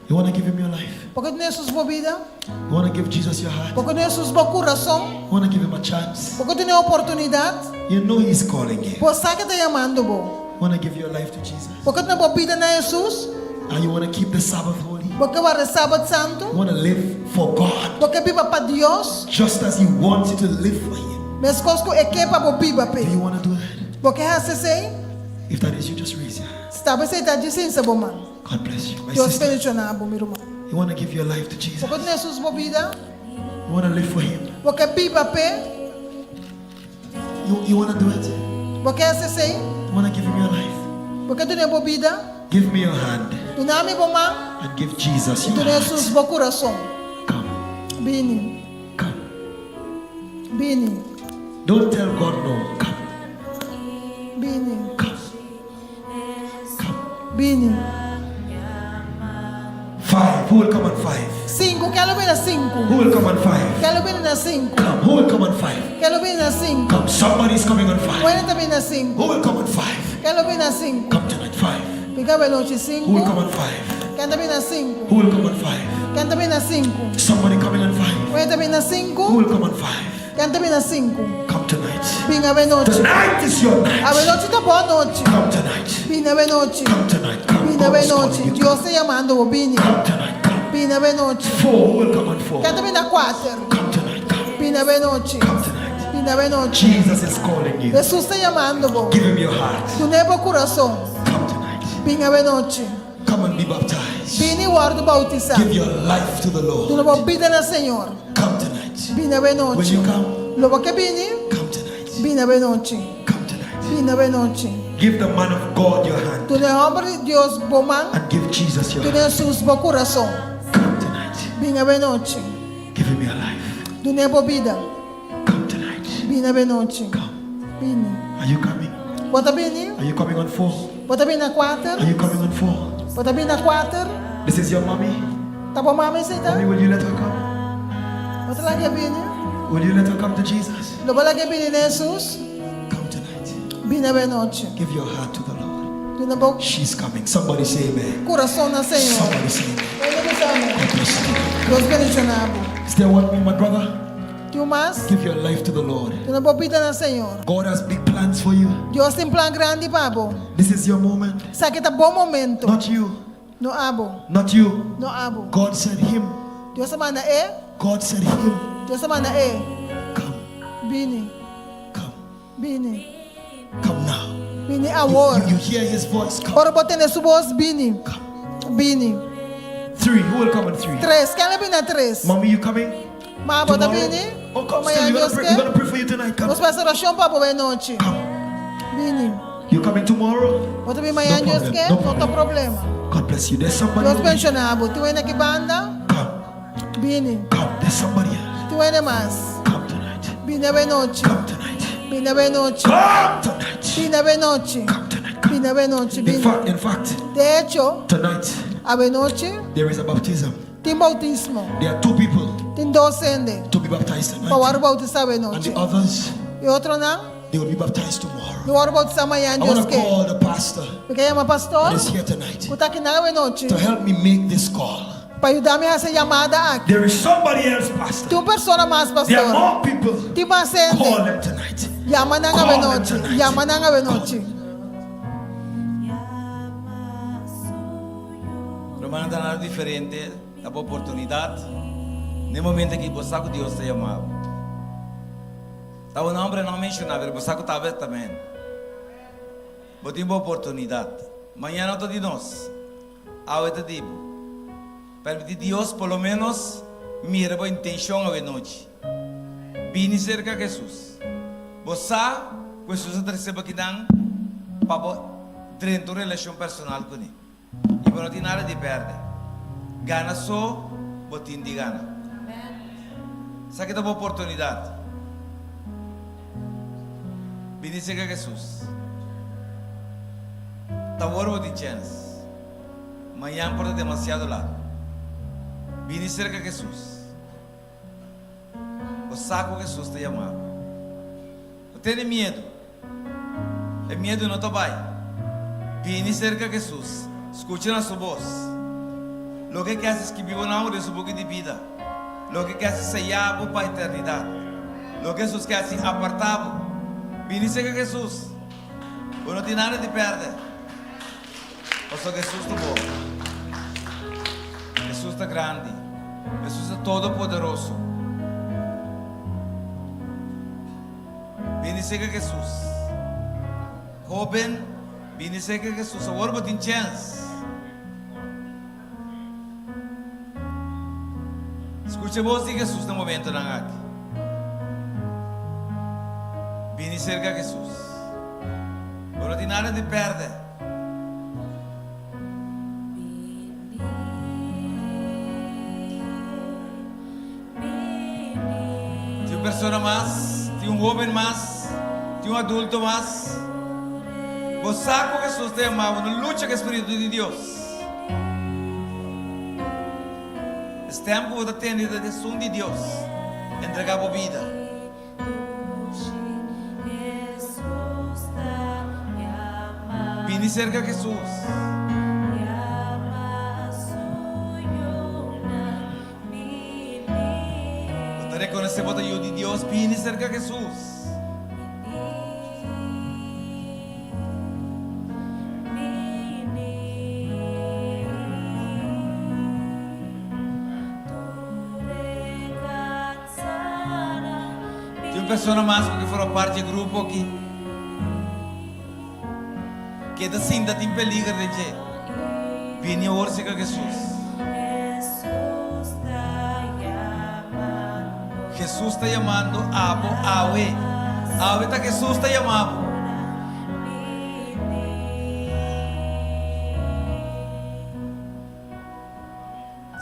you want to give him your life? Bo ke duna Hesus bo bida? You want to give Jesus your heart? Bo ke duna Hesus bo kurason? You want to give him a chance? Bo ke dun'é oportunidat? You know he's calling you. Bo sa ku e ta yamando bo. You want to give your life to Jesus? Bo ke duna bo bida na Hesus? And you want to keep the Sabbath holy? Bo ke warda Sabat You santu? want to live for God Bo ke biba pa Dios? just as he wants you to live for him? Meskos ku e ke pa bo biba Do p'e. you want to do that? Bo ke hasi esei? If that is you, just raise your hand. Si ta bo esei ta, djis hisa bo man. God bless you. My Dios sister, bendishoná bo, mi ruman. you want to give your life to Jesus? Bo ke duna Hesus bo bida? You want to live for him? Bo ke biba p'e? You want to do it? Bo ke hasi esei? You want to give him your life? Bo ke dun'é bo bida? Give me your hand Duna mi bo man and give Jesus your duna heart. Hesus bo kurason. Come, Bini, come. bini, Don't tell God no. Come, bini, come, come. bini. Five. Who will come on five? Sinku, ken lo bin na sinku. Who will come on five? Ken lo bin na sinku. Come. Who will come on five? Ken lo bin na sinku. Come. Somebody's coming on five. Un hende ta bin na sinku. Who will come on five? Ken lo bin na sinku. Come tonight. Five. Bin awe nochi Who will come sinku. on five? Ken ta bin na sinku. Who will come on five? Ken ta bin na sinku. Somebody coming on five. Un hende ta bin na Who sinku. will come on five? Ken ta bin na sinku. Come tonight. Bin awe nochi. Tonight is your Awe night. nochi ta bo nochi. Come tonight. Bin awe nochi. Come tonight. Come. Bin God awe is calling nochi. you. Dios ta yamando bo bini. Come tonight. Come. Bin awe nochi. Four. Who will come on four? Ken ta bin na kuater. Come tonight. Come. Bin awe nochi. Come tonight. Bin awe nochi. Jesus is calling you. Hesus ta yamando bo. Give him your heart. Dun'é bo kurason. Come tonight. Bin awe nochi. Come and be baptized. Bini wòrdu boutisá. Give your life to the Duna Lord. bo bida na Señor. Come tonight. Bin awe Will nochi. you come? Lo bo ke bini? Come tonight. Bin awe nochi. Come tonight. Bin awe nochi. Give the man of God your hand Duna e hòmber di Dios bo man. and give Jesus your Duna hand. Hesus bo kurason. Come tonight. Bin awe nochi. Give him your life. Dun'é bo bida. Come tonight. Bin awe nochi. Come. Bini. Are you coming? Bo ta bini? Are you coming on four? Bo ta bini na kuater? Are you coming on four? Bo ta bini na kuater? This is your mommy. Ta bo mama esei ta? Mommy, will you let her come? Bo ta lag'é bini? Will you let her come to Jesus? Lo bo lag'é bini na Hesus? Come tonight. Bini awe nochi. Give your heart to the Lord. Duna bo She's coming. Somebody say amen. kurason na Señor. Somebody say amen. Bo bisa amen. God bless you. Dios bendishoná bo. Is there one more, my brother? Tin un mas? Give your life to the Lord. Duna bo bida na Señor. God has big plans for you. Dios tin plan grandi pa bo. This is your moment. Esaki ta bo momento. Not you. No abo. Not you. No abo. God said him. Dios a manda e. God said him. Dios a manda e. Come. Bini. Come. Bini. Come now. Bini awor. You, you hear his voice. Come. Ora bo tende su bos, bini. Come. Bini. Three. Who will come on three? Tres. Ken lo bini na tres? Mommy, you coming? Ma bo ta Tomorrow? bini? Oh, come Mañana still. We're gonna Dios pray, ke. we're gonna pray for you tonight. Come. Nos bai hasi orashon pa bo awe nochi. Come. Bini. You coming tomorrow? Bo ta bini mañana No Dios problem, ke? no No ta problem. problema. God bless you. There's somebody. Dios over here. benshoná bo. Tin wende aki banda? Come. Bini. Come. There's somebody else. Tin wende mas? Come tonight. Bini awe nochi. Come tonight. Bini awe nochi. Come tonight. Bini awe nochi. Come tonight. Come. Bini awe nochi. In Bini. fact, in fact, De echo, tonight awe nochi there is a baptism. tin boutismo. There are two people Tin dos hende to be baptized pa tonight. wòrdu boutisá awe And nochi. the others, E otronan they will be baptized tomorrow. lo wòrdu boutisá mañan I want Dios to ke. call the pastor Mi ke yama pastor that is here tonight ku ta aki nan awe nochi to help me make this call. pa yuda mi hasi e yamada aki. There is somebody else, pastor. Tin un persona mas, There are pastor. more people. Tin mas hende. Call them tonight. Yama nan Call awe them nochi. tonight. Yama nan awe nochi. Rumannan ta nada diferente ta bo oportunidat n'e momento aki bo sa ku Dios ta yama bo. Ta bo nomber no menshoná pero bo sa ku tabes tamen. Bo tin bo oportunidat. Mañana no ta di nos, awe ta di bo. Permití Dios por lo menos mira bo intenshon awe nochi. Bini serka Hesus. Bo sa ku Hesus a trese bo akinan pa bo drenta un relashon personal kuné. I bo no tin nada di pèrdè. Gana so bo tin di gana. Esaki ta bo oportunidat. Bini serka Hesus. Ta awor bo tin chèns. Mañan por ta demasiado lat. Bini serka Hesus. Bo sa ku Hesus ta yama bo. No tene miedu. E miedu no ta bai. Bini serka Hesus. Skucha na su bos. Loke e ke hasi skibi bo nomber den su buki di bida. Loke e ke hasi seya bo pa eternidat. Loke Hesus ke hasi aparta bo. Bini serka Hesus. Bo no tin nada di pèrdè. Pasobra Hesus ta bo. Hesus ta grandi. Hesus ta todopoderoso. Bini serka Hesus. Hoben, bini serka Hesus. Awor bo tin chèns. Skucha bos di Hesus na momentonan aki. Bini serka Hesus. Bo no tin nada di pèrdè. Tin un persona mas, tin un hoben mas, tin un adulto mas. Bo sa ku Hesus ta yama bo, no lucha ku e spiritu di Dios. Es tempu ku bo ta tende ta esun di Dios. Entrega bo bida. Bini serka Hesus. Bo ta rekonosé bo ta yu di Dios? Bini serka Hesus. Tin un persona mas ku ke forma parti dje grupo aki ke ta sinta tin peliger den dje? Bini awor serka Hesus. Hesus ta yamando abo awe. Awe ta Hesus ta yama bo.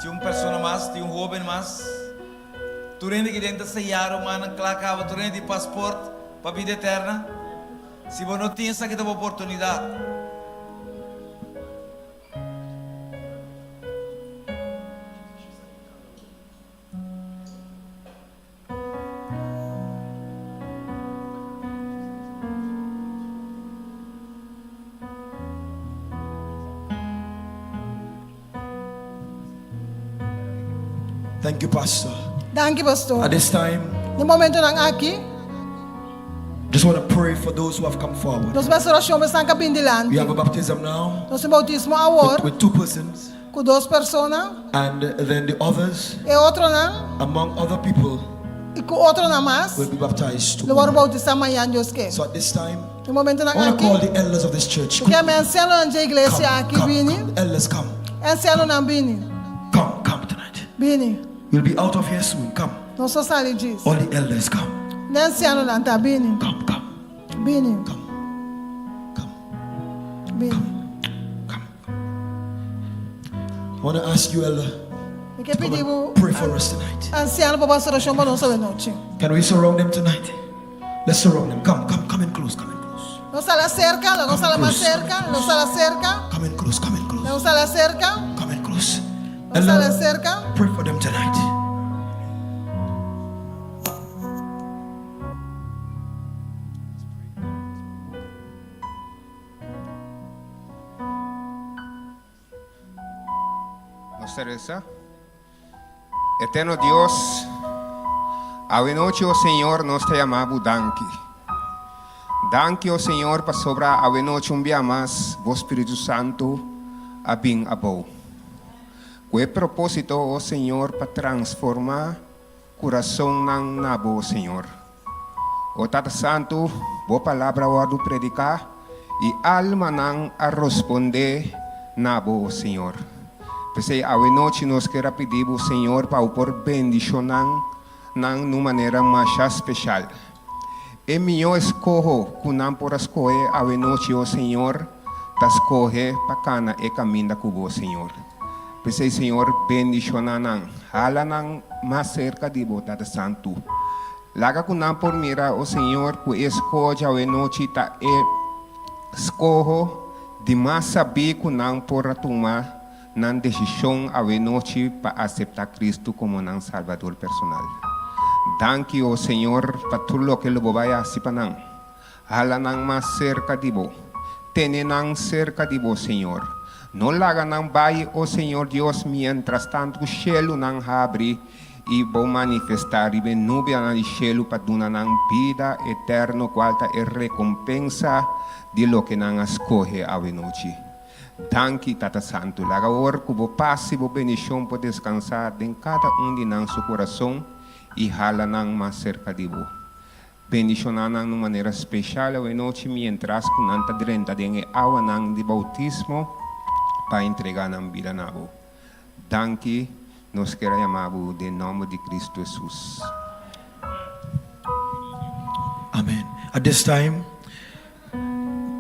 Tin un persona mas, tin un hoben mas. Tur hende ki den ta seya rumannan kla kaba, tur hende tin pasport pa bida eterna. Si bo no tin esaki ta bo oportunidat. Thank you, Pastor. Danki, pastor. At this time, Na e momentonan aki, just want to pray for those who have come forward. Nos ta hasi orashon pa esnan ku a bin dilanti. We have a baptism now Nos tin boutismo awor with two persons, ku dos persona and then the others, e otronan among other people, i ku otronan mas will be baptized lo wòrdu tomorrow. boutisá mañan Dios ke. So at this time, Na e momentonan I want to call aki, the elders of this church. mi ke yama e ansianonan dje Come, iglesia aki come, bini. come. Elders, come. E ansianonan bini. Come, come tonight. Bini. We'll be out of here soon. Come. Nos lo sali djis. All the elders, come. E ansianonan ta bini. Come, come, Bini. come, come, Bini. come. I want to ask you, elder, Mi ke come pidi and pray for us tonight. ansiano pa hasi orashon pa nos awe nochi. Can we surround them tonight? Let's surround them. Come, come, come in close, come in close. Nos hala serka, nos hala mas serka, nos hala serka, Come in close, come in close, nos hala serka, come in close. nos hala Elder, serka. pray for them tonight. Nos ta resa. Eterno Dios, awe nochi, o Señor, nos ta yama Bo danki. Danki, o Señor, pasobra awe nochi un bia mas Bo Spiritu Santu a bin abou. Ku e propósito, o Señor, pa transformá kurasonnan na Bo, Señor. O Tata Santu, Bo palabra a wòrdu prediká i almanan a rospondé na Bo, Señor. P'esei awe nochi nos ker a pidi Bo, Señor, pa Bo por bendishonan nan n'un manera masha speshal. E mihó eskoho ku nan por a skohe awe nochi, o Señor, ta skohe pa kana e kaminda ku Bo, Señor. P'esei, Señor, bendishoná nan. Hala nan mas serka di Bo, Tata Santu. Laga ku nan por mira, o Señor, ku e skoho djawe nochi ta e skoho di mas sabí ku nan por a tuma nan desishon awe nochi pa aseptá Kristu komo nan Salbador personal. Danki, o Señor, pa tur loke lo Bo bai hasi pa nan. Hala nan mas serka di Bo. Tene nan serka di Bo, Señor. No laga nan bai, o Señor Dios, miéntras tantu shelunan habri i Bo manifestá riba e nubianan di shelu pa duna nan bida eterno, kual ta e rekompensa di loke nan a skohe awe nochi. Danki, Tata Santu. Laga awor ku Bo pas i Bo bendishon por deskansá den kada un di nan su kurason i hala nan mas serka di Bo. Bendishoná nan na un manera speshal awe nochi miéntras ku nan ta drenta den e awanan di boutismo pa entregá nan bida na Bo. Danki, nos kier a yama Bo den nòmber di Kristu Hesus. Amen. At this time,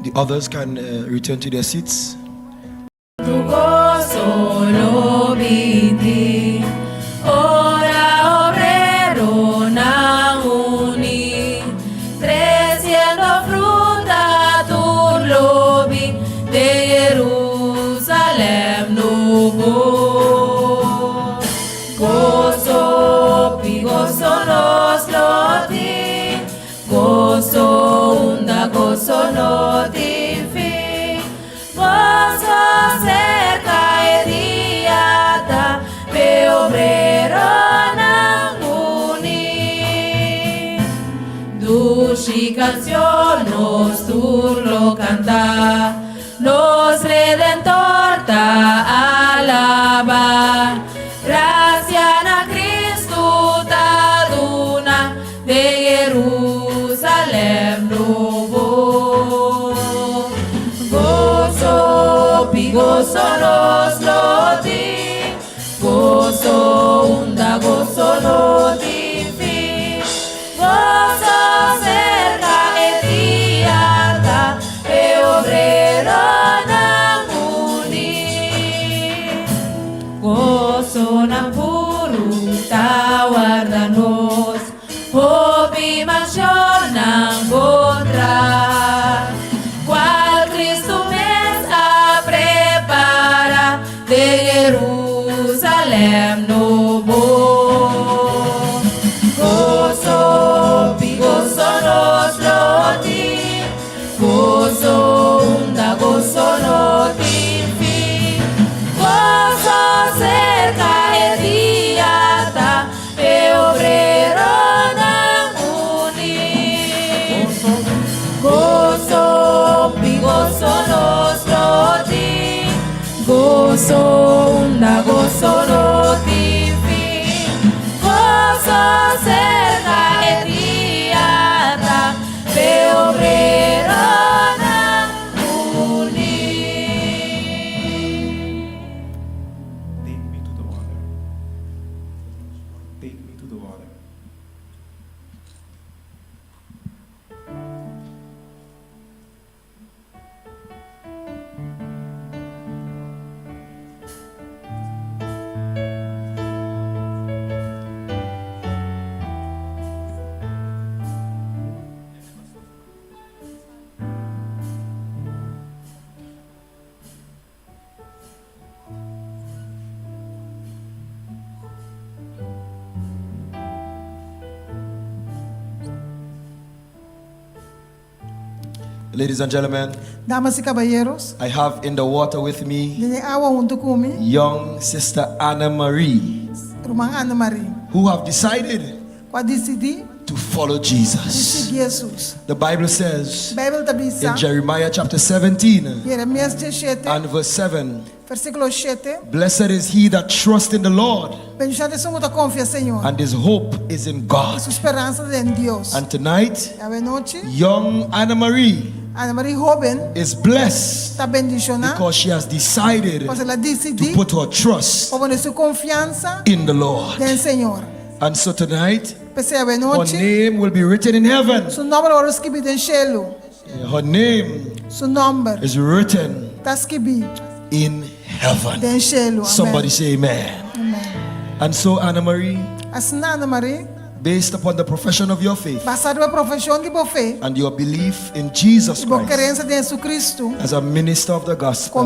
the others can return to their seats. Tu goso lo binti ora obreronan uní, tresiendo fruta tur lo bin den Jerusalèm nobo. Goso, hopi goso nos lo tin, goso unda goso no tin fin. Goso serka e dia ta p'e obreronan uní. Dushi kansion nos tur lo kanta, nos Redentor ta alabá. Grasia na Kristu ta duna den Jerusalèm nobo. Goso, hopi goso nos lo tin, goso unda goso no tin fin. Goso serka e dia ta p'e obrero. Goso unda goso no tin fin. Goso serka e dia ta p'e obreronan uní. Goso, hopi goso nos lo tin. Goso unda goso no tin fin. Goso serka e dia ta p'e obreronan uní. Take me to the water. Take me to the water. Ladies and gentlemen, Damas i kabayero, I have in the water with me den awa huntu ku mi, young sister Anna Marie, Ruman Anna Marie, who have decided ku a disidí to follow di Jesus. sigui Hesus. The Bible says Beibel ta bisa, in Jeremiah chapter 17 Jeremias 17, and verse 7 versíkulo 7, Blessed is he that trusts in the Lord, Bendishoná ta esun ku ta konfia Señor, and his hope is in God. I su speransa ta den Dios. And tonight, Awe nochi, young Anna Marie Anna Marie hóben is blessed ta bendishoná because she has decided pasobra el a to disidí put her trust pa pone su konfiansa in the Lord. den Señor. And so tonight, P'esei awe her nochi, name will be written in heaven. su nòmber lo wòrdu skibí den shelu. Her name Su nòmber is written ta skibí in heaven. den shelu. Amèn. Somebody say amen. Amèn. And so, Anna Marie, Asina, Anna Marie, based upon the profession of your faith basá riba profeshon di bo fe and your belief in Jesus i bo Christ kerensia den Jesucristo as a minister of the komo gospel,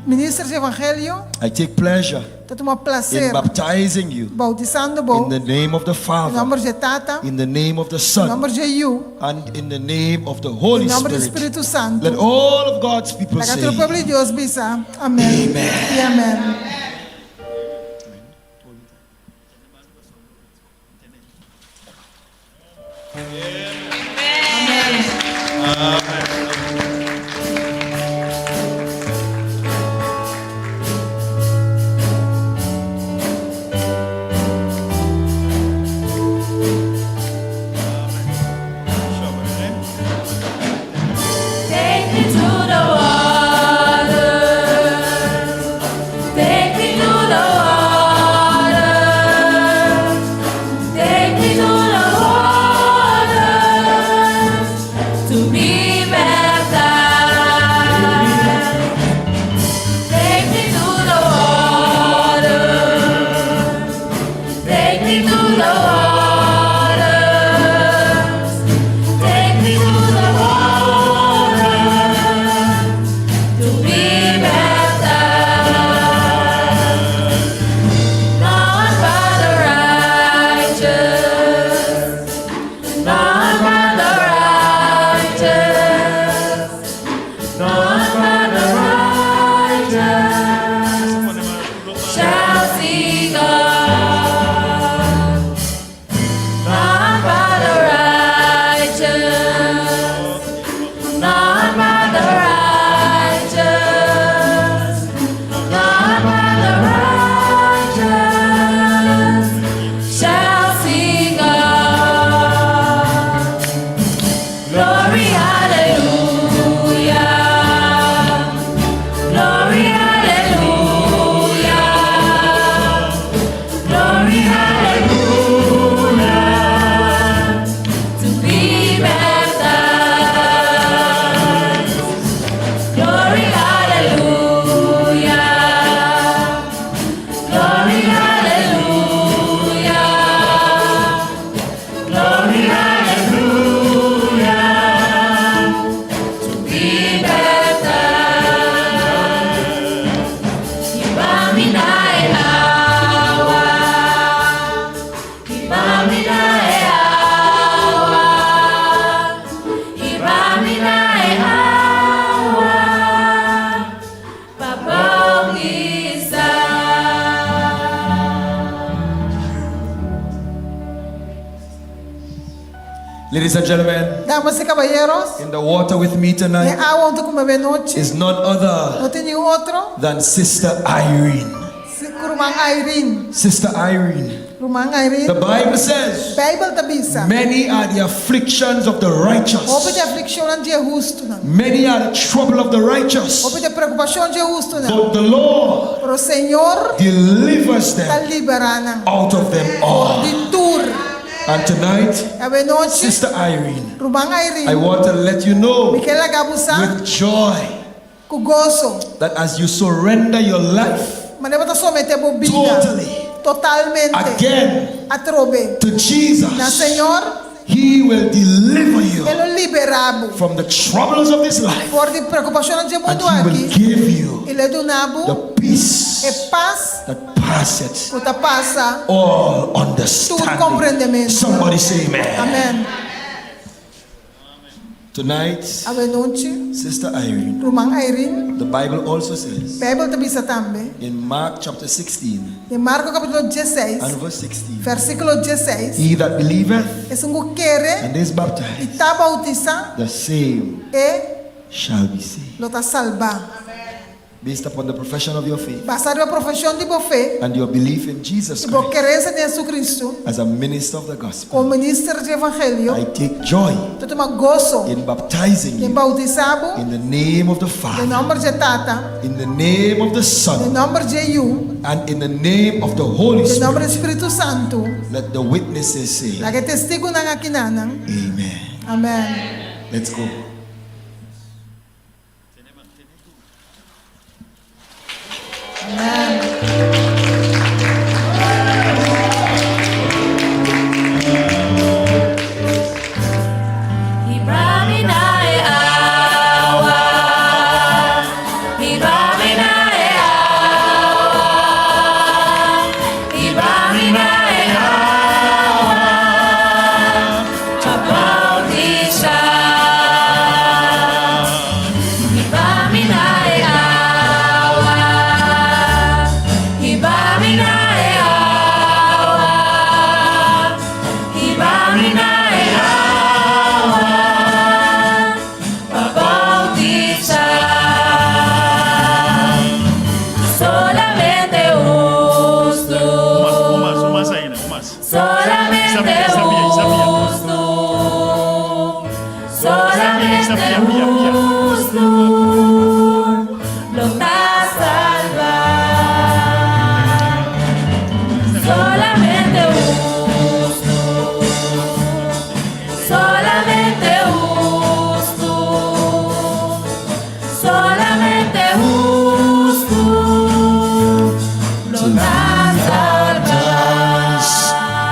minister di evangelio, I take pleasure ta tuma in plaser baptizing you bautisando bo in the name of the den Father, nomber dje Tata, in the name of the den Son, nomber dje Yu, and in the name of the Holy den nomber di Spirit. Spiritu Santu. Let all of God's people Laga say, tur pueblo di Dios bisa, Amèn i amèn. Take me to the water. Take me to the water. Take me to the water to be baptized. Take me to the water. Take me to the water. Take me to the water to be baptized. Not by the righteous, not by the righteous, not by the righteous shall see God. Not by the righteous, not by the righteous, not by the righteous shall see God. Glory, hallelujah. Glory, hallelujah. Glory, hallelujah. To be baptized. Glory, hallelujah. Glory, hallelujah. Glory, hallelujah. Ladies and gentlemen, Damas i kabayeros, in the water with me den tonight awa huntu ku mi anochi, is none other no tin ningun otro than Sister Irene. ku Ruman Irene. Sister Irene. Ruman Irene. The Bible says, Beibel ta bisa, Many are the afflictions of the righteous. Hopi ta e aflikshonnan di e hustunan. Many are the trouble of the righteous. Hopi ta e preokupashon di e hustunan. But the Lord Pero Señor delivers ta them liberá nan out of them for all. di tur. And tonight, Awe nochi, Sister Irene, Ruman I Irene, want to let you know mi ke laga bo sa with joy ku goso that as you surrender your life manera bo ta someté bo bida totally totalmente again atrobe to na Jesus, Señor, He will deliver you E lo liberá bo from the troubles of this life for di preokupashonnan dje and mundu He will aki give you i lo e duna bo the peace e pas that passeth ku ta pasa all tur understanding. komprendementu. Somebody say amen. Amèn. Tonight, Awenochi, Sister Irene, Ruman Irene, the Bible also says Beibel ta bisa tambe in Mark chapter 16 den Marko kapítulo 16, and verse 16, versíkulo 16, He that believeth Esun ku kere and is i baptized, ta boutisá, the same e shall be saved. lo ta salbá. Based upon the profession of your faith Basá riba profeshon di bo fe and your belief in Jesus i bo Christ kerensia den Jesucristo as a minister of the gospel, komo minister di Evangelio, I take joy ta tuma goso in baptizing den you boutisá bo in the name of the den Father, nòmber dje Tata, in the name of the den Son, nòmber dje Yu, and in the name of the Holy den nòmber di Spirit. Spiritu Santu. Let the witnesses say, Laga e testigunan akinanan, Amen. Amèn. Let's go.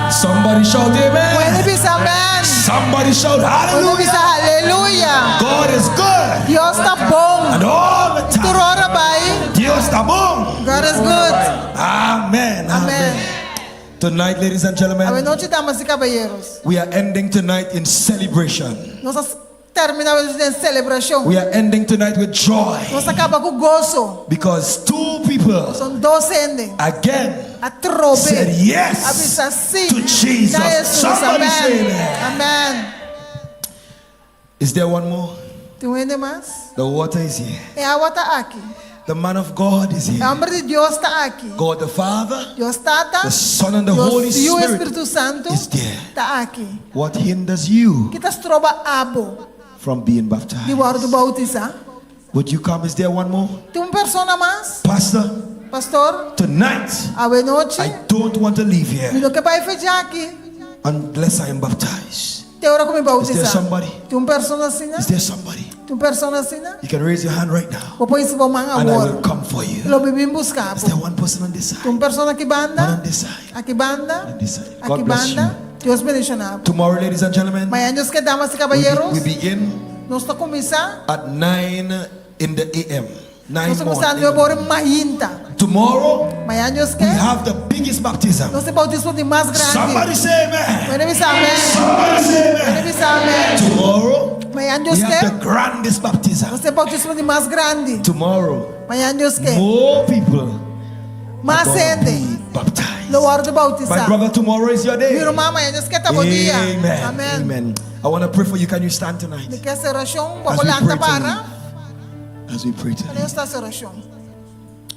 Somebody shout amen. Puede bisa amen. Somebody shout Puede hallelujah. bisa aleluya. God is good. Dios ta bon. And all the Tur time. ora bai. Dios ta bon. God is good. Amen. Amen. Tonight, ladies and gentlemen, Awenochi damas i kabayeros. we are ending tonight in celebration. Nos a terminá awenochi den selebrashon. We are ending tonight with joy. Nos a kaba ku goso. Because two people Son dos hende again atrobe said yes a bisa sí to Jesus. na Jesus. Somebody say Amen. amen. Amen. Is there one more? Tin un hende mas? The water is here. E awa ta aki. The man of God is E here. hòmber di Dios ta aki. God the Father, Dios Tata, the Son, and the Dios Holy Yu Spirit Espíritu Santu is there. ta aki. What hinders you Ki ta stroba abo from being di baptized? wòrdu boutisá? Would you come? Is there one more? Tin un persona mas? Pastor, Pastor, tonight awe nochi I don't want to leave mi here no ke bai for di aki unless I am baptized. te ora ku mi Is there boutisá. somebody? Tin un persona asina? Is there somebody? Tin un persona asina? You can raise your hand right now Bo por hisa bo man and I awor. will come for you. Lo mi bin buska Is bo. there one person on this Tin side? un persona aki One banda? on this side. Aki banda? On this side. God Aki bless banda? you. Dios bendishoná bo. Tomorrow, ladies and gentlemen, Mañan Dios ke damas i we, be- kabayeros, we begin nos ta kuminsá. at 9 in the a.m. 9 Nos ta kuminsá morning. nuebe ora mainta. Tomorrow, Mañan Dios we ke, have the biggest baptism. nos tin boutismo di mas grandi. Somebody say amen. Puede bisa amen. Somebody say Puede amen. bisa amen. Tomorrow, Mañan Dios we ke, have the grandest baptism. nos tin boutismo di mas grandi. Tomorrow, Mañan Dios ke, more people are mas gonna hende be baptized. Lo wòrdu boutisá. My brother, tomorrow is your day. Mi ruman, mañana Dios ke ta bo dia. Amen. Amen. Amen. I want to pray for you. Can you stand tonight? Mi ke hasi orashon. Bo As por we lanta pray para. tonight. As we pray tonight. Nos ta hasi orashon.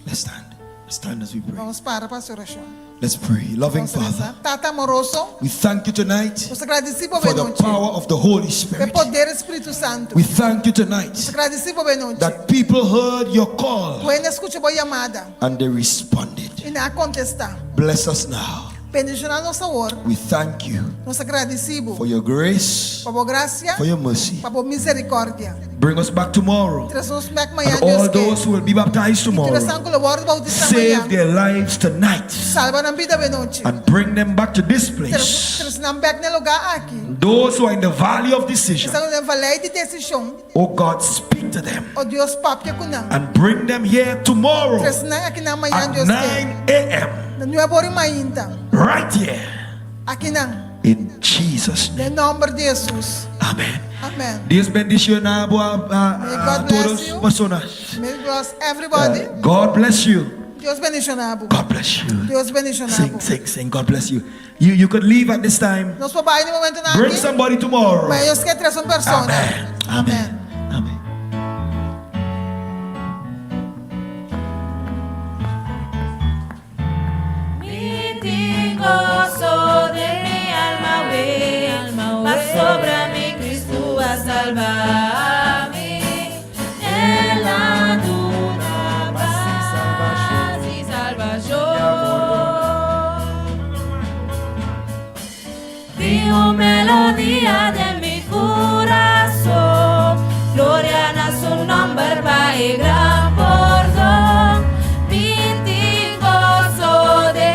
Let's stand. Let's stand as we pray. Ban para pa hasi orashon. Let's pray. Loving Ban resa. Father, Tata amoroso, we thank you tonight nos ta gradisí bo for the nochi. power of the Holy E Spirit. poder di Spiritu Santu. We thank you tonight Nos ta gradisí bo nochi. that people heard your call Ku hende a skucha bo yamada and they responded. i nan a kontestá. Bless us now. Bendishoná nos awor. We thank you Nos ta gradisí bo for your grace, pa bo grasia, for your mercy. pa bo miserikòrdia. Bring us back tomorrow. Trese nos bèk mañan, And all Dios ke. those who will be baptized I tur tomorrow, esnan ku lo wòrdu boutisá save mañan. their lives tonight Salba nan bida awe nochi. and bring them back to this place. Trese nan bèk na e lugá aki. Those who are in the valley of decision, Esnan den valei di desishon. oh God, speak to them O Dios, papia ku nan. and bring them here tomorrow Trese nan akinan mañan, at Dios ke. 9 a.m. Na nuebe or di mainta. right here Aki nan. in Jesus' name. Den nòmber di Jesus. Amen. Amen. Dios bendiciona a, May a God bless todos you. personas. May bless everybody. God bless you. Dios bendishoná bo. God bless you. Dios bendishoná Sing, bo. sing, sing. God bless you. You could leave at this time. Nos por bai na e momentu Bring aki. somebody tomorrow. Ma Dios ke trese un persona. Amen. Amen. Amen. Mi tin goso den mi alma we, pasobra mi Cristo a salba mi. El a duna pas i salbashon. Di un melodia den mi kurason, gloria na su nòmber pa e gran pordon. Mi tin goso den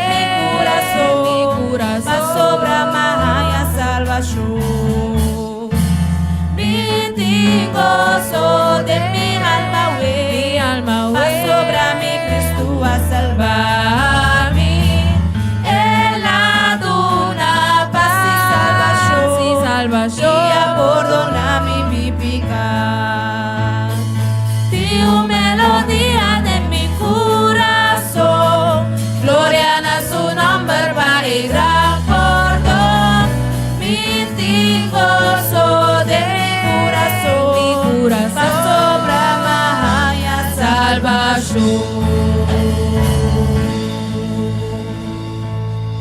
mi kurason, pasobra m'a haña salbashon. Mi tin goso den mi alma we, pasobra mi Cristo a salba mi. El a duna pas i salbashon.